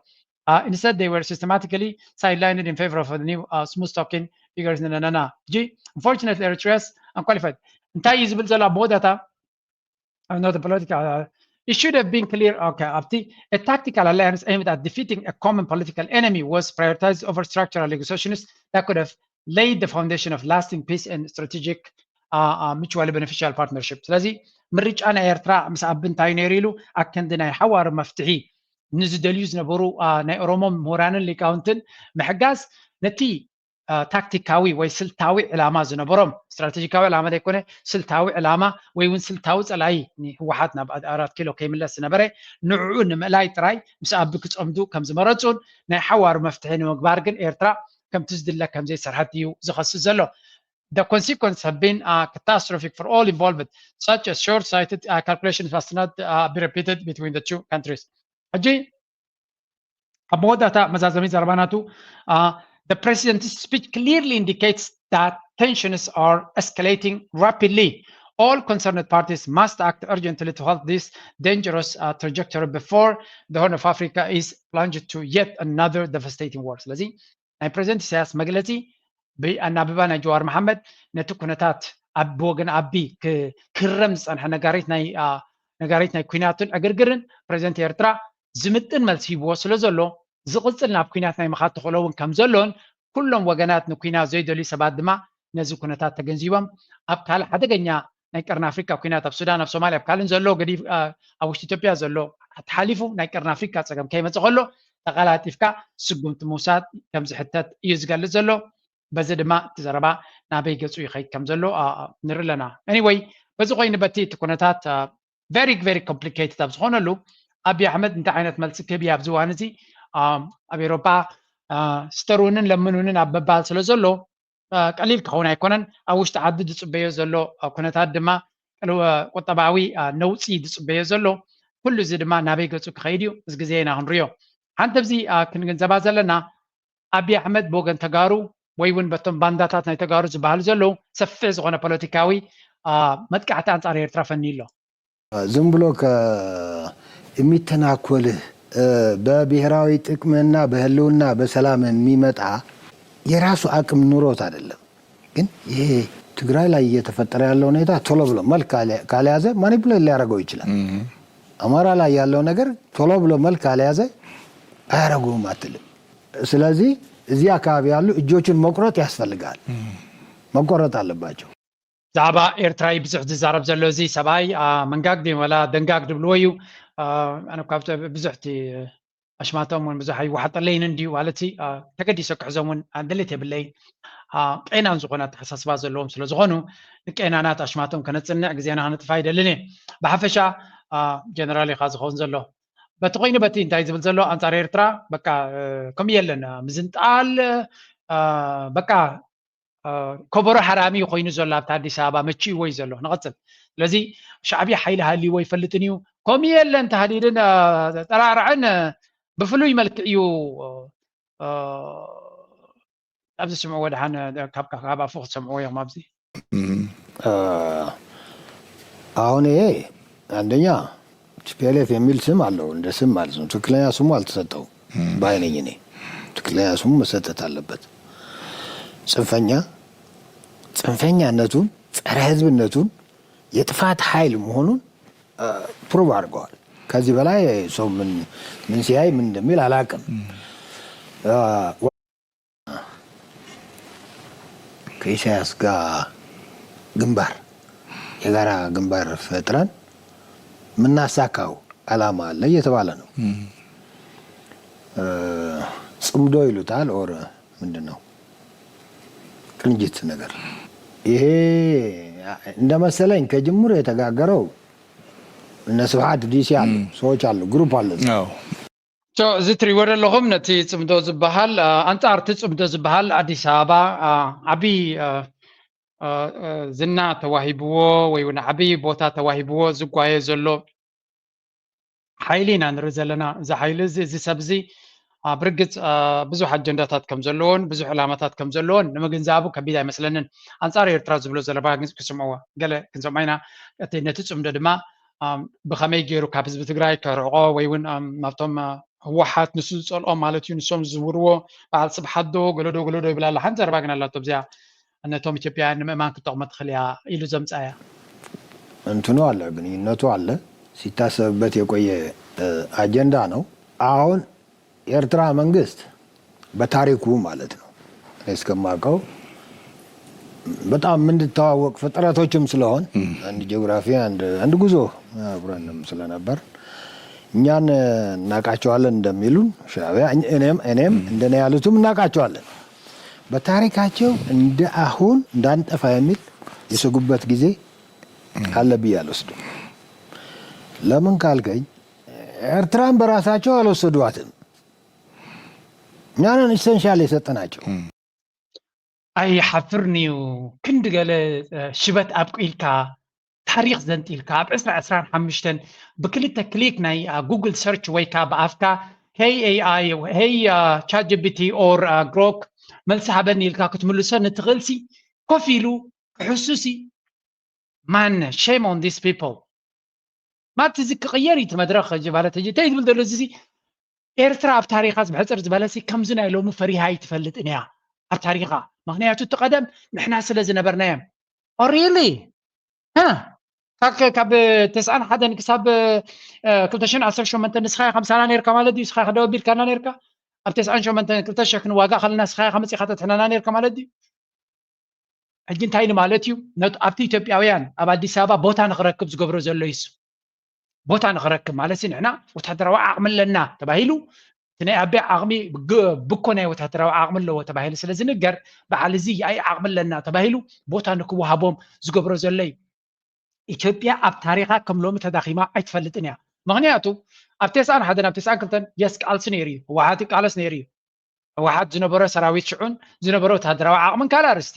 Uh, instead, they were systematically sidelined in favor of the new, uh, smooth talking figures. Na, na, na, na. G, unfortunately, Eritrea's unqualified. እንታይ እዩ ዝብል ዘሎ ኣብ መወዳእታ? Uh, not a political, uh, it should have been clear. Okay, ኣብቲ a tactical alliance aimed at defeating a common political enemy was prioritized over structural negotiations that could have laid the foundation of lasting peace and strategic, uh, uh, mutually beneficial partnership። ስለዚ ምርጫ ናይ ኤርትራ ምስ ኣቢ እንታይ ነይሩ ኢሉ ኣከንዲ ናይ ሓዋሩ መፍትሒ ንዝደልዩ ዝነበሩ፣ አ፣ ናይ ኦሮሞ ምሁራንን ሊቃውንትን ምሕጋዝ ነቲ፣ አ፣ ታክቲካዊ ወይ ስልታዊ ዕላማ ዝነበሮም፣ ስትራቴጂካዊ ዕላማ ዘይኮነ ስልታዊ ዕላማ ወይ እውን ስልታዊ ጸላኢ ንህወሓት ናብ ኣራት ኪሎ ከይምለስ ዝነበረ ንዕኡ ንምእላይ ጥራይ ምስ ኣቢ ክጸምዱ ከም ዝመረጹን ናይ ሓዋሩ መፍትሒ ንምግባር ግን ኤርትራ ከምቲ ዝድለ ከም ዘይሰርሐት እዩ ዝኸስስ ዘሎ። The consequence have been, uh, catastrophic for all involved. Such a short-sighted, uh, calculation must not, uh, be repeated between the two countries. ሕጂ ኣብ መወዳእታ መዛዘሚ ዘረባናቱ፣ uh, the president's speech clearly indicates that tensions are escalating rapidly. All concerned parties must act urgently to halt this dangerous, uh, trajectory before the Horn of Africa is plunged to yet another devastating war. ስለዚ ናይ ፕሬዚደንት ኢሳያስ መግለጺ ብኣናብባ ናይ ጀዋር መሓመድ ነቲ ኩነታት ኣብ ብወገን ኣቢ ክ-፣ ክረም ዝጸንሐ ነጋሪት ናይ፣ አ፣ ነጋሪት ናይ ኩናትን ዕግርግርን ፕሬዚደንት ኤርትራ ዝምጥን መልሲ ሂብዎ ስለ ዘሎ ዝቕጽል ናብ ኩናት ናይ ምኻድ ተኽእሎ እውን ከም ዘሎን ኩሎም ወገናት ንኩናት ዘይደልዩ ሰባት ድማ ነዚ ኩነታት ተገንዚቦም ኣብ ካልእ ሓደገኛ ናይ ቀርኒ ኣፍሪካ ኩናት ኣብ ሱዳን፣ ኣብ ሶማልያ፣ ኣብ ካልእን ዘሎ ገዲፍ፣ አ፣ ኣብ ውሽጢ ኢትዮጵያ ዘሎ ተሓሊፉ ናይ ቀርኒ ኣፍሪካ ጸገም ከይመጽእ ከሎ ተቐላጢፍካ ስጉምቲ ምውሳድ ከም ዝሕተት እዩ ዝገልጽ ዘሎ። በዚ ድማ እቲ ዘረባ ናበይ ገጹ ይኸይድ ከም ዘሎ፣ አ፣ ንርኢ ኣለና። Anyway፣ በዚ ኮይኑ በቲ እቲ ኩነታት፣ አ፣ very very complicated ኣብ ዝኾነሉ ኣብይ ኣሕመድ እንታይ ዓይነት መልሲ ክህብ እዩ ኣብዚ እዋን እዚ፣ አ፣ ኣብ ኤሮፓ፣ አ፣ ስተሩንን ለምኑንን ኣብ ምባል ስለ ዘሎ አ፣ ቀሊል ክኸውን ኣይኮነን። ኣብ ውሽጢ ዓዲ ዝጽበዮ ዘሎ፣ አ፣ ኩነታት ድማ ቅልወ-፣ ቁጠባዊ፣ አ፣ ነውጺ ዝጽበዮ ዘሎ። ኩሉ እዚ ድማ ናበይ ገጹ ክኸይድ እዩ? እዚ ግዜ ኢና ክንሪኦ። ሓንቲ ኣብዚ፣ አ፣ ክንግንዘባ ዘለና፣ ኣብይ ኣሕመድ ብወገን ተጋሩ ወይ እውን በቶም ባንዳታት ናይ ተጋሩ ዝበሃሉ ዘለዉ ሰፊሕ ዝኾነ ፖለቲካዊ፣ አ፣ መጥቃዕቲ ኣንጻር ኤርትራ ፈንዩ ኣሎ። ዝም ብሎ ከ-፣ የሚተናኮልህ፣ እ፣ በብሔራዊ ጥቅምና በህልውና በሰላም የሚመጣ የራሱ አቅም ኑሮት አይደለም። ግን ይሄ ትግራይ ላይ እየተፈጠረ ያለው ሁኔታ ቶሎ ብሎ መልክ ካልያዘ ማኒፕሌት ሊያደርገው ይችላል። አማራ ላይ ያለው ነገር ቶሎ ብሎ መልክ ካልያዘ አያደርገውም አትልም። ስለዚህ እዚህ አካባቢ ያሉ እጆችን መቁረጥ ያስፈልጋል፣ መቆረጥ አለባቸው። ብዛዕባ ኤርትራ እዩ ብዙሕ ዝዛረብ ዘሎ እዚ ሰብኣይ። መንጋግ ድዩ ወላ ደንጋግ ድብልዎ እዩ። ኣነ ካብቲ ብዙሕ እቲ ኣሽማቶም እውን ብዙሕ ኣይወሓጠለይን እንድዩ ማለት ተገዲሰ ክሕዞም እውን ድሌት የብለይን። ቄናን ዝኾነ ኣተሓሳስባ ዘለዎም ስለ ዝኾኑ ንቄናናት ኣሽማቶም ከነፅንዕ ግዜና ከነጥፋ ኣይደልን እየ። ብሓፈሻ ጀነራል ኢኻ ዝኸውን ዘሎ። በቲ ኮይኑ በቲ እንታይ ዝብል ዘሎ ኣንፃር ኤርትራ በቃ ከምኡ የለን ምዝንጣል በቃ ከበሮ ሓራሚ ኮይኑ ዘሎ ኣብቲ ኣዲስ ኣበባ መቺእዎ እዩ ዘሎ ንቐፅል። ስለዚ ሻዕብያ ሓይሊ ሃልይዎ ይፈልጥን እዩ። ከምኡ የለን ተሃዲድን ጠራርዕን ብፍሉይ መልክዕ እዩ ኣብዚ ስምዕዎ ደሓን ካብ ኣፉ ክትሰምዕዎ እዮም ኣብዚ አሁን ይሄ አንደኛ ቲፒኤልኤፍ የሚል ስም አለው እንደ ስም ማለት ነው። ትክክለኛ ስሙ አልተሰጠው ባይነኝ እኔ። ትክክለኛ ስሙ መሰጠት አለበት። ጽንፈኛ ጽንፈኛነቱን ጸረ ህዝብነቱን የጥፋት ኃይል መሆኑን ፕሩቭ አድርገዋል። ከዚህ በላይ ሰው ምን ምን ሲያይ ምን እንደሚል አላውቅም። ከኢሳያስ ጋር ግንባር የጋራ ግንባር ፈጥረን የምናሳካው ዓላማ አለ እየተባለ ነው። ጽምዶ ይሉታል ኦር ምንድን ነው ቅንጅት ነገር ይሄ እንደመሰለኝ ከጅምሩ የተጋገረው እነ ስብሓት ዲሲ አሉ ሰዎች አሉ ግሩፕ አለ። እዚ ትሪእዎ ዘለኹም ነቲ ጽምዶ ዝበሃል ኣንጻር እቲ ጽምዶ ዝበሃል ኣዲስ ኣበባ ዓቢ ዝና ተዋሂብዎ ወይ እውን ዓቢ ቦታ ተዋሂብዎ ዝጓየ ዘሎ ሓይሊ ኢና ንርኢ ዘለና። እዚ ሓይሊ እዚ እዚ ሰብ እዚ ብርግጽ ብዙሕ ኣጀንዳታት ከም ዘለዎን ብዙሕ ዕላማታት ከም ዘለዎን ንምግንዛቡ ከቢድ ኣይመስለንን። ኣንጻር ኤርትራ ዝብሎ ዘለባ ግን ክስምዕዎ ገለ ክንሰምዖ ኢና። ነቲ ጽምዶ ድማ ብኸመይ ገይሩ ካብ ህዝቢ ትግራይ ከርዕቆ ወይ እውን ናብቶም ህወሓት ንሱ ዝፀልኦም ማለት እዩ ንሶም ዝዝውርዎ በዓል ስብሓት ዶ ገለዶ ገለዶ ይብል ኣሎ። ሓንቲ ዘረባ ግን ኣላቶ እዚኣ ነቶም ኢትዮጵያውያን ንምእማን ክትጠቕሞ ትኽእል እያ ኢሉ ዘምፃ እያ። እንትኑ አለ ግንኙነቱ አለ ሲታሰብበት የቆየ አጀንዳ ነው። አሁን የኤርትራ መንግስት በታሪኩ ማለት ነው እኔ እስከማውቀው በጣም የምንተዋወቅ ፍጥረቶችም ስለሆን አንድ ጂኦግራፊ አንድ አንድ ጉዞ አብረንም ስለነበር እኛን እናውቃቸዋለን እንደሚሉን ሻዕቢያ እኔም እኔም እንደኔ ያሉትም እናውቃቸዋለን። በታሪካቸው እንደ አሁን እንዳንጠፋ የሚል የሰጉበት ጊዜ አለ ብዬ አልወስድም። ለምን ካልከኝ ኤርትራን በራሳቸው አልወሰዷትም። እኛ ነን ኢሰንሻል የሰጠናቸው። ኣይሓፍርን እዩ ክንዲ ገለ ሽበት ኣብቂልካ ታሪክ ዘንጢልካ ኣብ ዕስራ ዕስራን ሓሙሽተን ብክልተ ክሊክ ናይ ጉግል ሰርች ወይ ከዓ ብኣፍካ ሄይ ኤኣይ ሄይ ቻት ጂፒቲ ኦር ግሮክ መልሲ ሃበኒ ኢልካ ክትምልሶ ንትኽእልሲ ኮፍ ኢሉ ክሕሱሲ ማን shame on these people ማለት እዚ ክቕየር እዩ እቲ መድረኽ ሕጂ ማለት ሕጂ እንታይ ዝብል ዘሎ እዚ ኤርትራ ኣብ ታሪኻ ብሕፅር ዝበለሲ ከምዚ ናይ ሎሚ ፈሪሃ ኣይትፈልጥን እያ ኣብ ታሪኻ ምክንያቱ እቲ ቀደም ንሕና ስለ ዝነበርናዮም ኦሪሊ ካብ ተስዓን ሓደን ክሳብ ክልተ ሽሕን ዓሰርተ ሸሞንተ ንስኻ ኢኻ ምሳና ነርካ ማለት ድዩ ስኻ ኢኻ ደው ኣቢልካና ነርካ ኣብ ተስዓን ሸሞንተን ክልተ ሽሕ ክንዋጋእ ከለና ስኻ ኢኻ መፂኻ ተትሕነና ነርካ ማለት ድዩ ሕጂ እንታይ ኢሉ ማለት እዩ ኣብቲ ኢትዮጵያውያን ኣብ ኣዲስ ኣበባ ቦታ ንክረክብ ዝገብሮ ዘሎ ይሱ ቦታ ንክረክብ ማለት ንሕና ወታደራዊ ዓቕሚ ኣለና ተባሂሉ እቲ ናይ ኣበይ ዓቕሚ ብኮ ናይ ወታደራዊ ዓቕሚ ኣለዎ ተባሂሉ ስለ ዝንገር በዓል እዚ የኣይ ዓቕሚ ኣለና ተባሂሉ ቦታ ንክወሃቦም ዝገብሮ ዘሎ እዩ ኢትዮጵያ ኣብ ታሪኻ ከም ሎሚ ተዳኺማ ኣይትፈልጥን እያ ምክንያቱ ኣብ ተስዓን ሓደን ኣብ ተስዓን ክልተን የስ ቃልሲ ነይሩ እዩ ህወሓት ቃለስ ነይሩ እዩ ህወሓት ዝነበሮ ሰራዊት ሽዑን ዝነበሮ ወታደራዊ ዓቕምን ካልእ ኣርስቲ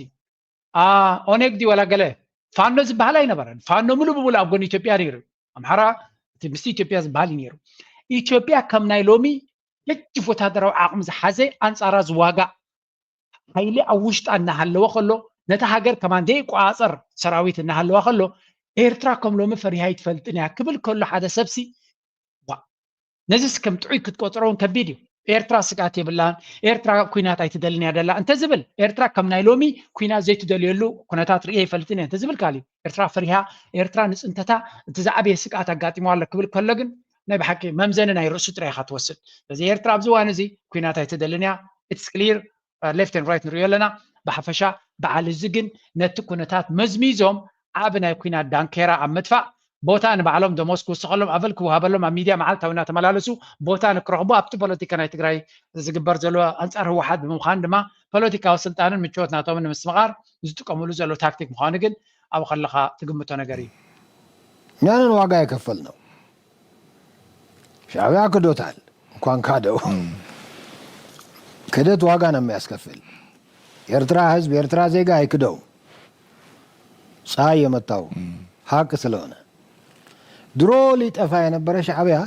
ኦነግ ድዩ ዋላ ገለ ፋኖ ዝበሃል ኣይነበረን ፋኖ ሙሉ ብሙሉ ኣብ ጎኒ ኢትዮጵያ ነይሩ ኣምሓራ እቲ ምስቲ ኢትዮጵያ ዝበሃል እዩ ነይሩ ኢትዮጵያ ከም ናይ ሎሚ ገጅፍ ወታደራዊ ዓቕሚ ዝሓዘ ኣንፃራ ዝዋጋእ ሓይሊ ኣብ ውሽጣ እናሃለወ ከሎ ነታ ሃገር ከማን ዘይቆፃፀር ሰራዊት እናሃለዋ ከሎ ኤርትራ ከም ሎሚ ፈሪሃ ይትፈልጥን እያ ክብል ከሎ ሓደ ሰብሲ ነዚስ ከም ጥዑይ ክትቆፅሮ እውን ከቢድ እዩ ኤርትራ ስግኣት የብላን፣ ኤርትራ ኩናት ኣይትደልን እያ ደላ እንተዝብል፣ ኤርትራ ከም ናይ ሎሚ ኩናት ዘይትደልየሉ ኩነታት ርእየ ኣይፈልጥን እየ እንተዝብል ካልእ እዩ። ኤርትራ ፈሪሃ፣ ኤርትራ ንጽንተታ እቲ ዝዓበየ ስግኣት ኣጋጢሞ ኣሎ ክብል ከሎ ግን ናይ ብሓቂ መምዘኒ ናይ ርእሱ ጥራይ ኢኻ ትወስድ። ስለዚ ኤርትራ ኣብዚ እዋን እዚ ኩናት ኣይትደልን እያ። It's clear, left and right ንርእዮ ኣለና። ብሓፈሻ በዓል እዚ ግን ነቲ ኩነታት መዝሚዞም ዓቢ ናይ ኩናት ዳንኬራ ኣብ ምጥፋእ ቦታ ንባዕሎም ደሞዝ ክውስኸሎም ኣበል ክወሃበሎም ኣብ ሚድያ መዓልታዊ እናተመላለሱ ቦታ ንክረኽቡ ኣብቲ ፖለቲካ ናይ ትግራይ ዝግበር ዘሎ ኣንጻር ህወሓት ብምዃን ድማ ፖለቲካዊ ስልጣንን ምቾት ናቶምን ንምስምቓር ዝጥቀምሉ ዘሎ ታክቲክ ምዃኑ ግን ኣብኡ ከለኻ ትግምቶ ነገር እዩ። እኛንን ዋጋ የከፈልነው። ሻዕቢያ ክዶታል። እንኳን ካደው። ክደት ዋጋ ነው የሚያስከፍል። የኤርትራ ህዝብ፣ የኤርትራ ዜጋ አይክደው። ፀሐይ የመታው ሀቅ ስለሆነ ድሮ ሊጠፋ የነበረ ሻዕቢያ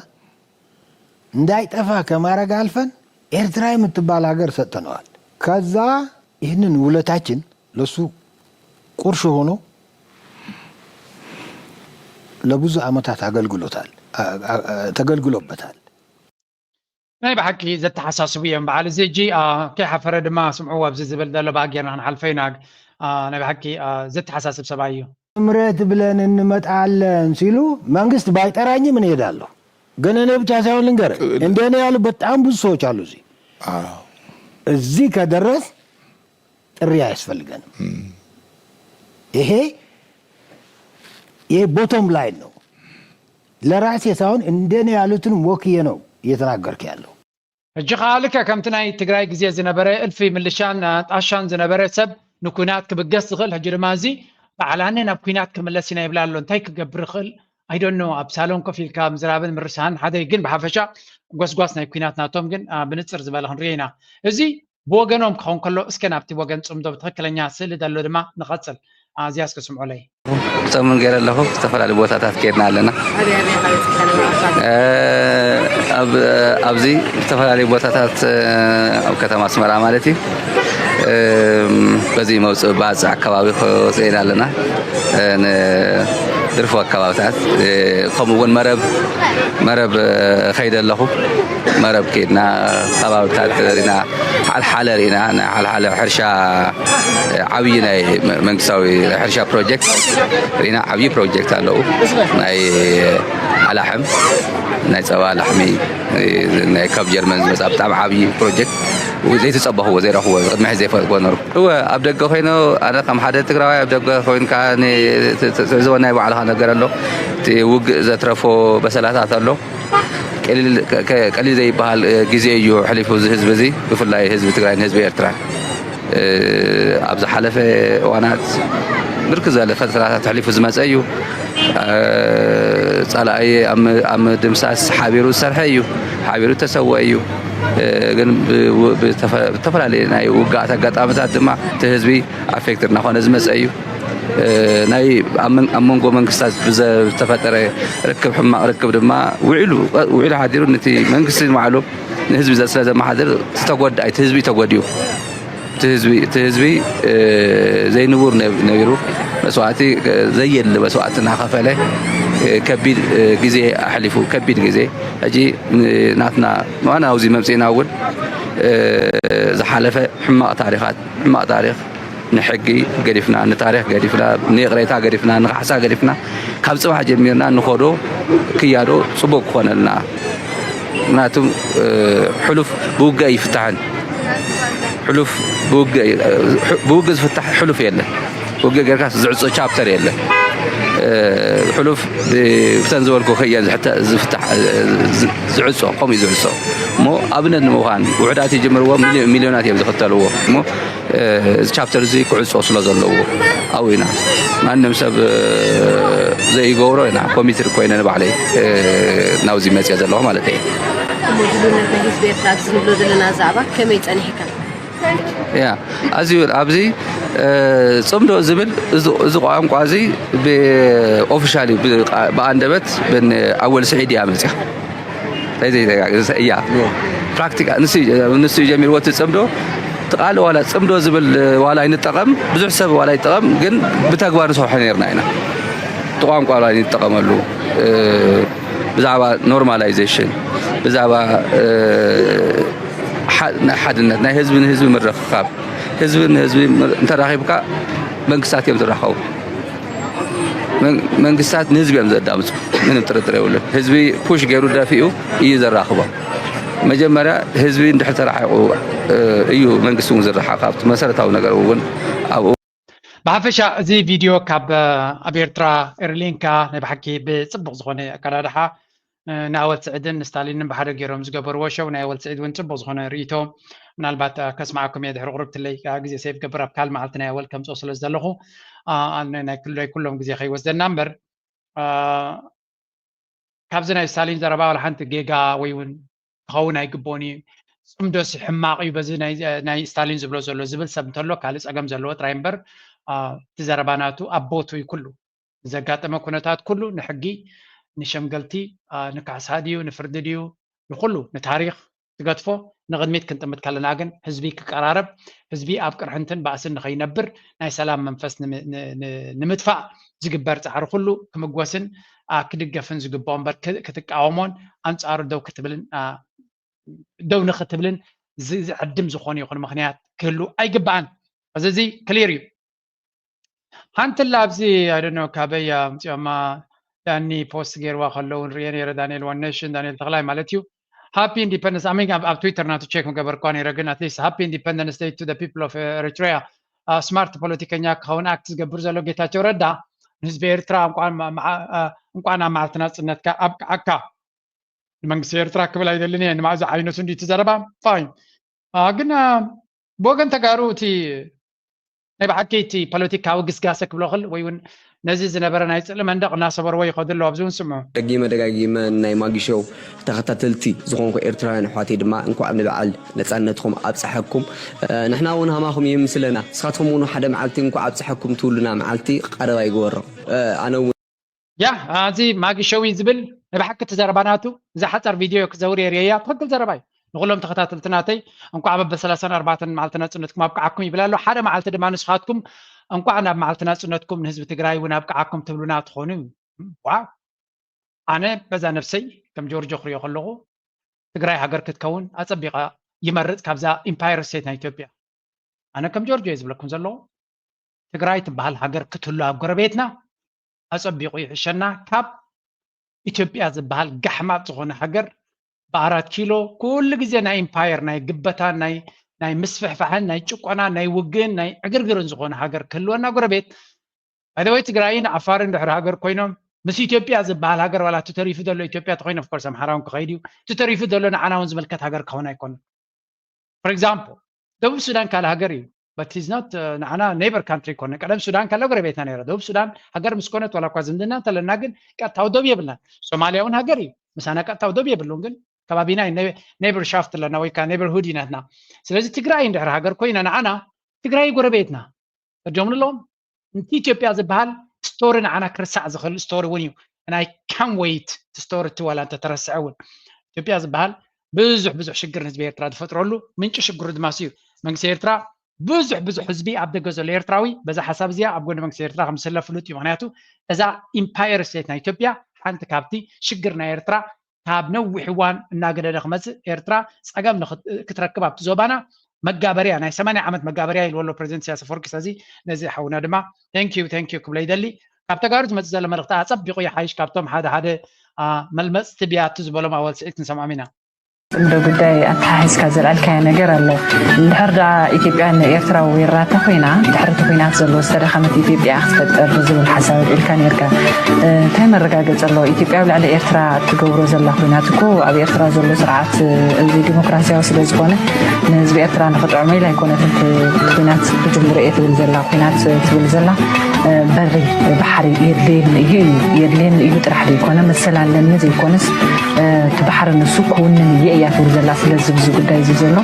እንዳይጠፋ ከማድረግ አልፈን ኤርትራ የምትባል ሀገር ሰጥተነዋል። ከዛ ይህንን ውለታችን ለሱ ቁርሾ ሆኖ ለብዙ ዓመታት አገልግሎታል፣ አ- አ- አ- ተገልግሎበታል። ናይ ብሓቂ ዘተሓሳስቡ እዮም በዓል እዚ ሕጂ። አ፣ ከይሓፈረ ድማ ስምዑ ኣብዚ ዝብል ዘሎ ብኣ ጌርና ክንሓልፈ ኢና። አ፣ ናይ ብሓቂ አ፣ ዘተሓሳስብ ሰብኣይ እዩ። ምረት ብለን እንመጣለን ሲሉ መንግስት ባይጠራኝም እሄዳለሁ። ግን እኔ ብቻ ሳይሆን ልንገር፣ እንደኔ ያሉ በጣም ብዙ ሰዎች አሉ እዚህ። እዚህ ከደረስ ጥሪ አያስፈልገንም። ይሄ ይሄ ቦቶም ላይን ነው። ለራሴ ሳይሆን እንደኔ ያሉትንም ወክዬ ነው እየተናገርክ ያለው። ሕጂ ከዓ ልክዕ ከምቲ ናይ ትግራይ ግዜ ዝነበረ እልፊ ምልሻን ጣሻን ዝነበረ ሰብ ንኩናት ክብገስ ዝኽእል፣ ሕጂ ድማ እዚ በዓላኒ ናብ ኩናት ክምለስ ኢና ይብላ ኣሎ። እንታይ ክገብር ይኽእል? I don't know። ኣብ ሳሎን ኮፍ ኢልካ ምዝራብን ምርሳህን ሓደ እዩ፣ ግን ብሓፈሻ ጎስጓስ ናይ ኩናት ናቶም ግን አ፣ ብንፅር ዝበለ ክንሪኦ ኢና። እዚ ብወገኖም ክኸውን ከሎ፣ እስከ ናብቲ ወገን ፅምዶ ብትኽክለኛ ስእሊ ዘሎ ድማ ንቐፅል። ኣዝያ እስከ ስምዑለይ። ሰሙን ገይረ ኣለኹ። ዝተፈላለዩ ቦታታት ከይድና ኣለና። እ፣ ኣብ ኣብዚ ዝተፈላለዩ ቦታታት፣ እ፣ ኣብ ከተማ ኣስመራ ማለት እዩ። እ፣ በዚ መውፅእ ባፅዕ ኣካባቢ ክወፅእ ኢና ኣለና። እ፣ ንድርፎ ኣካባብታት፣ እ፣ ከምኡ እውን መረብ መረብ፣ እ፣ ከይደ ኣለኹ። መረብ ከይድና ከባብታት ርኢና፣ ሓልሓለ ርኢና። ናይ ሓልሓለ ሕርሻ፣ እ፣ ዓብዪ ናይ መ- መንግስታዊ ናይ ሕርሻ ፕሮጀክት ርኢና። ዓብዪ ፕሮጀክት ኣለዉ። ናይ ኣላሕም፣ ናይ ፀባ ላሕሚ፣ እ፣ ናይ ካብ ጀርመን ዝመፃ ብጣዕሚ ዓብዪ ፕሮጀክት። ዘይተፀበኽዎ፣ ዘይረኽዎ፣ ቅድሚ ሕዚ ዘይፈልጥዎ ነበርኩ። እወ፣ ኣብ ደገ ኮይነ፣ ኣነ ከም ሓደ ትግራዋይ ኣብ ደገ ኮይንካ ን- ት- ት- ትዕዘቦ ናይ ባዕልኻ ነገር ኣሎ። እቲ ውግእ ዘትረፎ በሰላታት ኣሎ። ቀሊል ከ- ከ- ቀሊል ዘይበሃል፣ እ፣ ግዜ እዩ ኣሕሊፉ እዚ ህዝቢ እዚ፣ ብፍላይ ህዝቢ ትግራይን ህዝቢ ኤርትራን። እ፣ ኣብ ዝሓለፈ እዋናት ብርክት ዝበለ ፈተናታት ኣሕሊፉ ዝመፀ እዩ። እ፣ ፀላኢ ኣብ ም- ኣብ ምድምሳስ ሓቢሩ ዝሰርሐ እዩ፣ ሓቢሩ ዝተሰወ እዩ። እ፣ ግን ብ- ብ- ብተፈ- ብተፈላለየ ናይ ውግኣት ኣጋጣሚታት ድማ እቲ ህዝቢ ኣፌክትድ እናኾነ ዝመፀ እዩ። እ፣ ናይ ኣብ መን- ኣብ መንጎ መንግስታት ብዘተፈጠረ ርክብ፣ ሕማቕ ርክብ ድማ ውዒሉ ውዒሉ ሓዲሩ ነቲ መንግስቲ ንባዕሉ ንህዝቢ ስለ ዘመሓድር እቲ ተጎዳኢ እቲ ህዝቢ ተጎዲኡ። እቲ ህዝቢ እቲ ህዝቢ እ፣ ዘይንቡር ነብ- ነቢሩ መስዋእቲ እ፣ ዘየድሊ መስዋእቲ እናኸፈለ እ፣ ከቢድ እ፣ ግዜ ኣሕሊፉ። ከቢድ ግዜ። ሕጂ ን- ናትና ዋና ኣብዚ መምፅእና እውን እ፣ ዝሓለፈ ሕማቕ ታሪኻት ሕማቕ ታሪኽ ንሕጊ ገዲፍና፣ ንታሪኽ ገዲፍና፣ ንይቕሬታ ገዲፍና፣ ንኻሕሳ ገዲፍና፣ ካብ ፅባሕ ጀሚርና ንኸዶ ክያዶ ፅቡቅ ክኾነልና። ምክንያቱም እ፣ ሕሉፍ ብውግእ ኣይፍታሕን። ሕሉፍ ብውግእ እዩ። እ፣ ብውግእ ዝፍታሕ ሕሉፍ የለን። ውግእ ጌርካ ዝዕፆ ቻፕተር የለን። እ፣ ሕሉፍ ብ- ብተን ዝበልኩ ክእየን ዝሕተ- ዝፍታሕ እ፣ ዝ- ዝዕፆ ከምኡ እዩ ዝዕፆ። እሞ ኣብነት ንምዃን ውሕዳት ይጅምርዎ፣ ሚልዮ- ሚልዮናት እዮም ዝኽተልዎ። እሞ እ፣ እዚ ቻፕተር እዚ ክዕፆ ስለ ዘለዎ ኣብኡ ኢና። ማንም ሰብ እ፣ ዘይገብሮ ኢና ኮሚትድ ኮይነ ንባዕለይ እ፣ ናብዚ መፅየ ዘለኹ ማለት እየ። እሞ ድልውነት ናይ ህዝቢ ኤርትራ ኣብዚ ንብሎ ዘለና ዛዕባ ከመይ ጸኒሕካ? ያ ኣዝዩ ኣብዚ እ፣ ጽምዶ ዝብል እዚ እዚ ቋንቋ እዚ ብኦፊሻሊ ብኣንደበት ብን ኣወል ስዒድ እያ መጽያ። እያ ፕራክቲካ ንሱ እዩ ጀሚርዎ እቲ ጽምዶ። እቲ ቃል ዋላ ጽምዶ ዝብል ዋላ ኣይንጠቐም፣ ብዙሕ ሰብ ዋላ ይጠቐም፣ ግን ብተግባር ንሰርሖ ነርና ኢና። እቲ ቋንቋ ዋላ ኣይንጠቐመሉ። ብዛዕባ ኖርማላይዜሽን፣ ብዛዕባ ሓ- ናይ ሓድነት ናይ ህዝቢ ንህዝቢ ምርኽኻብ፣ ህዝቢ ንህዝቢ ምር- እንተራኺብካ መንግስታት እዮም ዝራኸቡ። መን- መንግስታት ንህዝቢ እዮም ዘዳምፁ። ምንም ጥርጥር የብሉን። ህዝቢ ፑሽ ገይሩ ደፊኡ እዩ ዘራኽቦ። መጀመርያ ህዝቢ እንድሕር ተራሒቑ እ፣ እዩ መንግስቲ እውን ዝረሓቕ። ካብቲ መሰረታዊ ነገር እውን ኣብኡ ብሓፈሻ እዚ ቪድዮ ካብ ኣብ ኤርትራ ኤርሊንካ ናይ ብሓቂ ብፅቡቕ ዝኾነ ኣቀዳድሓ ንኣወል ስዒድን ንስታሊንን ብሓደ ገይሮም ዝገበርዎ ሸው ናይ ኣወል ስዒድ እውን ፅቡቕ ዝኾነ ርእይቶ ምናልባት ከስማዓኩም እየ ድሕሪ ቁርብትለይ ግዜ ሰይፍ ገብር ኣብ ካል መዓልቲ ናይ ኣወል ከምፅኦ ስለ ዝደለኹ ናይ ኩሎም ግዜ ከይወስደና እምበር ካብዚ ናይ ስታሊን ዘረባ ዋላ ሓንቲ ጌጋ ወይ እውን ክኸውን ኣይግብኦን እዩ። ፅምዶሲ ሕማቕ እዩ በዚ ናይ ስታሊን ዝብሎ ዘሎ ዝብል ሰብ እንተሎ ካልእ ፀገም ዘለዎ ጥራይ እምበር እቲ ዘረባ ናቱ ኣብ ቦቱ እዩ ኩሉ። ዘጋጠመ ኩነታት ኩሉ ንሕጊ፣ ንሸምገልቲ፣ ንካሕሳ ድዩ ንፍርዲ ድዩ ንኩሉ ንታሪኽ ትገድፎ ንቕድሚት ክንጥምት ከለና ግን ህዝቢ ክቀራረብ ህዝቢ ኣብ ቅርሕንትን ባእስን ንኸይነብር ናይ ሰላም መንፈስ ንምጥፋእ ዝግበር ፃዕሪ ኩሉ ክምጎስን ክድገፍን ዝግብኦ እምበር ክትቃወሞን ኣንፃሩ ደው ክትብልን ደው ንክትብልን ዝዕድም ዝኾነ ይኹን ምክንያት ክህሉ ኣይግባኣን። እዚ እዚ ክሊር እዩ። ሓንቲ ላ ኣብዚ ኣይደኖ ካበይ ኣምፅኦማ ዳኒ ፖስት ገይርዋ ከለዉ ንሪኦ ነይረ ዳንኤል ዋን ኔሽን ዳንኤል ተኽላይ ማለት እዩ። ሃፒ ኢንዲፐንደንስ ኣሚን ኣብ ትዊተር ናቱ ቼክ ምገበርኳ ነይረ ግን ኣትሊስት ሃፒ ኢንዲፐንደንስ ደይ ቱ ደ ፒፕል ኦፍ ኤሪትሪያ። ስማርት ፖለቲከኛ ክኸውን ኣክት ዝገብር ዘሎ ጌታቸው ረዳ ንህዝቢ ኤርትራ እንኳን ናብ መዓልቲ ናፅነትካ ኣብቅዓካ። ንመንግስቲ ኤርትራ ክብል ኣይደልን እየ ንማእዚ ዓይነቱ እንዲ እቲ ዘረባ ፋይን። ግን ብወገን ተጋሩ እቲ ናይ ብሓቂ እቲ ፖለቲካዊ ግስጋሰ ክብሎ ክል ወይ እውን ነዚ ዝነበረ ናይ ፅልኢ መንደቕ እናሰበርዎ ይኸዱ ኣለዉ ኣብዚ እውን ስምዑ። ደጊመ ደጋጊመ ናይ ማጊ ሾው ተኸታተልቲ ዝኾንኩ ኤርትራውያን ኣሕዋተይ ድማ እንኳዕ ንበዓል ነፃነትኹም ኣብፀሐኩም። ንሕና እውን ሃማኹም ይምስለና። ንስኻትኩም እውን ሓደ መዓልቲ እንኳዕ ኣብፀሐኩም ትብሉና መዓልቲ ቀረባ ይግበሮ። ኣነ እውን ያ እዚ ማጊ ሸዊ ዝብል ናይ ብሓቂ እቲ ዘረባ ናቱ እዛ ሓፃር ቪድዮ ክዘውር የርእየያ ትኽክል ዘረባ እዩ። ንኩሎም ተኸታተልቲ ናተይ እንኳዕ በበ ሰላሳን ኣርባዕተን መዓልቲ ናፅነትኩም ኣብቅዓኩም ይብል ኣሎ። ሓደ መዓልቲ ድማ ንስኻትኩም እንኳዕ ናብ መዓልቲ ናፅነትኩም ንህዝቢ ትግራይ እውን ኣብቅዓኩም ትብሉና ትኾኑ። ዋው ኣነ በዛ ነብሰይ ከም ጆርጆ ክሪኦ ከለኹ ትግራይ ሃገር ክትከውን ኣፀቢቐ ይመርፅ ካብዛ ኢምፓየር ስቴት ናይ ኢትዮጵያ። ኣነ ከም ጆርጆ እየ ዝብለኩም ዘለኹ ትግራይ ትበሃል ሃገር ክትህሉ ኣብ ጎረቤትና ኣፀቢቑ ይሕሸና ካብ ኢትዮጵያ ዝበሃል ጋሕማጥ ዝኾነ ሃገር ብኣራት ኪሎ ኩሉ ግዜ ናይ ኢምፓየር ናይ ግበታን ናይ ናይ ምስፍሕፋሕን ናይ ጭቆናን ናይ ውግእን ናይ ዕግርግርን ዝኾነ ሃገር ክህልወና ጎረቤት ባይደወይ ትግራይን ዓፋርን ድሕሪ ሃገር ኮይኖም ምስ ኢትዮጵያ ዝበሃል ሃገር ዋላ እቲ ተሪፉ ዘሎ ኢትዮጵያ ተኮይኑ ኦፍኮርስ ኣምሓራ እውን ክኸይድ እዩ እቲ ተሪፉ ዘሎ ንዓና እውን ዝምልከት ሃገር ክኸውን ኣይኮነን። For example ደቡብ ሱዳን ካልእ ሃገር እዩ but he's not ንዓና neighbor country ኮነ ቀደም ሱዳን ካለ ጎረቤትና ነይራ ደቡብ ሱዳን ሃገር ምስ ኮነት ዋላ እኳ ዝምድና እንተለና ግን ቀጥታዊ ደብ የብልናን ሶማልያ እውን ሃገር እዩ ምሳና ቀጥታዊ ደብ የብሉን ግን ከባቢና neighborshaft ኣለና ወይ ከዓ neighborhood እዩ ናትና ስለዚ ትግራይ እንድሕር ሃገር ኮይና ንዓና ትግራይ ጎረቤትና እርጆም ንለዎም እቲ ኢትዮጵያ ዝበሃል ስቶሪ ንዓና ክርሳዕ ዝኽእል ስቶሪ እውን እዩ ናይ ካን ወይት ስቶሪ እቲ ዋላ እንተተረስዐ እውን ኢትዮጵያ ዝበሃል ብዙሕ ብዙሕ ሽግር ንህዝቢ ኤርትራ ዝፈጥረሉ ምንጪ ሽግሩ ድማ እዩ መንግስቲ ኤርትራ ብዙሕ ብዙሕ ህዝቢ ኣብ ደገ ዘሎ ኤርትራዊ በዛ ሓሳብ እዚኣ ኣብ ጎኒ መንግስቲ ኤርትራ ከም ዝስለፍ ፍሉጥ እዩ ምክንያቱ እዛ ኢምፓየር ስቴት ናይ ኢትዮጵያ ሓንቲ ካብቲ ሽግር ናይ ኤርትራ ካብ ነዊሕ እዋን እናገደደ ክመፅእ ኤርትራ ፀገም ክትረክብ ኣብቲ ዞባና መጋበርያ ናይ ሰማንያ ዓመት መጋበርያ ኢልዎ ኣሎ ፕሬዚደንት ኢሳያስ ኣፈወርቂ ስለዚ ነዚ ሓውና ድማ thank you thank you ክብሎ ይደሊ ካብ ተጋሩ ዝመፅእ ዘሎ መልእክቲ ኣፀቢቑ ይሓይሽ ካብቶም ሓደ ሓደ መልመፅቲ ብያቲ ዝበሎም ኣወል ስዒድ ክንሰምዖም ኢና እንደ ጉዳይ ኣተሓሒዝካ ዘልዓልካዮ ነገር ኣሎ እንድሕር ደኣ ኢትዮጵያ ንኤርትራ ወሪራታ ኮይና ድሕሪ እቲ ኩናት ዘሎ ዝተዳኸመት ኢትዮጵያ ክትፈጥር ዝብል ሓሳብ ኣልዒልካ ነርካ እንታይ መረጋገፂ ኣሎ ኢትዮጵያ ኣብ ልዕሊ ኤርትራ ትገብሮ ዘላ ኩናት እኮ ኣብ ኤርትራ ዘሎ ስርዓት ዘይዲሞክራሲያዊ ስለ ዝኾነ ንህዝቢ ኤርትራ ንኽጥዕሞ ኢላ ኣይኮነትን ኩናት ክጅምሮ እየ ትብል ዘላ ኩናት ትብል ዘላ በሪ ባሕሪ የድልየኒ እዩ እዩ የድልየኒ እዩ ጥራሕ ዘይኮነ መሰል ኣለኒ ዘይኮነስ እቲ ባሕሪ ንሱ ክውንን እየ እያ ትብል ዘላ ስለዚ ብዚ ጉዳይ እዚ ዘሎ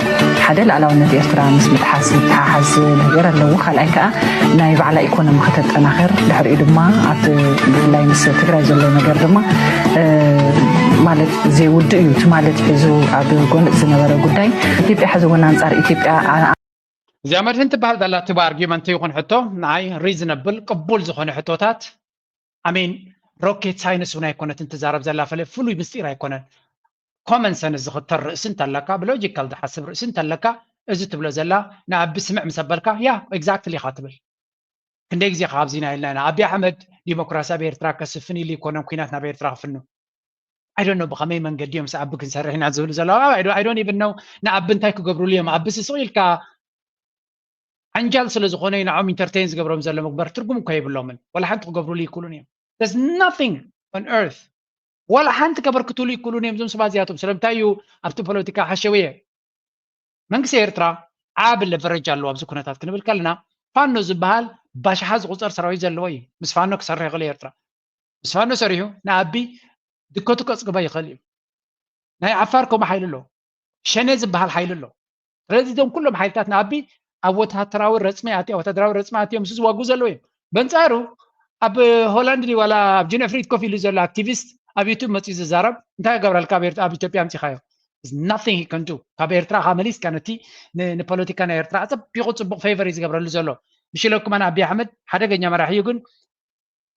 ሓደ ልኣላውነት ኤርትራ ምስ ምጥሓስ ምትሓሓዝ ነገር ኣለዎ ካልኣይ ከዓ ናይ ባዕላ ኢኮኖሚ ከተጠናኸር ድሕሪኡ ድማ ኣብቲ ብፍላይ ምስ ትግራይ ዘሎ ነገር ድማ ማለት ዘይውድእ እዩ እቲ ማለት ሒዙ ኣብ ጎንፂ ዝነበረ ጉዳይ ኢትዮጵያ ሕዚ እውን ኣንፃር ኢትዮጵያ እዚኣ መድህን ትበሃል ዘላ ትብ ኣርጊመንት ይኹን ሕቶ ንዓይ ሪዝነብል ቅቡል ዝኾነ ሕቶታት ኣሜን ሮኬት ሳይንስ እውን ኣይኮነትን ትዛረብ ዘላ ፈለ ፍሉይ ምስጢር ኣይኮነን common sense ዝኽተል ርእሲ እንተለካ፣ ብሎጂካል ዝሓስብ ርእሲ እንተለካ፣ እዚ ትብሎ ዘላ ንኣቢ ስምዕ ምስ ኣበልካ፣ ያ፣ exactly ኢኻ ትብል። ክንደይ ግዜ ካብዚና ኢልና ኢና፣ ኣቢ ኣሕመድ ዲሞክራሲ ኣብ ኤርትራ ከስፍን ኢሉ ይኮነን ኩናት ናብ ኤርትራ ክፍኑ። I don't know ብኸመይ መንገዲ እዮም ኣቢ ክንሰርሕ ኢና ዝብሉ ዘለዉ። I don't even know ንኣቢ እንታይ ክገብሩሉ እዮም። ኣቢ ስስቕ ኢልካ ዓንጃል ስለ ዝኾነ እዩ ንዖም ኢንተርቴን ዝገብሮም ዘሎ ምግበር ትርጉም እኮ የብሎምን። ወላ ሓንቲ ክገብሩሉ ይክእሉን እዮም። There's nothing on earth። ወላ ሓንቲ ከበርክቱሉ ይክእሉን እዮም እዞም ሰባት እዚኣቶም። ስለምንታይ እዩ ኣብቲ ፖለቲካ ሓሸውየ መንግስቲ ኤርትራ ዓቢ ለቨረጅ ኣለዎ ኣብዚ ኩነታት ክንብል ከለና፣ ፋኖ ዝበሃል ባሽሓ ዝቁጸር ሰራዊት ዘለዎ እዩ። ምስ ፋኖ ክሰርሕ ይኽእል እዩ ኤርትራ። ምስ ፋኖ ሰሪሑ ንኣቢ ድከቱ ከጽግቦ ይኽእል እዩ። ናይ ዓፋር ከምኡ ሓይሊ ኣሎ። ሸኔ ዝበሃል ሓይሊ ኣሎ። ስለዚ እዞም ኩሎም ሓይልታት ንኣቢ ኣብ ወታደራዊ ረጽሚ ኣትዮ ወታደራዊ ረጽሚ ኣትዮም ምስ ዝዋጉ ዘለዉ እዮም። በንጻሩ ኣብ ሆላንድ ድዩ ዋላ ኣብ ጅን ኣፍሪድ ኮፍ ኢሉ ዘሎ ኣክቲቪስት ኣብ ዩቱብ መጺኡ ዝዛረብ እንታይ ይገብረልካ ኣብ ኤርትራ ኣብ ኢትዮጵያ ኣምጺኻዮ? Nothing he can do። ካብ ኤርትራ ካ መሊስካ ነቲ ንፖለቲካ ናይ ኤርትራ ኣጸቢቑ ጽቡቕ ፌቨር እዩ ዝገብረሉ ዘሎ። ብሽለኩም ኣነ ኣቢ ኣሕመድ ሓደገኛ መራሒ እዩ፣ ግን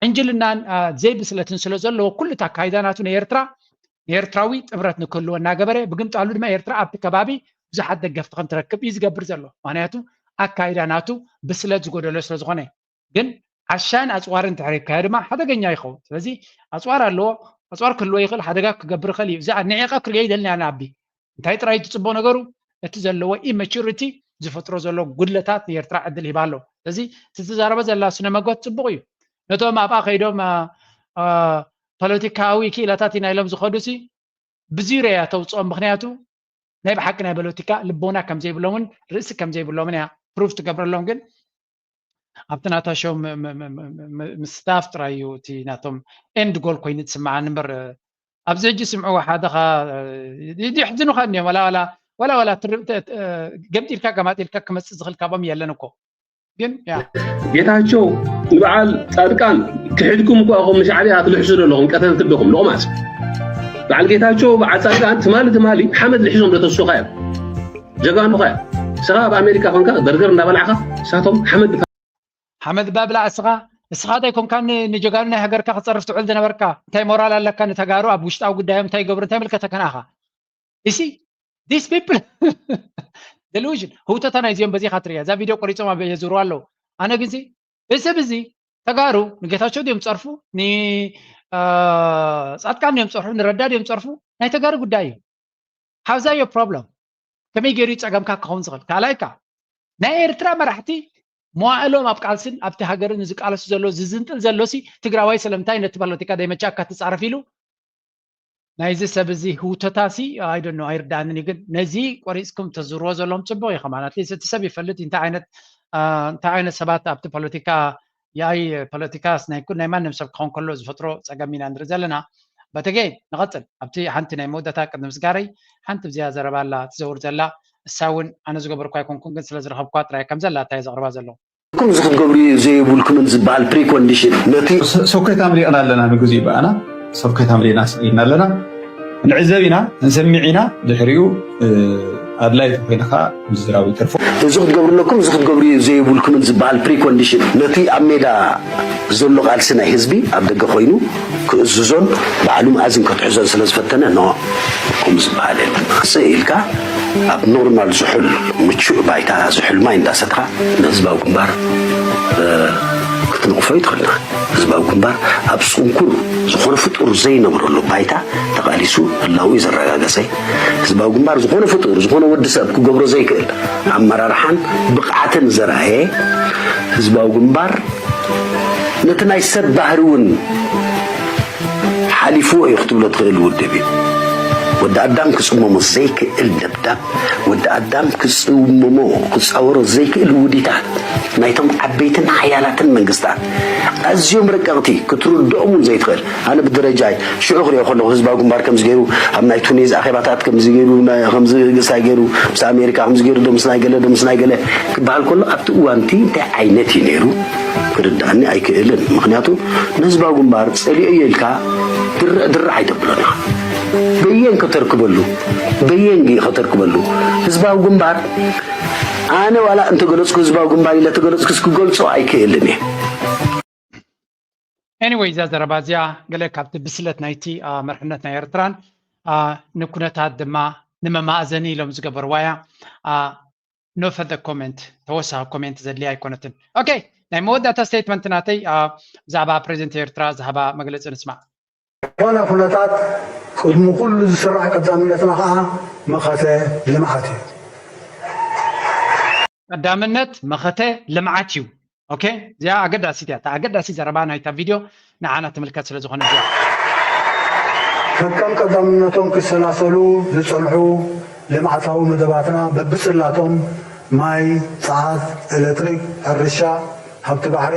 ዕንጅልናን ዘይብስለትን ስለ ዘለዎ ኩሉ እቲ ኣካይዳ ናቱ ንኤርትራ ንኤርትራዊ ጥምረት ንክህልዎ እናገበረ ብግምጣሉ ድማ ኤርትራ ኣብቲ ከባቢ ብዙሓት ደገፍቲ ከም ትረክብ እዩ ዝገብር ዘሎ። ምክንያቱ ኣካይዳ ናቱ ብስለት ዝጎደሎ ስለ ዝኾነ። ግን ዓሻን ኣፅዋርን እንድሕር ሂብካዮ ድማ ሓደገኛ ይኸውን። ስለዚ ኣፅዋር ኣለዎ፣ ኣፅዋር ክህልዎ ይኽእል፣ ሓደጋ ክገብር ይኽእል እዩ። እዚኣ ንዒቐ ክርእዮ ይደልን እያ ንኣቢ። እንታይ ጥራይ እቲ ፅቡቕ ነገሩ? እቲ ዘለዎ ኢማቹሪቲ ዝፈጥሮ ዘሎ ጉድለታት ንኤርትራ ዕድል ሂባ ኣሎ። ስለዚ እቲ ትዛረቦ ዘላ ስነ መጎት ፅቡቕ እዩ። ነቶም ኣብኣ ከይዶም ፖለቲካዊ ክኢላታት ኢና ኢሎም ዝኸዱ ሲ ብዚሮ እያ ተውፅኦም። ምክንያቱ ናይ ብሓቂ ናይ ፖለቲካ ልቦና ከምዘይብሎምን ርእሲ ከምዘይብሎምን እያ ፕሩፍ ትገብረሎም። ግን ኣብቲ ናታ ሾው ምስታፍ ጥራይ እዩ እቲ ናቶም ኤንድ ጎል ኮይኑ ትስምዓኒ እምበር ኣብዚ ሕጂ ስምዕዎ ሓደኻ የሕዝኑኻ እኒኦም ዋላ ዋላ ዋላ ዋላ ገምጢልካ ገማጢልካ ክመፅእ ዝኽእል ካብኦም የለን እኮ። ግን ያ ጌታቸው ንበዓል ፃድቃን ክሕድኩም እኳ ኢኹም ንሻዕብያ ትልሕሱ ዘለኹም ቀተልቲ ኣለኹም ልቑማት። በዓል ጌታቸው በዓል ፃድቃን ትማሊ ትማሊ ሓመድ ልሒዞም ዶ ተስኻ እዮም። ጀጋኑኻ እዮም። ንስኻ ኣብ ኣሜሪካ ኮንካ በርገር እንዳበላዕኻ ንሳቶም ሓመድ ሓመድ ባብላ እስኻ እስኻ እንታይ ኮንካ ንጀጋኑ ናይ ሃገርካ ክፀርፍ ትውዕል ዝነበርካ? እንታይ ሞራል ኣለካ? ንተጋሩ ኣብ ውሽጣዊ ጉዳዮም እንታይ ይገብሩ እንታይ ምልከተካ ንኣኻ? You see these people delusion ህውተታ ናይዚኦም በዚኻ ትሪያ። እዛ ቪድዮ ቆሪፆም ኣብ የዝሩ ኣለዉ። ኣነ ግን እዚ ሰብ እዚ ተጋሩ ንጌታቸው ድዮም ፀርፉ ንፃድቃን ድዮም ፀርፉ ንረዳ ድዮም ፀርፉ ናይ ተጋሩ ጉዳይ እዩ። How's that your problem? ከመይ ገይሩ ጸገምካ ክኸውን ዝኽእል? ካልኣይካ ናይ ኤርትራ መራሕቲ መዋእሎም ኣብ ቃልስን ኣብቲ ሃገርን ዝቃለሱ ዘሎ ዝዝንጥል ዘሎ ሲ ትግራዋይ ስለምንታይ ነቲ ፖለቲካ ደይመቻካ ትጻረፍ ኢሉ ናይዚ ሰብ እዚ ህውተታ ሲ I don't know ኣይርዳእንን እዩ። ግን ነዚ ቆሪጽኩም ተዝርዎ ዘለዎም ጽቡቕ እዩ። ከማን ኣትሊስት እቲ ሰብ ይፈልጥ እዩ እንታይ ዓይነት እንታይ ዓይነት ሰባት ኣብቲ ፖለቲካ የኣይ ፖለቲካስ ናይ ኩን ናይ ማንም ሰብ ክኸውን ከሎ ዝፈጥሮ ጸገም ኢና ንርኢ ዘለና። በተገይ ንቐጽል ኣብቲ ሓንቲ ናይ መወዳእታ ቅድሚ ምስጋረይ ሓንቲ ብዚያ ዘረባ ኣላ ትዘውር ዘላ እሳ እውን ኣነ ዝገበርኳ ኣይኮንኩን ግን ስለ ዝረኸብኳ ጥራይ ከም ዘላ እታ እየ ዘቕርባ ዘለኹ። ኩም እዚ ክትገብሩ ዘይብልኩምን ዝበሃል ፕሪኮንዲሽን ነቲ ሰብከት ኣምሊቕና ኣለና ንግዜ በኣና ሰብከት ኣምሊቕና ስኢልና ኣለና። ንዕዘብ ኢና ንሰሚዕ ኢና ድሕሪኡ ኣድላይ ተኮይነ ከዓ ምዝራብ ይተርፎ። እዚ ክትገብሩ ኣለኩም እዚ ክትገብሩ ዘይብልኩምን ዝበሃል ፕሪኮንዲሽን ነቲ ኣብ ሜዳ ዘሎ ቃልሲ ናይ ህዝቢ ኣብ ደገ ኮይኑ ክእዝዞን ባዕሉ መኣዝን ከትሕዞን ስለ ዝፈተነ ኖ ኩም ዝበሃል የለን። ስእ ኢልካ ኣብ ኖርማል ዝሑል ምቹእ ባይታ ዝሑል ማይ እንዳሰትኻ ንህዝባዊ ግንባር ክትነቕፎ ይትኽእልና። ህዝባዊ ግንባር ኣብ ፅንኩር ዝኾነ ፍጡር ዘይነብረሉ ባይታ ተቓሊሱ ህላዊ ዘረጋገፀ ህዝባዊ ግንባር ዝኾነ ፍጡር ዝኾነ ወዲ ሰብ ክገብሮ ዘይክእል ኣመራርሓን ብቕዓትን ዘርኣየ ህዝባዊ ግንባር ነቲ ናይ ሰብ ባህሪ እውን ሓሊፍዎ እዩ ክትብሎ ትኽእል ውድብ እዩ። ወዲ ኣዳም ክፅመሞ ዘይክእል ደብዳብ፣ ወዲ ኣዳም ክፅመሞ ክፃወሮ ዘይክእል ውዲታት ናይቶም ዓበይትን ሓያላትን መንግስታት ኣዝዮም ረቀቕቲ ክትርድኦም እውን ዘይትኽእል ኣነ ብደረጃይ ሽዑ ክሪኦ ከለኹ ህዝባዊ ግንባር ከምዚ ገይሩ ኣብ ናይ ቱኒዝ ኣኼባታት ከምዚ ገይሩ ከምዚ ግሳይ ገይሩ ምስ ኣሜሪካ ከምዚ ገይሩ ዶ ምስ ናይ ገለ ዶ ምስ ናይ ገለ ክበሃል ከሎ ኣብቲ እዋንቲ እንታይ ዓይነት እዩ ነይሩ ክርድኣኒ ኣይክእልን። ምክንያቱ ንህዝባዊ ግንባር ፀሊኦ እየ ኢልካ ድርዕ ድርዕ ኣይተብሎን ኢኻ። በየን ከተርክበሉ በየን ከተርክበሉ ህዝባዊ ግንባር ኣነ ዋላ እንተገለፅኩ ህዝባዊ ግንባር ኢለ ተገለፅኩስ ክገልፆ ኣይክእልን እየ። Anyway እዛ ዘረባ እዚኣ ገለ ካብቲ ብስለት ናይቲ መርሕነት ናይ ኤርትራን ንኩነታት ድማ ንመማእዘኒ ኢሎም ዝገበርዋ እያ። No further comment፣ ተወሳኺ ኮሜንት ዘድልያ ኣይኮነትን። ኦኬ፣ ናይ መወዳእታ ስቴትመንት ናተይ ብዛዕባ ፕሬዚደንት ኤርትራ ዝሃባ መግለፂ ንስማዕ። ዝኾነ ኩነታት ቅድሚ ኩሉ ዝስራዕ ቀዳምነትና ከዓ መኸተ ልምዓት እዩ። ቀዳምነት መኸተ ልምዓት እዩ። ኦኬ፣ እዚኣ ኣገዳሲት እያ። እታ ኣገዳሲት ዘረባ ናይታ ቪድዮ ንዓና ትምልከት ስለ ዝኾነ እዚኣ። ከከም ቀዳምነቶም ክሰላሰሉ ዝጸንሑ ልምዓታዊ መደባትና በብጽላቶም ማይ፣ ጸዓት፣ ኤሌክትሪክ፣ ሕርሻ፣ ሃብቲ ባሕሪ፣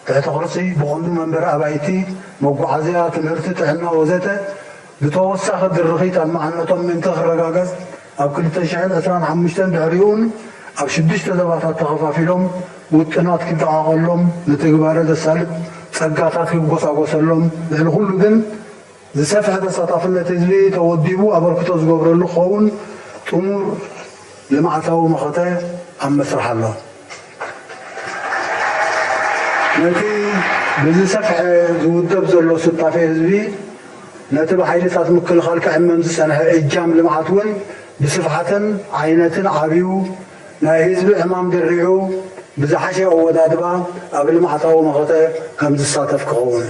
ትሕቲ ቅርሲ፣ ብቐንዱ መንበሪ ኣባይቲ፣ መጓዓዝያ፣ ትምህርቲ፣ ጥዕና ወዘተ ብተወሳኺ ድርኺት ኣድማዕነቶም ምእንቲ ክረጋገጽ ኣብ ክልተ ሽሕን ዕስራን ሓሙሽተን ድሕሪኡን ኣብ ሽዱሽተ ዘባታት ተኸፋፊሎም ውጥናት ክደቓቐሎም ንትግባረ ዘሳልጥ ጸጋታት ክጎሳጎሰሎም ልዕሊ ኩሉ ግን ዝሰፍሐ ተሳታፍነት ህዝቢ ተወዲቡ ኣበርክቶ ዝገብረሉ ክኸውን ጥሙር ልምዓታዊ መኸተ ኣብ መስርሕ ኣሎ። ነቲ ብዝሰፍሐ ዝውደብ ዘሎ ስታፌ ህዝቢ ነቲ ብሓይልታት ምክልኻል ክዕመም ዝጸንሐ እጃም ልምዓት እውን ብስፍሓትን ዓይነትን ዓብዩ ናይ ህዝቢ ዕማም ድሪዑ ብዝሓሸ ኣወዳድባ ኣብ ልምዓታዊ መኸተ ከም ዝሳተፍ ክኸውን።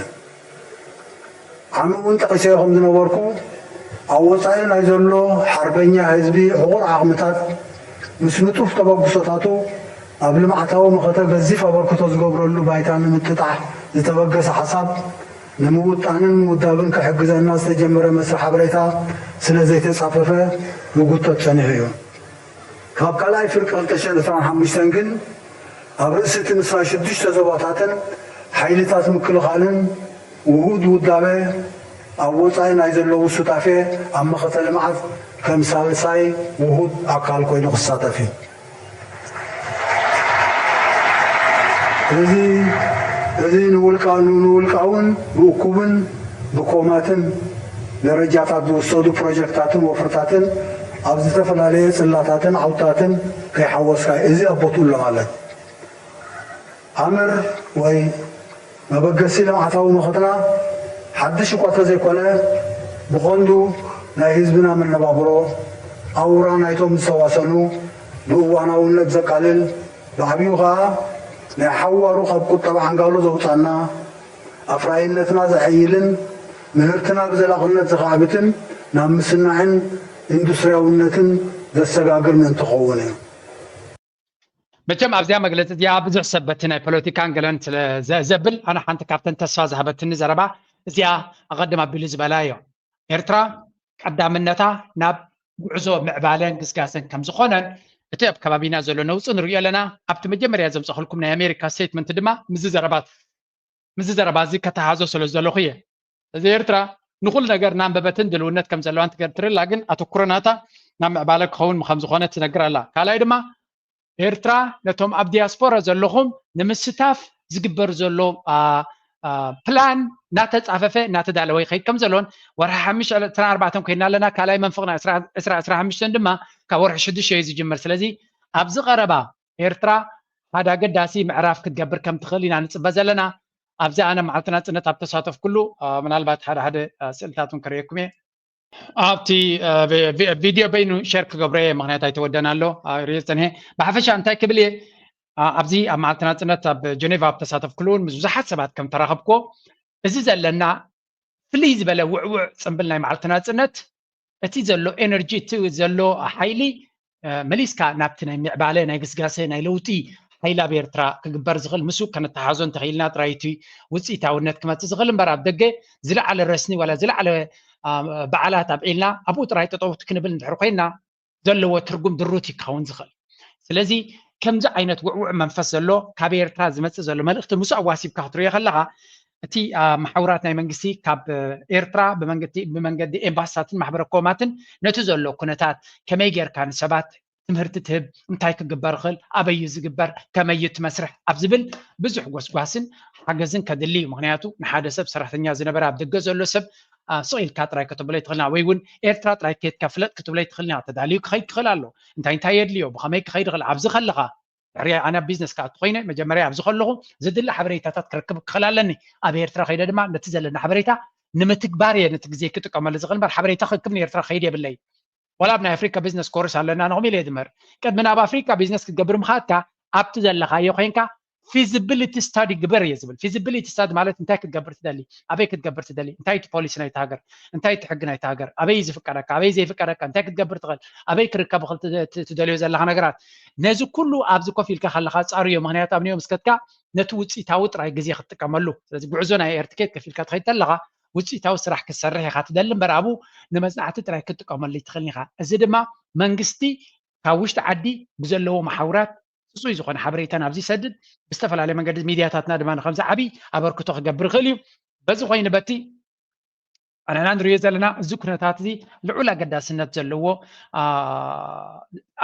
ዓሚ እውን ጠቒሰዮ ከም ዝነበርኩ ኣብ ወፃኢ ናይ ዘሎ ሓርበኛ ህዝቢ ዕቑር ዓቕምታት ምስ ንጡፍ ተበግሶታቱ ኣብ ልምዓታዊ መኸተ ገዚፍ ኣበርክቶ ዝገብረሉ ባይታ ንምጥጣሕ ዝተበገሰ ሓሳብ ንምውጣንን ምውዳብን ክሕግዘና ዝተጀመረ መስርሕ ሓበሬታ ስለ ዘይተፃፈፈ ክጉተት ፀኒሑ እዩ። ካብ ካልኣይ ፍርቂ ክልተ ሽሕን ዕስራን ሓሙሽተን ግን ኣብ ርእሲ እቲ ምስራይ ሽዱሽተ ዞባታትን ሓይልታት ምክልኻልን ውሁድ ውዳበ ኣብ ወፃኢ ናይ ዘለዉ ሱታፌ ኣብ መኸተ ልምዓት ከም ሳልሳይ ውሁድ ኣካል ኮይኑ ክሳተፍ እዩ። እዚ እዚ ንውልቃ ንውልቃውን ብእኩብን ብኮማትን ደረጃታት ዝውሰዱ ፕሮጀክታትን ወፍርታትን ኣብ ዝተፈላለየ ጽላታትን ዓውድታትን ከይሓወስካ እዚ ኣቦትኡ ኣሎ ማለት ኣምር ወይ መበገሲ ልምዓታዊ መኸትና ሓድሽ እኳ ተዘይኮነ ብቐንዱ ናይ ህዝብና መነባብሮ ኣውራ ናይቶም ዝተዋሰኑ ብእዋናውነት ዘቃልል ብዓብዩ ከዓ ናይ ሓዋሩ ካብ ቁጠባ ዓንጋሎ ዘውፃና ኣፍራይነትና ዘሐይልን ምህርትና ብዘላቕነት ዘኻዕብትን ናብ ምስናዕን ኢንዱስትሪያውነትን ዘሰጋግር ምእንቲ ክኸውን እዩ። መቸም ኣብዚኣ መግለፂ እዚኣ ብዙሕ ሰብ በቲ ናይ ፖለቲካን ገለን ስለ ዘብል ኣነ ሓንቲ ካብተን ተስፋ ዝሃበትኒ ዘረባ እዚኣ ኣቐድም ኣቢሉ ዝበላ እዮ። ኤርትራ ቀዳምነታ ናብ ጉዕዞ ምዕባለን ግስጋሰን ከም ዝኾነን እቲ ኣብ ከባቢና ዘሎ ነውፂ ንሪኦ ኣለና። ኣብቲ መጀመርያ ዘምፀኽልኩም ናይ ኣሜሪካ ስቴትመንት ድማ ምዚ ዘረባት ምዚ ዘረባ እዚ ከተሃዞ ስለ ዘለኹ እየ። እዚ ኤርትራ ንኹሉ ነገር እናንበበትን ድልውነት ከም ዘለዋን ትገርትርላ ግን ኣተኩሮ ናታ ናብ ምዕባለ ክኸውን ከም ዝኾነ ትነግር ኣላ። ካልኣይ ድማ ኤርትራ ነቶም ኣብ ዲያስፖራ ዘለኹም ንምስታፍ ዝግበር ዘሎ ፕላን እናተፃፈፈ እናተዳለወ ይኸይድ ከም ዘሎን ወርሒ ሓሙሽተ ዕለት ዕስራን ኣርባዕተን ኮይና ኣለና። ካልኣይ መንፍቕና ዕስራ ዕስራ ሓሙሽተን ድማ ካብ ወርሒ ሽዱሽተ እዩ ዝጅምር። ስለዚ ኣብዚ ቀረባ ኤርትራ ሓደ ኣገዳሲ ምዕራፍ ክትገብር ከም ትኽእል ኢና ንፅበ ዘለና። ኣብዚ ኣነ መዓልቲ ናፅነት ኣብ ተሳተፍኩሉ ምናልባት ሓደ ሓደ ስእልታት እውን ከርእየኩም እየ። ኣብቲ ቪድዮ በይኑ ሸር ክገብሮ እየ፣ ምክንያት ኣይተወደን ኣሎ ሪኦ ዝፀንሐ። ብሓፈሻ እንታይ ክብል እየ፣ ኣብዚ ኣብ መዓልቲ ናፅነት ኣብ ጀኔቫ ኣብ ተሳተፍኩሉ እውን ምስ ብዙሓት ሰባት ከም ተራኸብኩዎ እዚ ዘለና ፍልይ ዝበለ ውዕውዕ ፅምብል ናይ መዓልቲ ናፅነት እቲ ዘሎ ኤነርጂ እቲ ዘሎ ሓይሊ መሊስካ ናብቲ ናይ ምዕባለ ናይ ግስጋሰ ናይ ለውጢ ሓይሊ ኣብ ኤርትራ ክግበር ዝኽእል ምስኡ ከነተሓዞ እንተኽኢልና ጥራይ እቲ ውፅኢታውነት ክመፅእ ዝኽእል እምበር ኣብ ደገ ዝለዓለ ረስኒ ዋላ ዝለዓለ በዓላት ኣብዒልና ኣብኡ ጥራይ ጠጠው ክንብል እንድሕር ኮይና ዘለዎ ትርጉም ድሩት እዩ ክኸውን ዝኽእል። ስለዚ ከምዚ ዓይነት ውዕውዕ መንፈስ ዘሎ ካብ ኤርትራ ዝመፅእ ዘሎ መልእኽቲ ምስኡ ኣዋሲብካ ክትሪኦ ከለኻ እቲ መሓውራት ናይ መንግስቲ ካብ ኤርትራ ብመንገዲ ኤምባስታትን ማሕበረ ኮማትን ነቲ ዘሎ ኩነታት ከመይ ጌርካ ንሰባት ትምህርቲ ትህብ፣ እንታይ ክግበር ይኽእል፣ ኣበይ እዩ ዝግበር፣ ከመይ እዩ እቲ መስርሕ ኣብ ዝብል ብዙሕ ጎስጓስን ሓገዝን ከድሊ እዩ። ምክንያቱ ንሓደ ሰብ ሰራሕተኛ ዝነበረ ኣብ ደገ ዘሎ ሰብ ስቕ ኢልካ ጥራይ ከተብሎ ኣይትኽእልና ወይ እውን ኤርትራ ጥራይ ከድካ ፍለጥ ክትብሎ ኣይትኽእልና። ተዳልዩ ክኸይድ ክኽእል ኣሎ። እንታይ እንታይ የድልዮ፣ ብኸመይ ክኸይድ ይኽእል ኣብዚ ከለኻ ድሕሪ ኣነ ኣብ ቢዝነስ ክኣቱ ኮይነ መጀመርያ ኣብዚ ከለኹ ዝድለ ሓበሬታታት ክረክብ ክኽእል ኣለኒ። ኣብ ኤርትራ ከይደ ድማ ነቲ ዘለና ሓበሬታ ንምትግባር እየ ነቲ ግዜ ክጥቀመሉ ዝኽእል እምበር ሓበሬታ ክክብ ንኤርትራ ከይድ የብለይ። ዋላ ኣብ ናይ ኣፍሪካ ቢዝነስ ኮርስ ኣለና ንኹም ኢለ እየ ዝምህር። ቅድሚ ናብ ኣፍሪካ ቢዝነስ ክትገብር ምኻድካ ኣብቲ ዘለኻዮ ኮይንካ ፊዚቢሊቲ ስታዲ ግበር እየ ዝብል። ፊዚቢሊቲ ስታዲ ማለት እንታይ ክትገብር ትደሊ፣ ኣበይ ክትገብር ትደሊ፣ እንታይ እቲ ፖሊሲ ናይቲ ሃገር፣ እንታይ እቲ ሕጊ ናይቲ ሃገር፣ ኣበይ እዩ ዝፍቀደካ፣ ኣበይ ዘይፍቀደካ፣ እንታይ ክትገብር ትኽእል፣ ኣበይ ክርከብ ይኽእል ትደ- ት- ትደልዮ ዘለኻ ነገራት፣ ነዚ ኩሉ ኣብዚ ኮፍ ኢልካ ከለኻ ጻርዮ። ምክንያቱ ኣብ ኒዮም ስከትካ ነቲ ውፅኢታዊ ጥራይ ግዜ ክትጥቀመሉ። ስለዚ ጉዕዞ ናይ ኤርትኬት ከፊልካ ትኸይድ ተለኻ ውፅኢታዊ ስራሕ ክትሰርሕ ኢኻ ትደሊ እምበር ኣብኡ ንመፅናዕቲ ጥራይ ክትጥቀመሉ ይትኽእል ኢኻ። እዚ ድማ መንግስቲ ካብ ውሽጢ ዓዲ ብዘለዎ መሓውራት ፅፁይ ዝኾነ ሓበሬታ ናብዚ ይሰድድ። ብዝተፈላለየ መንገዲ ሚድያታትና ድማ ንከምዚ ዓብይ ኣበርክቶ ክገብር ይኽእል እዩ። በዚ ኮይኑ በቲ ኣንሕና ንሪኦ ዘለና እዚ ኩነታት እዚ ልዑል ኣገዳስነት ዘለዎ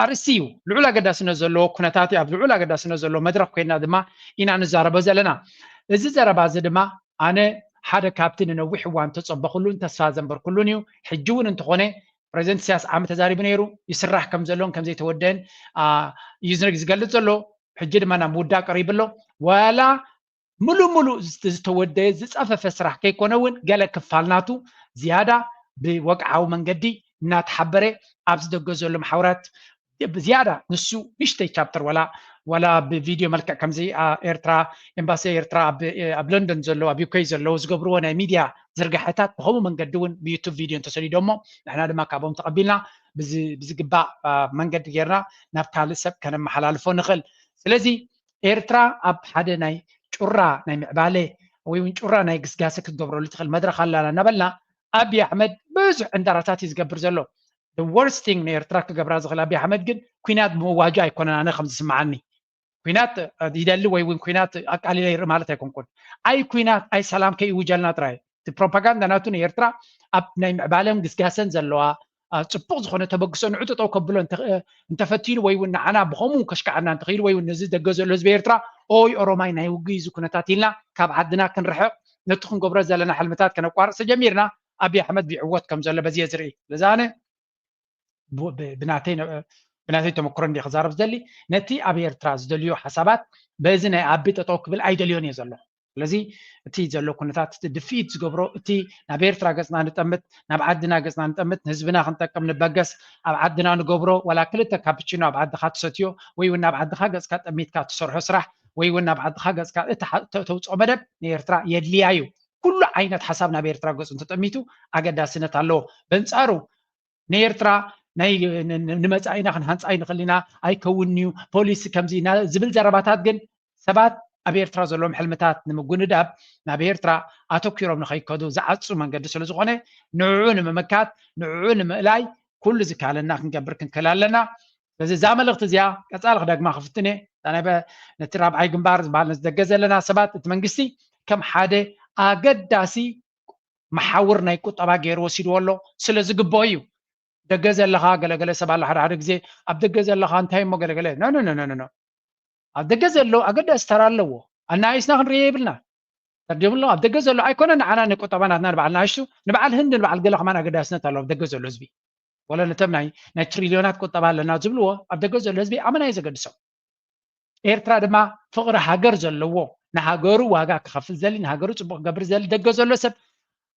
ኣርእስቲ እዩ። ልዑል ኣገዳስነት ዘለዎ ኩነታት እዩ። ኣብ ልዑል ኣገዳስነት ዘለዎ መድረክ ኮይና ድማ ኢና ንዛረቦ ዘለና። እዚ ዘረባ እዚ ድማ ኣነ ሓደ ካብቲ ንነዊሕ እዋን ተፀበኹሉን ተስፋ ዘንበርኩሉን እዩ። ሕጂ እውን እንተኾነ ፕሬዚደንት ኢሳያስ ዓሚ ተዛሪቡ ነይሩ። ይስራሕ ከም ዘሎን ከም ዘይተወደአን እዩ ዝገልፅ ዘሎ። ሕጂ ድማ ናብ ምውዳእ ቀሪቡ ኣሎ። ዋላ ሙሉእ ሙሉእ ዝተወደየ ዝፀፈፈ ስራሕ ከይኮነ እውን ገለ ክፋል ናቱ ዝያዳ ብወግዓዊ መንገዲ እናተሓበረ ኣብ ዝደገ ዘሎ መሓውራት ዝያዳ ንሱ ንሽተይ ቻፕተር ዋላ ዋላ ብቪድዮ መልክዕ ከምዚ ኤርትራ ኤምባሲ ኤርትራ ኣብ ለንደን ዘሎ ኣብ ዩኬ ዘለዉ ዝገብርዎ ናይ ሚድያ ዝርጋሐታት ብከምኡ መንገዲ እውን ብዩቱብ ቪድዮ እንተሰዲዶሞ ንሕና ድማ ካብኦም ተቐቢልና ብዝግባእ መንገዲ ጌርና ናብ ካልእ ሰብ ከነመሓላልፎ ንኽእል። ስለዚ ኤርትራ ኣብ ሓደ ናይ ጩራ ናይ ምዕባለ ወይ እውን ጩራ ናይ ግስጋሰ ክትገብረሉ ትኽእል መድረኽ ኣላና እናበልና ኣብይ ኣሕመድ ብዙሕ ዕንዳራታት እዩ ዝገብር ዘሎ። The worst thing ንኤርትራ ክገብራ ዝኽእል ኣብይ ኣሕመድ ግን ኩናት ብምዋጁ ኣይኮነን ኣነ ከም ዝስምዓኒ። ኩናት ይደሊ ወይ እውን ኩናት ኣቃሊለ ይርኢ ማለት ኣይኮንኩን። ኣይ ኩናት ኣይ ሰላም ከይውጀልና ጥራይ። እቲ ፕሮፓጋንዳ ናቱ ንኤርትራ ኣብ ናይ ምዕባለን ግስጋሰን ዘለዋ ጽቡቕ ዝኾነ ተበግሶ ንዑ ጠጠው ከብሎ እንተፈቲኑ ወይ እውን ንዓና ብኸምኡ ከሽካዓና እንተኽኢሉ ወይ እውን ነዚ ደገ ዘሎ ህዝቢ ኤርትራ ኦይ ኦሮማይ ናይ ውግእ እዚ ኩነታት ኢልና ካብ ዓድና ክንርሕቕ ነቲ ክንገብሮ ዘለና ሕልምታት ከነቋርጽ ተጀሚርና ኣብይ ኣሕመድ ብዕወት ከም ዘሎ በዚ እየ ዝርኢ። ስለዚ ኣነ ብናተይ ተመክሮ እንዲ ክዛረብ ዝደሊ ነቲ ኣብ ኤርትራ ዝደልዮ ሓሳባት በዚ ናይ ኣቢ ጠጠው ክብል ኣይደልዮን እየ ዘሎ። ስለዚ እቲ ዘሎ ኩነታት እቲ ድፍኢት ዝገብሮ እቲ ናብ ኤርትራ ገጽና ንጠምት ናብ ዓድና ገጽና ንጠምት ንህዝብና ክንጠቅም ንበገስ ኣብ ዓድና ንገብሮ ዋላ ክልተ ካፕቺኖ ኣብ ዓድኻ ትሰትዮ ወይ እውን ናብ ዓድኻ ገጽካ ጠሚትካ ትሰርሖ ስራሕ ወይ እውን ናብ ዓድኻ ገጽካ ተውፅኦ መደብ ንኤርትራ የድልያ እዩ። ኩሉ ዓይነት ሓሳብ ናብ ኤርትራ ገጹ እንተጠሚቱ ኣገዳስነት ኣለዎ። በንጻሩ ንኤርትራ ናይ ንመጻኢና ክንሃንጻ ኣይንኽእል ኢና ኣይከውንንዩ ፖሊሲ ከምዚ ዝብል ዘረባታት ግን ሰባት ኣብ ኤርትራ ዘለዎም ሕልምታት ንምጉንዳብ ናብ ኤርትራ ኣተኪሮም ንኸይከዱ ዝዓጹ መንገዲ ስለ ዝኾነ ንዕዑ ንምምካት ንዕዑ ንምእላይ ኩሉ ዝከኣለና ክንገብር ክንክእል ኣለና። ስለዚ እዛ መልእኽቲ እዚኣ ቀጻሊ ክደግማ ክፍትን እየ። ነቲ ራብዓይ ግንባር ዝበሃል ነዚ ደገ ዘለና ሰባት እቲ መንግስቲ ከም ሓደ ኣገዳሲ መሓውር ናይ ቁጠባ ገይሩ ወሲድዎ ኣሎ። ስለ ዝግብኦ እዩ። ደገ ዘለኻ ገለገለ ሰብ ኣሎ ሓደ ሓደ ግዜ ኣብ ደገ ዘለኻ እንታይ እሞ ገለገለ ኖ ኖ ኖ ኖ ኣብ ደገ ዘሎ ኣገዳሲ ተራ ኣለዎ። ኣናኢስና ክንርእዮ የብልና። ተርዲምሎ ኣብ ደገ ዘሎ ኣይኮነ ንዓና ንቁጠባ ናትና ንበዓል ንኣሽቱ ንበዓል ህንዲ ንበዓል ገለ ከማን ኣገዳስነት ኣለዎ ኣብ ደገ ዘሎ ህዝቢ። ወላ ነቶም ናይ ናይ ትሪልዮናት ቁጠባ ኣለና ዝብልዎ ኣብ ደገ ዘሎ ህዝቢ ኣመና እዩ ዘገድሶም። ኤርትራ ድማ ፍቕሪ ሃገር ዘለዎ ንሃገሩ ዋጋ ክኸፍል ዘሊ ንሃገሩ ፅቡቅ ክገብር ዘሊ ደገ ዘሎ ሰብ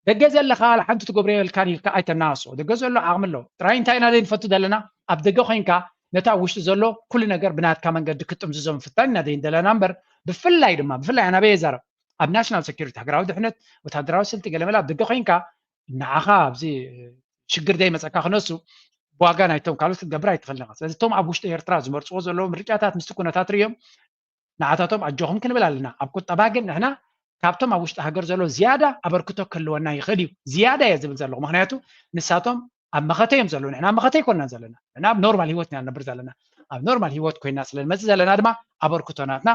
ደገ ዘለካ ሓንቲ ትገብሮ የብልካን ኢልካ ኣይተናስኦ። ደገ ዘሎ ዓቕሚ ኣለዎ። ጥራይ እንታይ ኢና ዘይንፈቱ ዘለና ኣብ ደገ ኮይንካ ነታ ውሽጢ ዘሎ ኩሉ ነገር ብናትካ መንገዲ ክጥምዝዞ ምፍታን ኢና ዘይንደለና እምበር ብፍላይ ድማ ብፍላይ ኣናበየ ዛረብ ኣብ ናሽናል ሴኩሪቲ ሃገራዊ ድሕነት ወታደራዊ ስልቲ ገለመለ ኣብ ደገ ኮይንካ ንዓኻ ኣብዚ ሽግር ዘይመፀካ ክነሱ ብዋጋ ናይቶም ካልኦት ክትገብር ኣይትኽእል ኢኻ። ስለዚ እቶም ኣብ ውሽጢ ኤርትራ ዝመርፅዎ ዘለዉ ምርጫታት ምስቲ ኩነታት ርእዮም ንዓታቶም ኣጆኹም ክንብል ኣለና። ኣብ ቁጠባ ግን ንሕና ካብቶም ኣብ ውሽጢ ሃገር ዘለዉ ዝያዳ ኣበርክቶ ክህልወና ይኽእል እዩ። ዝያዳ እየ ዝብል ዘለኹ። ምኽንያቱ ንሳቶም ኣብ መኸተ እዮም ዘለዉ። ንሕና ኣብ መኸተ ኣይኮንናን ዘለና። ንሕና ኣብ ኖርማል ህይወት ኢና ንነብር ዘለና። ኣብ ኖርማል ህይወት ኮይና ስለ ንመፅእ ዘለና ድማ ኣበርክቶ ናትና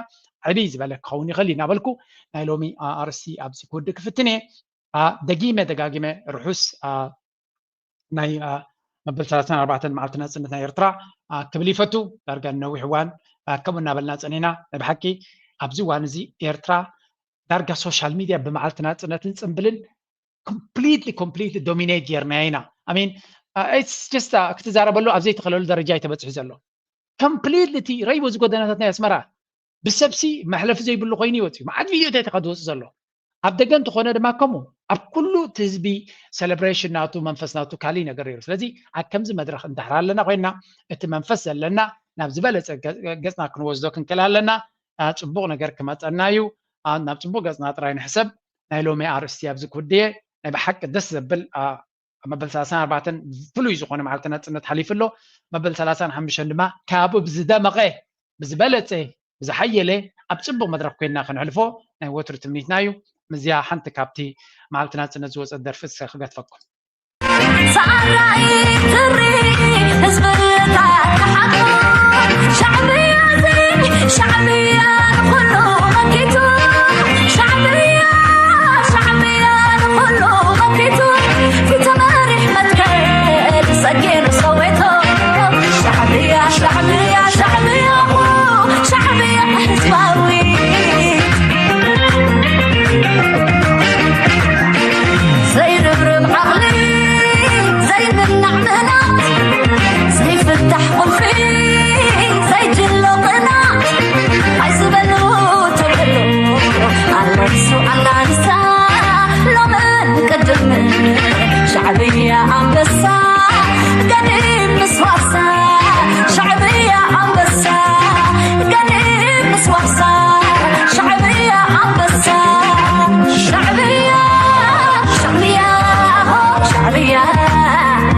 ዕብይ ዝበለ ክኸውን ይኽእል እዩ እናበልኩ ናይ ሎሚ ኣርእስቲ ኣብዚ ክውድእ ክፍትን እየ። ደጊመ ደጋጊመ ርሑስ ናይ መበል ሰላሳን ኣርባዕተን መዓልቲ ናጽነት ናይ ኤርትራ ክብል ይፈቱ። ዳርጋ ንነዊሕ እዋን ከምኡ እናበልና ጸኒና። ናይ ብሓቂ ኣብዚ እዋን እዚ ኤርትራ ዳርጋ ሶሻል ሚድያ ብመዓልቲ ናጽነትን ጽምብልን ኮምፕሊትሊ ኮምፕሊትሊ ዶሚኔት ጌርናያ ኢና። ኣሚን ስ ክትዛረበሉ ኣብ ዘይትኽእለሉ ደረጃ እዩ ተበፅሑ ዘሎ። ኮምፕሊትሊ እቲ ረይቦ ዝጎደናታት ናይ ኣስመራ ብሰብሲ መሕለፊ ዘይብሉ ኮይኑ ይወፅእ። መዓት ቪድዮታት ኢኻ ዝወፅእ ዘሎ። ኣብ ደገ እንተኾነ ድማ ከምኡ ኣብ ኩሉ እቲ ህዝቢ ሰለብሬሽን ናቱ መንፈስ ናቱ ካሊእ ነገር ነይሩ። ስለዚ ኣብ ከምዚ መድረኽ እንዳሕር ኣለና ኮይና እቲ መንፈስ ዘለና ናብ ዝበለፀ ገፅና ክንወስዶ ክንክእል ኣለና። ፅቡቕ ነገር ክመፀና እዩ። ናብ ፅቡቕ ገፅና ጥራይ ንሕሰብ። ናይ ሎሚ ኣርእስቲ ኣብዚ ክውድየ። ናይ ብሓቂ ደስ ዘብል መበል ሰላሳን ኣርባዕተን ፍሉይ ዝኾነ መዓልቲ ናፅነት ሓሊፉ ኣሎ። መበል ሰላሳን ሓሙሽተን ድማ ካብኡ ብዝደመቐ ብዝበለፀ ብዝሓየለ ኣብ ፅቡቕ መድረኽ ኮይንና ክንሕልፎ ናይ ወትሩ ትምኒትና እዩ። ምዚያ ሓንቲ ካብቲ መዓልቲ ናፅነት ዝወፀት ደርፊ እስከ ክገድፈኩም።